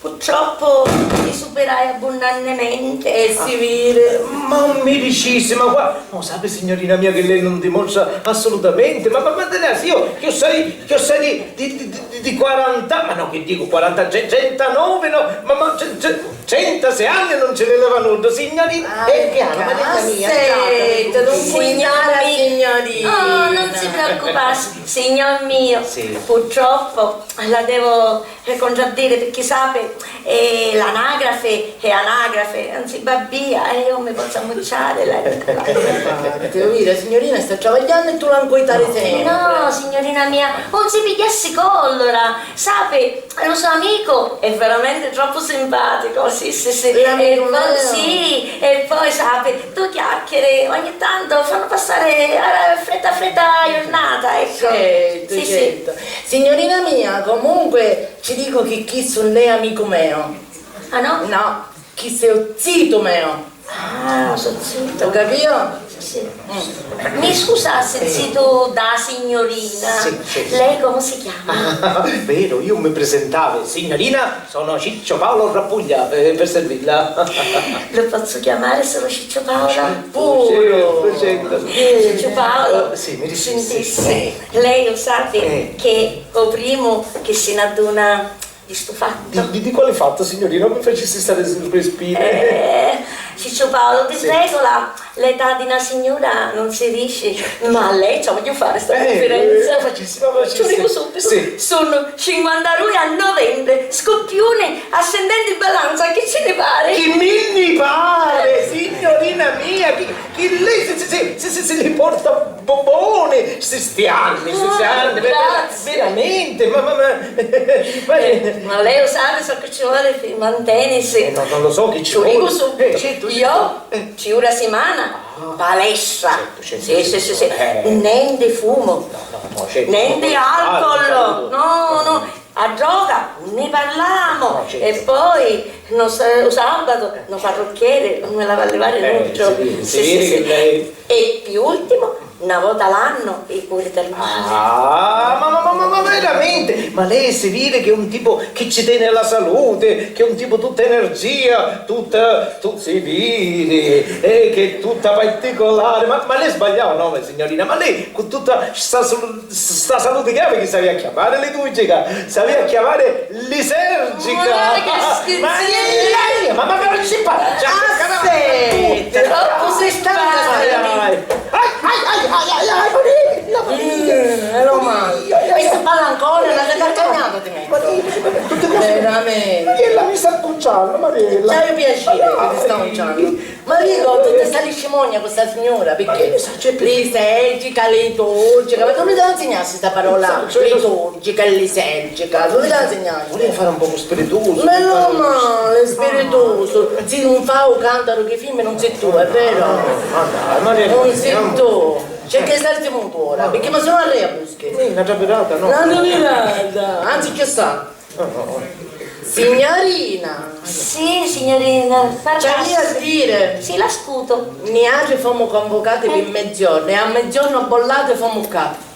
Purtroppu li superai abbundannementi. E si viri. Ma mi dicissi, ma qua, ma u sapi, signorina mia, chi lei non dimostra assolutamente, ma, ma, ma Teresa, io, io sai, io sai di, di, di, di, di quaranta, ma no, che dico quaranta, ce-, centanove, no, ma, ma ce-, ce-, centosei anni non ce ne leva nulla, signorina. E piano, ma Teresa mia, senta, non cuidare, signorina. Oh, non si preoccupasse, signor mio. Sì. Purtroppo la devo e contraddire, picchì sapi, eh, l'anagrafe è anagrafe, non si babbia, e io mi pozzu ammucciari la, la... Guarda, ti viri, signorina sta travagghiannu e tu la ncuitari sempri. No, signorina mia, non si pigghiassi collera, sapi, lo so amico è veramente troppo simpatico, sì, sì, sì. L'amico mio? Sì, e poi, sapi, due chiacchiere ogni tanto fanno passare, eh, fretta fretta la giornata, ecco. Certo, sì, sì, certo. Signorina mia, comunque ci dico che chi non è amico mio. Ah, no? No, chi sei zito mio. Ah, so zito. Ho capito? Sì. Mm. Mi scusassi, zito da signorina. Sì, sì, sì. Lei come si chiama? Vero, io mi presentavo, signorina, sono Ciccio Paolo Rappuglia, per, per servirla. Lo posso chiamare solo Ciccio Paolo? Certo, certo, certo. Ciccio Paolo, eh, sì, mi dici, sì, sentisse, sì. Lei lo sa che ho primo che si n'adduna di stu fatto. Di, di, di quale fatto, signorina? Mi facessi stare sul respiro. Eh, Ciccio Paolo, di regola l'età di una signora non si dice, ma a lei ci voglio fare sta confidenza. Eh, la facessi, la facessi. Ci dico subito, sì. Sono cinquantadue a novembre, Scoppione, ascendente in Balanza, che ce ne pare? Che mi ne pare, signorina mia, che Chi lei si, si, si, si, si, si li porta bo-, boni, sti, sti anni, sti, sti anni, ver-, ver-, veramente, ma, ma, ma, ma, eh, ma lei lo sa ciò che ci vuole per mantenersi. Eh, no, non lo so chi ci vuole. Dico subito, eh, certo, io, certo, eh, ci una settimana, palestra. Certo, certo, sì, certo, sì, sì, sì. Eh. Nente fumo, no, no, no, certo, nente alcol, no, no. A droga ne parliamo. No, certo. E poi no sa-, u sabato no parrucchiere non me la va a levare, eh, nulla. Sì, sì, sì, sì, sì. E per ultimo, una volta l'anno, i curi termali. Ah, ma, ma, ma, ma, ma veramente? Ma lei si vede che è un tipo che ci tiene alla salute, che è un tipo tutta energia, tutta, tu-, si vede, eh, che è tutta particolare. Ma, ma lei sbagliava nome, signorina, ma lei con tutta sta sal-, sta salute che havi chi s'avia a chiamare liturgica, s'avia a chiamare lisergica. Ma che schifo! Ma lei, ma, ma, ma non si parla, cioè, ah, sì, troppo si sta. Ai, ai, ai, ai, ai, ai, ai, Maria, Maria. Mm, meno male. E se parla ancora, la carcagnata ti metti. Veramente. Ma che, che la mi sta accucciando, Mariella. C'hai piacere che ti sta accucciando? Ma dico, tu ti stai scimogna con sta signora, perché? Ma io saccio, è per lisergica, liturgica, ma tu mi devi insegnare sta parola, saccio, io liturgica e lisergica, tu mi devi insegnare. Volevo fare un poco spiritoso. Meno male, spiritoso. Si non fa un cantaro che film non sei tu, è vero? Ma dai, ma non sei tu. C'è che stai muto ora, perché mi sono arrea busche. Sì, una travirata, no? Una travirata, anzi c'è sta. Signorina! Sì, signorina, parlassi. C'avia a dire. Sì, l'ascutu. Niatri fomu convocati pi mezziornu e a mezziornu abbollati fomu ccà.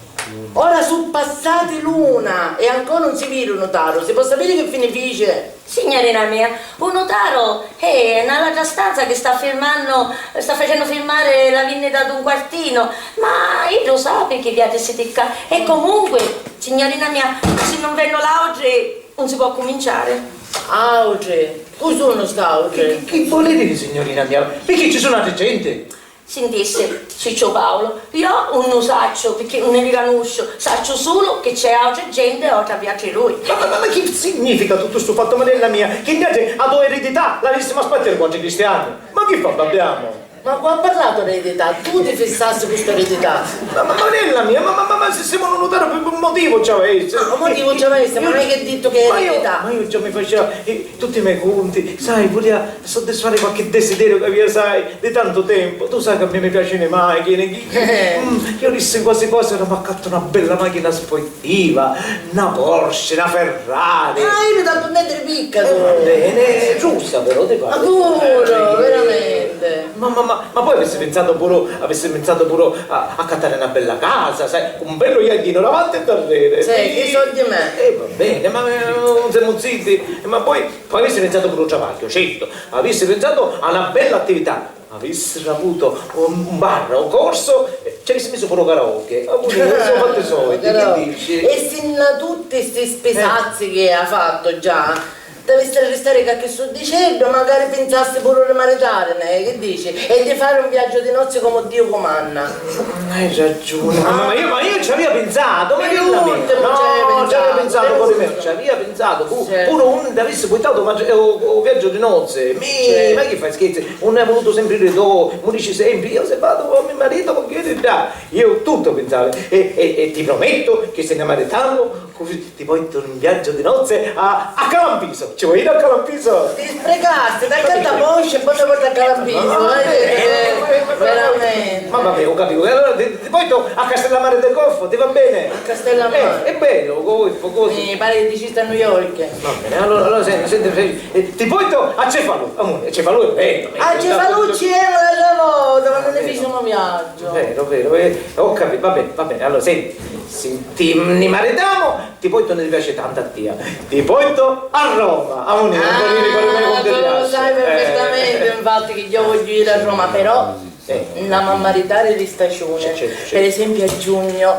Ora su passati l'una e ancora nun si viri u nutaru. Si pò sapiri chi fini fici? Signorina mia, u nutaru è nna l'atra stanza chi sta firmannu, sta facennu firmari la vinnita d'un quartinu, ma iddu u sapi chi viatri siti ccà e comunque, signorina mia, si nun vennu l'autri, 'un si pò accuminciari. Autri? Cu sunnu st'autri? Chi, chi, chi voli diri, signorina mia? Picchì ci sunnu atri genti? Sintissi, Cicciu Paulu, iò 'un u sacciu, picchì 'un li canusciu, sacciu sulu chi c'è autri genti oltri a viatri dui. Ma, ma, ma, ma chi significa tuttu stu fattu, Mariella mia? Chi niatri a to eridità l'avissimu a spartiri cu autri cristiani? Ma chi fa, babbiamu? Ma cu ha parlatu d'eredità? Tu ti fissassi cu st'eredità? Ma, ma, Mariella mia, ma, ma, ma, ma si simu nu nutaru pi, pi un motivu ci avessi. Ah, un motivu ci avessi, ma non è che è dittu che è eredità. Ma io, ma io già mi faceva, eh, tutti i me cunti, sai, vulia soddisfari qualche desideriu chi avia, sai, di tantu tempu. Tu sai che a mia mi piacini i machini, chi, chi, mm, io dissi quasi quasi ora m'accattu na bella machina sportiva, na Porsche, na Ferrari. Ah, io mi tantu niente di picca, tu. Eh, va bene, giusta però, ti parlo. Ma puru, veramente. Ma, ma, Ma, ma poi avissi pinsatu puru, avissi pinsatu puru a, a accattari na bella casa, sai, cu un bellu jagghiinu davanti e darreri. Sì, chi soddi me. E va beni, ma, eh, nun semu zitti. Ma poi, poi avissi pinsatu puru u travagghiu, certu, avissi pinsatu a na bella attività. Avissiru avutu un, un bar o corsu, eh, ci avissi misu puru karaoke. Ah, puru io, sono fatti soldi, che dici? E si nna tutti sti spisazzi che ha fatto già, t'avissi a ristari qualche suddiceddu, magari pinsassi puru di maritarini, eh, che dici? E di fari un viaggio di nozze come Dio comanda. Mm, hai ragione, ma, ma io, ma io ci avia pinsatu, ma che la mia? No, ci avia pinsatu, cuori mio, ci avia pinsatu, pu-, puru undi avissi puttatu ma, eh, u, u viaggio di nozze, mi, ma chi fai scherzi? Uno è voluto sempre dire, "Oh, mi dici sempre, io se vado con mio marito, con chi dà?" Io tutto pensavo, e, e, e ti prometto che se ne maritiamo, così ti porto in viaggio di nozze a, a Calampiso. Ci vuoi ir a Calampiso? Ti sprecaste, dai, canta voce e poi ti porto a Calampiso, eh, eh, veramente. Mamma mia, ho capito. E allora ti, ti porto a Castellammare del Golfo, ti va bene? A Castellammare. Eh, è bello, Golfo, così. Mi pare che diciste a New York. Va bene, allora, allora senti, senti, senti, eh, ti porto a Cefalù, amore, Cefalù è bello, eh, a Cefalù ci ero l'altra volta, quando ne feci un viaggio. Vero, vero, eh, ho capito, va bene, va bene, allora senti, se ti, ni maritamo, ti porto, ti piace tanto a tia, ti porto a Roma, amore, non ti ricordi mai quanto ti piace. Ah, tu lo sai perfettamente, infatti, che io voglio ir a Roma, però Eh, nn'amu a maritari di staciuni, per esempiu a giugnu,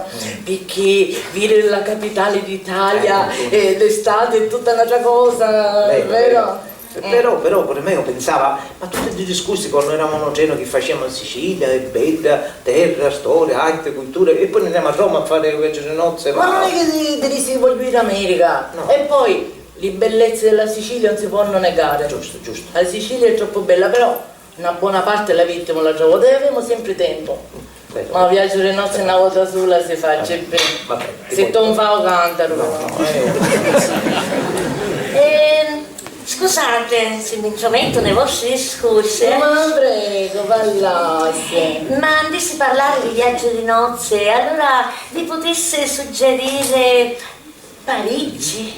picchì viri la capitali d'Italia, eh, d'estate è tutta n'atra cosa, vero? Però, però, per me, io pensava, ma tutti i discorsi quando eravamo a Genova che facciamo Sicilia è bella, terra, storia, arte, cultura, e poi andiamo a Roma a fare le nozze, ma non è che ti, ti dissi che voglio ir in America, e poi le bellezze della Sicilia non si possono negare. Giusto, giusto. La Sicilia è troppo bella, però una bona parti l'avittemu l'atra vota e avemu sempri tempu. Ma u viaggiu di nozzi na vota sula si fa, Geppè. Si tu un fa u cantaru, però. Ehm, scusate se mi intrometto nei vostri discorsi, eh. Ma prego, parlasse. Ma andissi parlare di viaggio di nozze, allora vi potesse suggerire Parigi?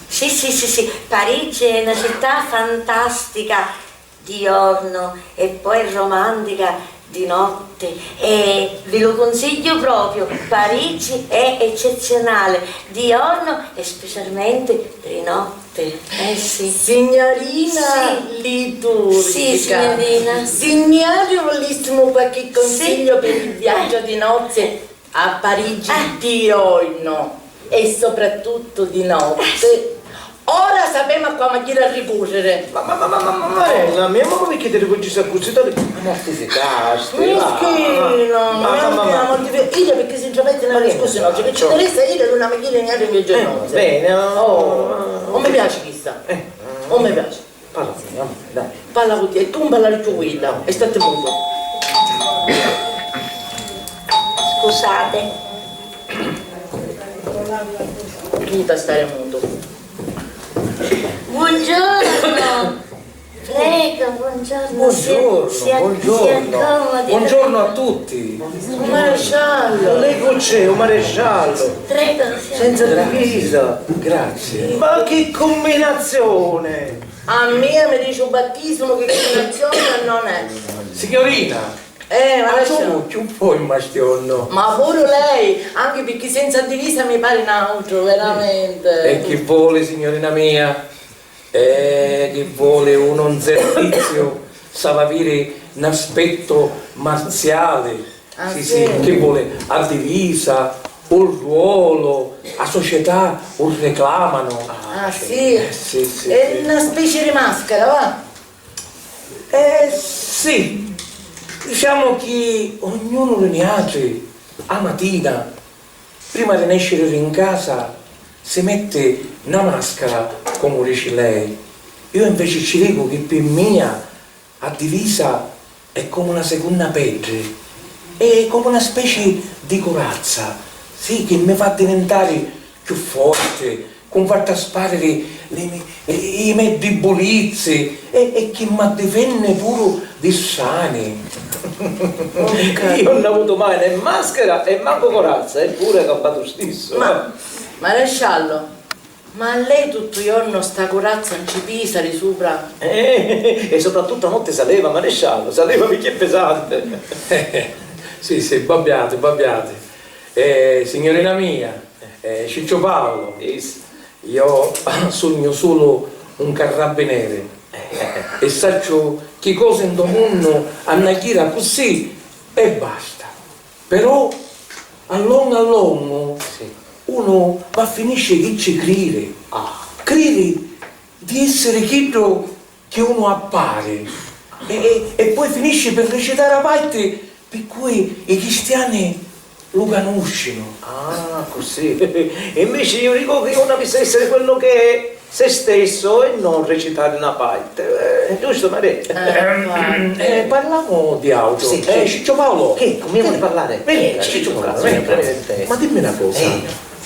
Sì, sì, sì, sì, Parigi è una città fantastica. Di jornu e poi romantica di notte. E vi lu cunsigghiu propriu, Parigi è eccezionale di jornu e specialmente di notte. Eh sì. Signorina liturgica. Sì, signorina. Si mi havi vulissimu qualche consiglio per il viaggio di nozze, a Parigi di jornu e soprattuttu di notte, ora sapemu a quali magghiera ricurriri. Ma, ma, ma, ma, ma, Marella mia, ma picchì ti rivolgissi accussì? Ti mortificasti, va. Mischina, ma, ma, ma, ma, mortifica-, idda picchì si ntra metti na discussioni, oggi che ci interessa, idda è una magghiera in altri due giorni. Bene, oh, non mi piace questa, non mi piace. Parla cu mia, amore, dai. Parla cu tia, e tu non parlare cchiù cu idda, e statti mutu. Scusate. Tu t'ha stari mutu. Buongiorno. Prego, buongiorno. Buongiorno, si, si, buongiorno. Si accomodi. Buongiorno a tutti. Maresciallo. Lei chi c'è, un maresciallo? Prego, si. Senza divisa. Grazie. Ma che combinazione! A mia mi dici u battisimu chi combinazioni non è. Signorina, eh, ma a lascia. Tu cchiù poi mastiorno. Ma puru lei, anche picchì senza divisa mi pari n'autru, veramente. E chi voli, signorina mia? E chi voli, uno in servizio s'havi aviri n'aspetto marziale. Ah, sì, sì, sì, chi voli? A divisa, u ruolo, a società u reclamano. Ah, sì? Eh, sì, sì, è sì. Una specie di maschera, va? Eh, sì. Diciamo che ognuno di niatri, a matina, prima di nesciri di casa, si metti na maschera, comu dici lei. Io invece ci dico che per mia a divisa è come una seconda pelle, è come una specie di corazza, sì, che mi fa diventare più forte, che mi fa trasparere le mie, i miei debolezze e, e che mi difende pure di strani. Io non ho avuto mai né maschera e manco corazza, eppure ho cambiato stesso. Ma, maresciallo, Ma a lei tuttu jornu sta curazza 'un ci pisa di supra? Eh, e soprattuttu a notti sa leva, maresciallo, sa leva picchì è pesante. Sì, sì, babbiati, babbiati. Eh, signorina mia, eh, Ciccio Paolo, io sugnu sulu un carrabbineri e sacciu chi cosi nto munnu hannu a jiri accussì e basta. Però a longu a longu unu va a finisci chi ci criri. Criri di essiri chiddu chi unu appari e, e, e poi finisci pi ricitari a parti pi cui i cristiani lu canuscinu. Ah, accussì. E inveci io dico che uno avesse essere quello che è, se stesso e non recitare una parte. Eh, giusto, Maria? Eh, infatti. Eh, parliamo di altro. Sì, eh, sì. Ciccio Paolo. Che? Con me vuole parlare? Veni, eh, Ciccio Paolo, veni, veni. Ma dimmi una cosa. Eh.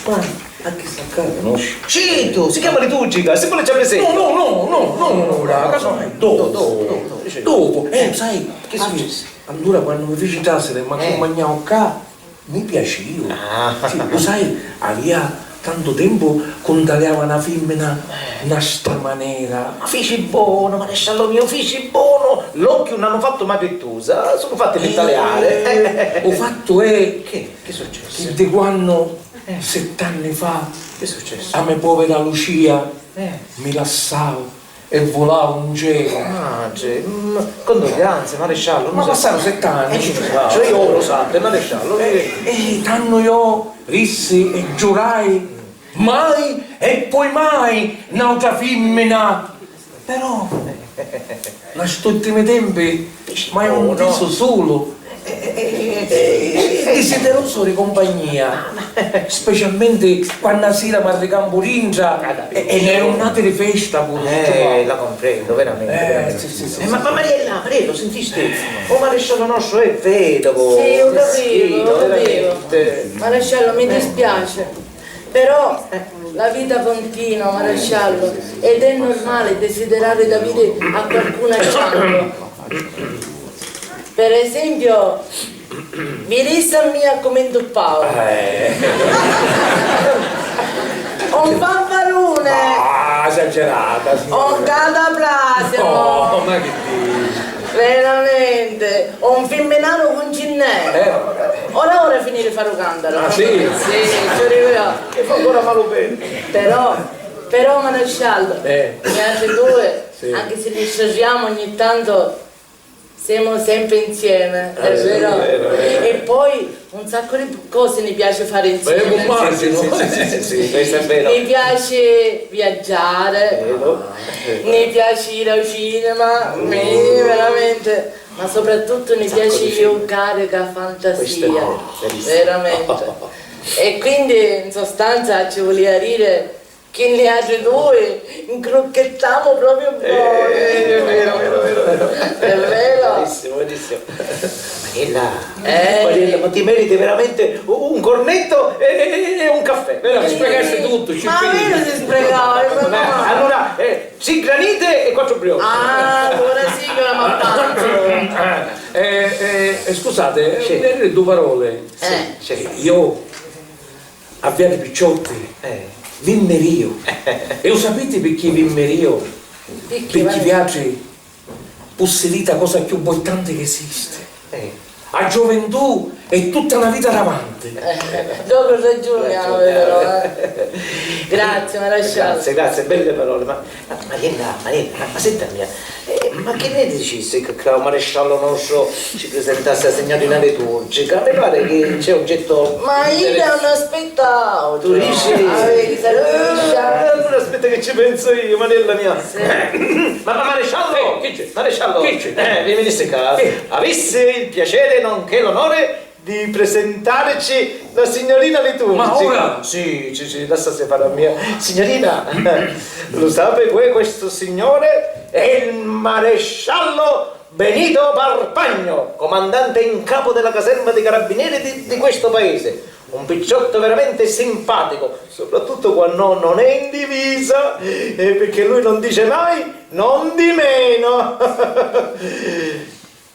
Ma a chista ccà la conosci? Cittu, si chiama Liturgica, si vuole ci presenta. No, no, no, no, no, ora, casomai, dopo. Dopo, dopo, dopo. Dopo. Eh, sai, che succede? Allura quannu mi fici trasiri e m'accumpagnavu ccà, mi piacìu. Ah. Sì, lu sai, avìa tantu tempu c'un taliava na fimmina na sta manera. Ma fici bonu, maresciallo mio, fici bonu! L'occhi nun hannu fattu mai pittusa, sunnu fatti pi taliari. Eh, u fattu è che, che successi? Chi di quannu, eh, sett'anni fa, che successi? A me povera Lucia, eh, mi lassau e vulau 'n celu. Ah, ce-, mm, condoglianze, maresciallo. Ma passaru sett'anni. Eh, cioè, io lo sape, maresciallo. E, e tannu io rissi e giurai, mai e poi mai n'autra fimmina. Però, na st'ultimi tempi, m'haiu ntisu sulu. Eh, eh, eh, eh, eh, disideroso di compagnia, specialmente quannu a sira m'arricampu dintra e, e nni jurnati di festa puru. Eh, la comprendo, veramente, eh, veramente. Sì, sì, sì, eh, sì, ma, ma Mariella, Mariella, lo sentiste? Oh, maresciallo nostro è vedovo. Sì, ho capito, mischino, ho capito. Veramente. Maresciallo, mi dispiace. Però la vita continua, maresciallo, ed è normale desiderare d'avere a qualcuno accanto. Per esempio, mi rissi a mia comu intuppau. Eh. Un fanfarone! Ah, esagerata, signora. Un cataplasmo! No, ma che dici? Veramente, un fimminaro cuncinnè. Eh, vabbè. Ora ora finire fare un cantaro. Ah, sì? Sì, ci arriverà. E fa ancora male bene. Però, però, maresciallo, eh, niatri due, sì, anche se li sciarriamo ogni tanto, siamo sempre insieme, è vero? Eh, sì, è vero, è vero. E poi un sacco di cose mi piace fare insieme. Eh, immagino. Sì, sì, sì, sì, sì, questo è vero. Mi piace viaggiare, vero, mi piace ir al cinema, mi, veramente, ma soprattutto mi piace giocare con la fantasia. Questo è vero, verissimo. Veramente. E quindi, in sostanza, ci voleva dire che niatri due ncrucchettamu proprio bonu. Eh, è vero, vero, vero, vero. È vero. Verissimo, verissimo. Mariella, eh, Mariella, ma ti meriti veramente un cornetto e, e, e un caffè, veramente. Ti spiegaste tutto, ci... Ma vero si spiegava, ma no. Allora, eh, sì granite e quattro brioche. Ah, allora sì che la m'appanzu. Eh, eh, eh, scusate, sì, eh, due parole. Eh. Sì. Io Avviati picciotti, eh, vi mmirìu. E u sapiti picchì vi mmirìu? Picchì, picchì viatri pussiditi a cosa cchiù importanti chi esisti. Eh. A gioventù è tutta na vita davanti. Eh, dopu ragiuni, però, eh. Grazie, maresciallo. Grazie, grazie, belle parole, ma Ma, Mariella, Mariella, ma, ma senti a mia, eh, ma chi ne dicissi che ccà u maresciallo nostro ci presentassi a signorina liturgica? Mi pare che c'è oggetto... Ma io non aspettavo. Tu dici? Ah, vedi, salutiscia. Eh, allora aspetta che ci penso io, Mariella mia. Sì. Ma, ma maresciallo! Eh, chi c'è? Maresciallo! Chi c'è? Eh, vi venisse qua. Sì. Avissi il piacere nonché l'onore di presentarci la signorina liturgica. Ma ora? Sì, sì, sì, lassassi fare a mia. Signorina, lo sape che questo signore è il maresciallo Benito Parpagno, comandante in capo della caserma dei carabinieri di, di questo paese. Un picciotto veramente simpatico, soprattutto quando non è in divisa, eh, perché lui non dice mai non di meno.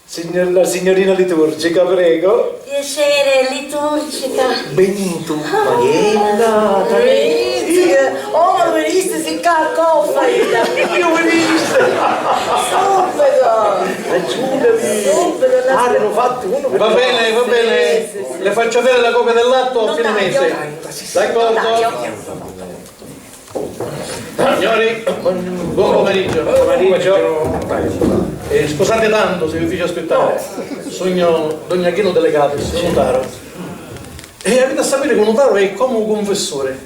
Signor, la signorina liturgica, prego. Piacere, liturgica. Benito. Mariella, Mariella. Benito. Oh, ma Io ho visto! Subito! Aiutami! Subito, la... Ah, non ho fatto uno. Va bene, va bene. Sì, sì, sì. Le faccio avere la copia dell'atto a fine mese. D'accordo? Signori, buon pomeriggio. Pomeriggio. Eh, scusate tanto se vi faccio aspettare. Sogno don Achino Delegato, il signor notaro. E avete a sapere che un notaro è come un confessore.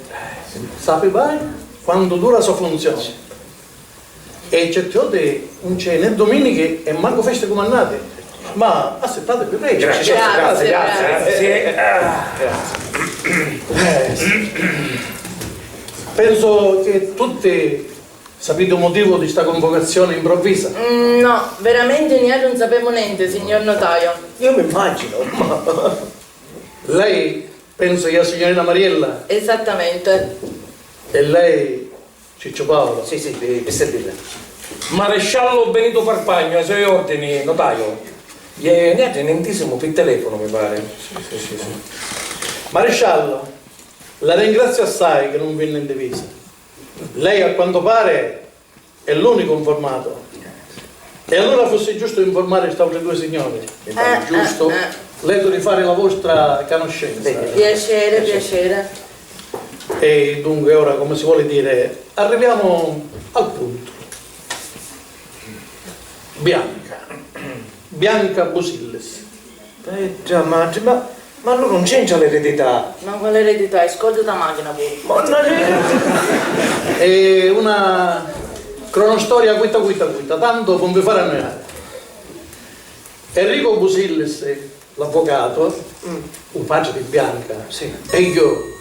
Sape mai quanto dura la sua funzione. E certe volte non c'è né domeniche e manco feste cumannate. Ma aspettatevi, prego. Grazie, grazie, grazie, grazie. Eh, sì. Penso che tutti sapete il motivo di sta convocazione improvvisa. Mm, no, veramente niatri non sapemo niente, signor notaio. Io mi immagino. Lei penso che è la signorina Mariella? Esattamente. E lei, Ciccio Paolo? Sì, sì, pi, pi servirla. Maresciallo Benito Farpagno, ai suoi ordini, notaio. Ie, niatri ne intisimu pi telefono, mi pare. Sì, sì, sì, sì. Maresciallo, la ringrazio assai che non venne in divisa. Lei, a quanto pare, è l'unico informato. E allora fosse giusto informare st'altre due signore. Mi pare giusto. Lei deve fare la vostra conoscenza. Piacere, piacere. E dunque ora, come si vuole dire, arriviamo al punto. Bianca. Bianca Busillis. Eh già, ma, ma, ma allora non c'entra l'eredità? Ma quale eredità? Hai scordato la macchina pure. Ma non è... È una cronostoria quitta, quitta, quitta, tanto non vi farà annoiare. Enrico Busillis, l'avvocato, mm, un faccia di Bianca, sì, e io,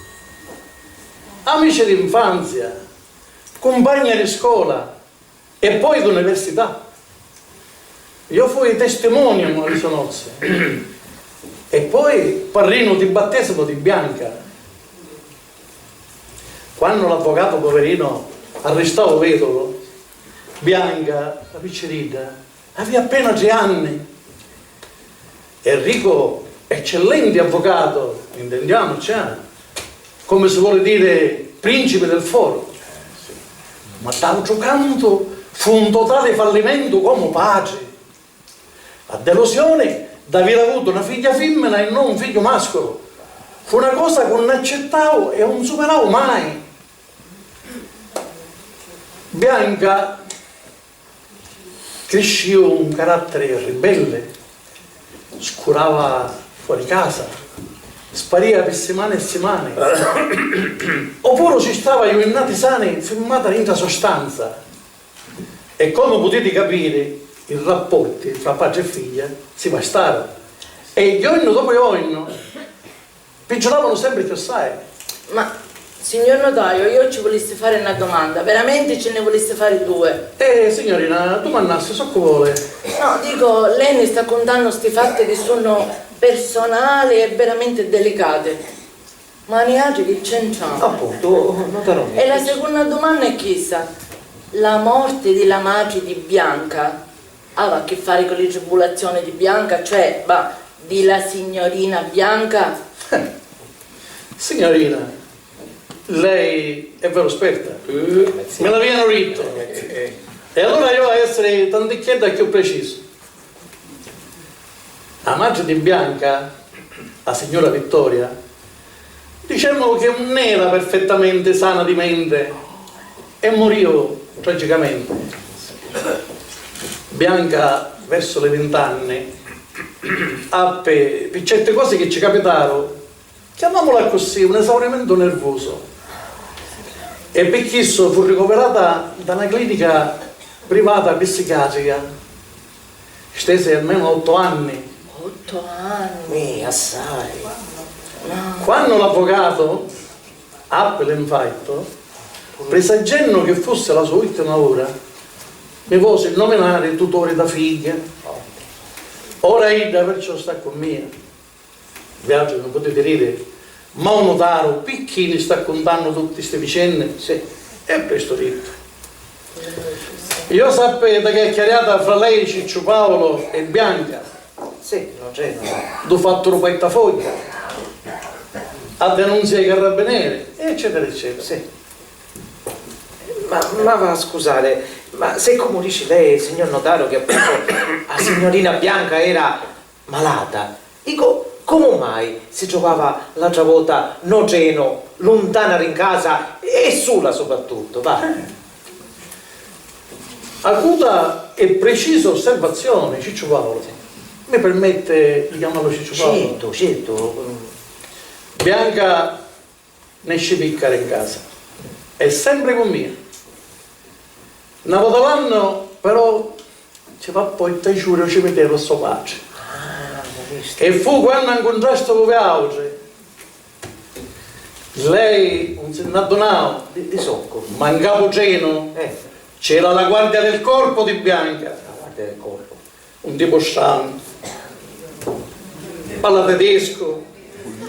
amici d'infanzia, compagni di scuola, e poi d'università. Io fui testimonium a li so nozze. E poi parrinu di battesimo di Bianca. Quannu l'avvocato poverino arristau veduvu, Bianca, la picciridda, avia appena tri anni. Enrico, eccellenti avvocato, intendiamoci, eh? Come si vuole dire, principe del foro. Ma d'altru cantu fu un totale fallimento come patri. La delusione d'avere avuto una figlia femmina e non un figlio mascolo fu una cosa che non accettavo e non superavo mai. Bianca criscìu un caratteri ribelli, scurava fuori casa, sparìa pi simani e simani, oppuru ci stava juinnati sani firmata dintra so stanza. E comu putiti capiri, i rapporti fra patri e figlia si vastaru e jornu dopu jornu piggioravanu sempri cchiù assai. Ma, signor notaio, io ci vulissi fari na domanda, veramenti ci nni vulissi fari due. Eh, signorina, dumannassi soccu voli. No, dico, lei mi sta cuntannu sti fatti chi sunnu personali e veramenti delicati. Ma niatri chi c'entramu? Appuntu, notaru mio. E la secunna dumanna è chissa. La morti di la matri di Bianca Ava a chi fari cu li tribulazioni di Bianca, cioè, va, di la signorina Bianca? Signorina, lei è veru sperta. Eh, sì. Me l'avianu dittu. Eh, eh. E allura io a essiri tanticchiedda cchiù precisu. A matri di Bianca, a signura Vittoria, dicemu chi 'un era perfettamenti sana di menti e murìu tragicamenti. Bianca, versu li vint'anni, appi, pi certi cosi chi ci capitaru, chiamamulu accussì, un esaurimentu nirvusu. E pi chissu fu ricuvirata nta na clinica privata psichiatrica. Stesi almenu ottu anni. Ottu anni? Mì, assai. Ma... Quannu l'avvocatu appi l'infartu, prisagennu chi fussi la so ultima ura, mi vosi nominari tuturi dâ figghia. Ora idda perciò sta cu mia. Viatri nun putiti riri, ma u nutaru picchì ni sta cuntannu tutti sti vicenni? Sì. È prestu dittu. Io sappi da chiacchiariata fra lei, Cicciu Paolo e Bianca. Sì, non c'è, no. Du fattu ru portafogghiu, a denunzia ai carrabineri, eccetera, eccetera. Sì. Ma m'ava a scusari, ma siccomu dici lei, signor notaro, che appunto a signorina Bianca era malata, dico, comu mai si truvava l'atra vota nô trenu, luntana di 'n casa e sula soprattutto, va? Acuta e precisa osservazioni, Cicciu Paolo. Mi permette di chiamarlo Cicciu Paolo? Certo, certo. Bianca nesci picca di 'n casa, è sempre cu mia. Na vota l'annu, però, ci va poi a taciri ô cimiteru a so patri. Ah, ho visto. E fu quannu a 'ncuntrastu cu viautri. Lei 'un si nn'addunau. Di, di soccu? Ma 'n capu trenu Eh. c'era la guardia del corpo di Bianca. La guardia del corpo. Un tipo stranu. Parla tedescu,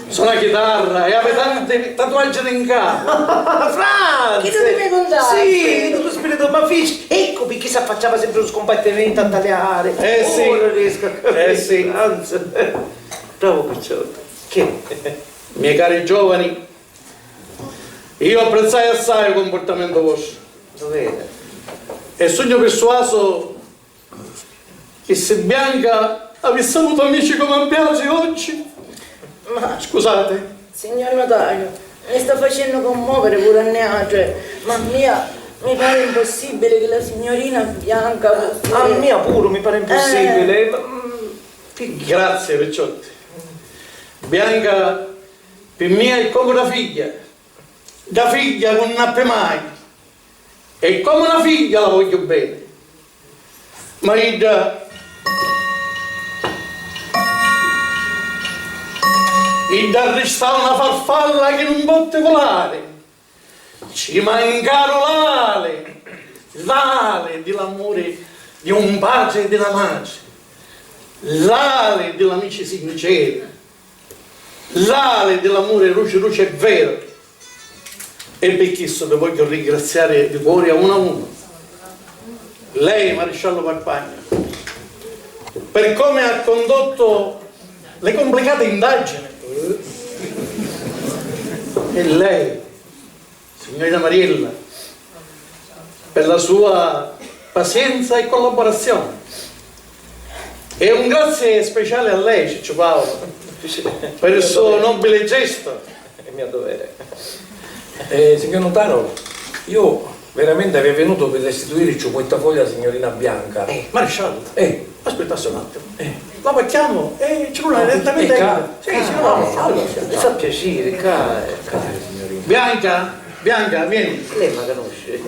sona chitarra e havi tanti tatuaggi in capu. Franz! Chi tu mi cuntasti? Sì, tu spiritu, ma fici, ecco perché si affacciava sempre un scombattimento a taliare. Eh sì. Ora riesco a capire, Eh sì. Franz. Bravo picciotti. Che? Miei cari giovani, io apprezzai assai il comportamento vostro. Dov'era? E sugnu pirsuasu chi si Bianca avissi avutu amici comu a Biaci oggi? Ma Scusate. Signor notaio, mi sta facennu commoviri puru a niatri, ma a mia mi pari impossibili chi la signorina Bianca fussi... A mia puru mi pari impossibili, ma, mm, Grazie, picciotti. Bianca pi mia è comu na figghia, na figghia chi nun appi mai. E comu na figghia la vogghiu beni. Ma idda, idda arristau na farfalla chi nun potti vulari. Ci mancaru l'ali, l'ali di l'amuri di un patri e di na matri, l'ali di l'amici sinceri. L'ali di l'amuri duci duci e veru. E pi chissu vi vogghiu ringraziari di cuori a unu a unu. Lei, marisciallu Parpagna, per come ha condotto le complicate indagini. E lei, Signorina Mariella, per la sua pazienza e collaborazione. E un grazie speciale a lei, Ciccio Paolo, per il suo nobile gesto. È mio dovere. Eh, signor notaro, io veramente avevo venuto per restituire il suo portafoglio alla signorina Bianca. Eh, maresciallo. Eh. Aspetta un attimo. Eh. La chiamo e ci vuole direttamente. È qua? Sì, sì, no, no, no, no. Mi fa piacere, qua, qua, signorina. Bianca, Bianca, vieni. Lei mi conosce?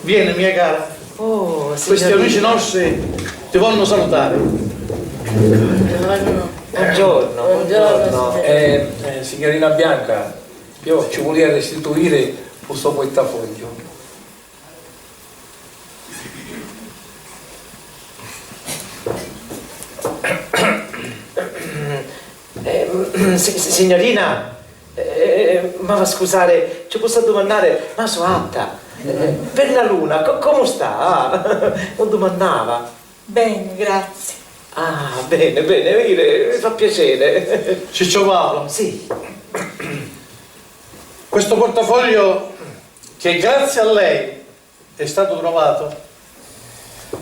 Vieni, mia cara. Oh, questi amici nostri ti vogliono salutare. Buongiorno. Buongiorno, buongiorno. Eh, eh, signorina Bianca, io ci volevo restituire questo portafoglio. Eh, si-, si-, signorina, eh, m'ava scusari, ci pozzu addumannari, ma so atta. Eh, per la luna, co-, comu sta? Ah, non dumannava. Bene, grazie. Ah, bene, bene, vire, mi fa piacere. Ciccio Paolo. Sì. Questo portafoglio, che grazie a lei è stato trovato,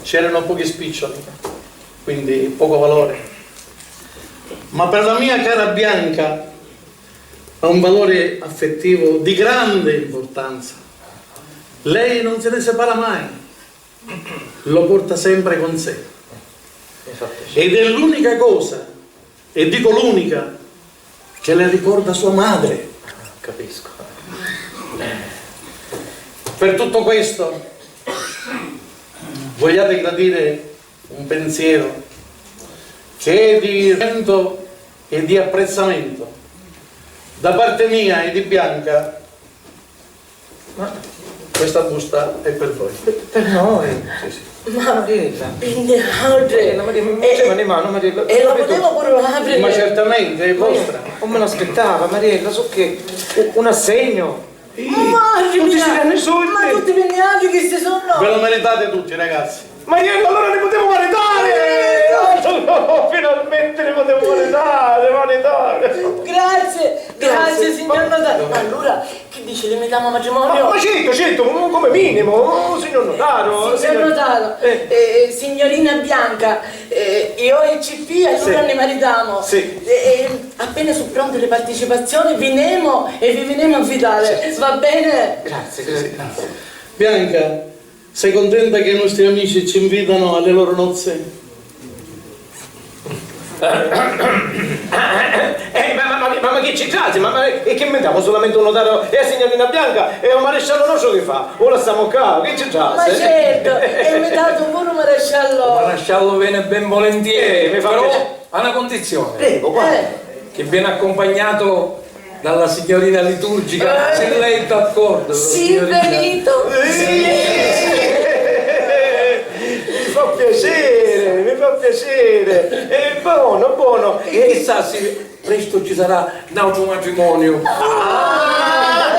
c'erano pochi spiccioli, quindi poco valore. Ma per la mia cara Bianca ha un valore affettivo di grande importanza. Lei non se ne separa mai, lo porta sempre con sé. Ed è l'unica cosa, e dico l'unica, che le ricorda sua madre. Ah, capisco. Per tutto questo, vogliate gradire un pensiero che è di ringraziamento e di apprezzamento da parte mia e di Bianca. Ma questa busta è per voi. Per, per noi? Sì, sì. Ma Mariella. Pi niautri. Mariella, Mariella, ma, eh, ma, ma, Mariella, e la putemu puru apriri? Ma certamente, è vostra. Ma io non me l'aspettava, Mariella, so che u-, un assegno. Madre mia! Tutti sti granni soldi! Ma tutti pi niautri chisti sunnu! Ve lo meritate tutti, ragazzi. Mariella, allora ne potremo maritare! Eh, no, no, finalmente ne potremo maritare, maritare! Grazie, grazie, signor notaio. Ma allora Chi dici, li mitamu a matrimoniu? Ma, ma certu, certu, come minimu, signor notaru, signor notaru, eh, signorina Bianca, eh, io e C P allura ni maritamu. Sì. Eh, eh, appena su pronti li participazioni, vinemu e vi vinemu a vidari, va bene? Grazie, grazie. Bianca, sei contenta che i nostri amici ci invitano alle loro nozze? Eh, ma, ma, ma, ma, ma chi ci trasi? Ma, ma, e chi invitamu solamente un notaru e a signorina Bianca e un maresciallo nostru chi fa? U lassamu ccà, chi ci trasi? Ma certo, è invitato pure un maresciallo. Un maresciallo viene ben volentieri, eh, mi fa però piacere. A una condizione. Prego, quale? Eh. Che viene accompagnato dalla signorina liturgica, eh, se lei è d'accordo, sì, signorina. Benito. Sì. Mi fa piacere, mi fa piacere. È buono, buono. E chissà se presto ci sarà un altro matrimonio. Ah,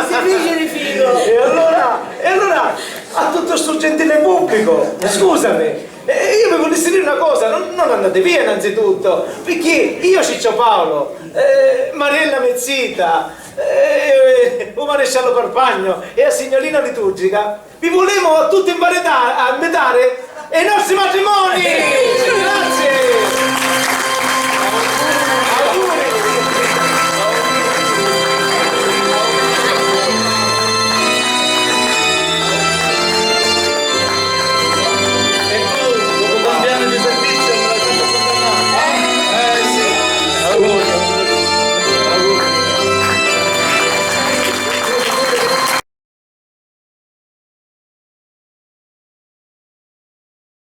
si dice di figo. E allora, e allora, a tutto sto gentile pubblico, scusami, eh, io vi volissi dire una cosa, non, non andate via innanzitutto, perché io, Ciccio Paolo, eh, Mariella me zita, eh, u maresciallo Parpagno e a signorina liturgica, vi vulemu a tutti invarita-, a invitari ai nostri matrimoni!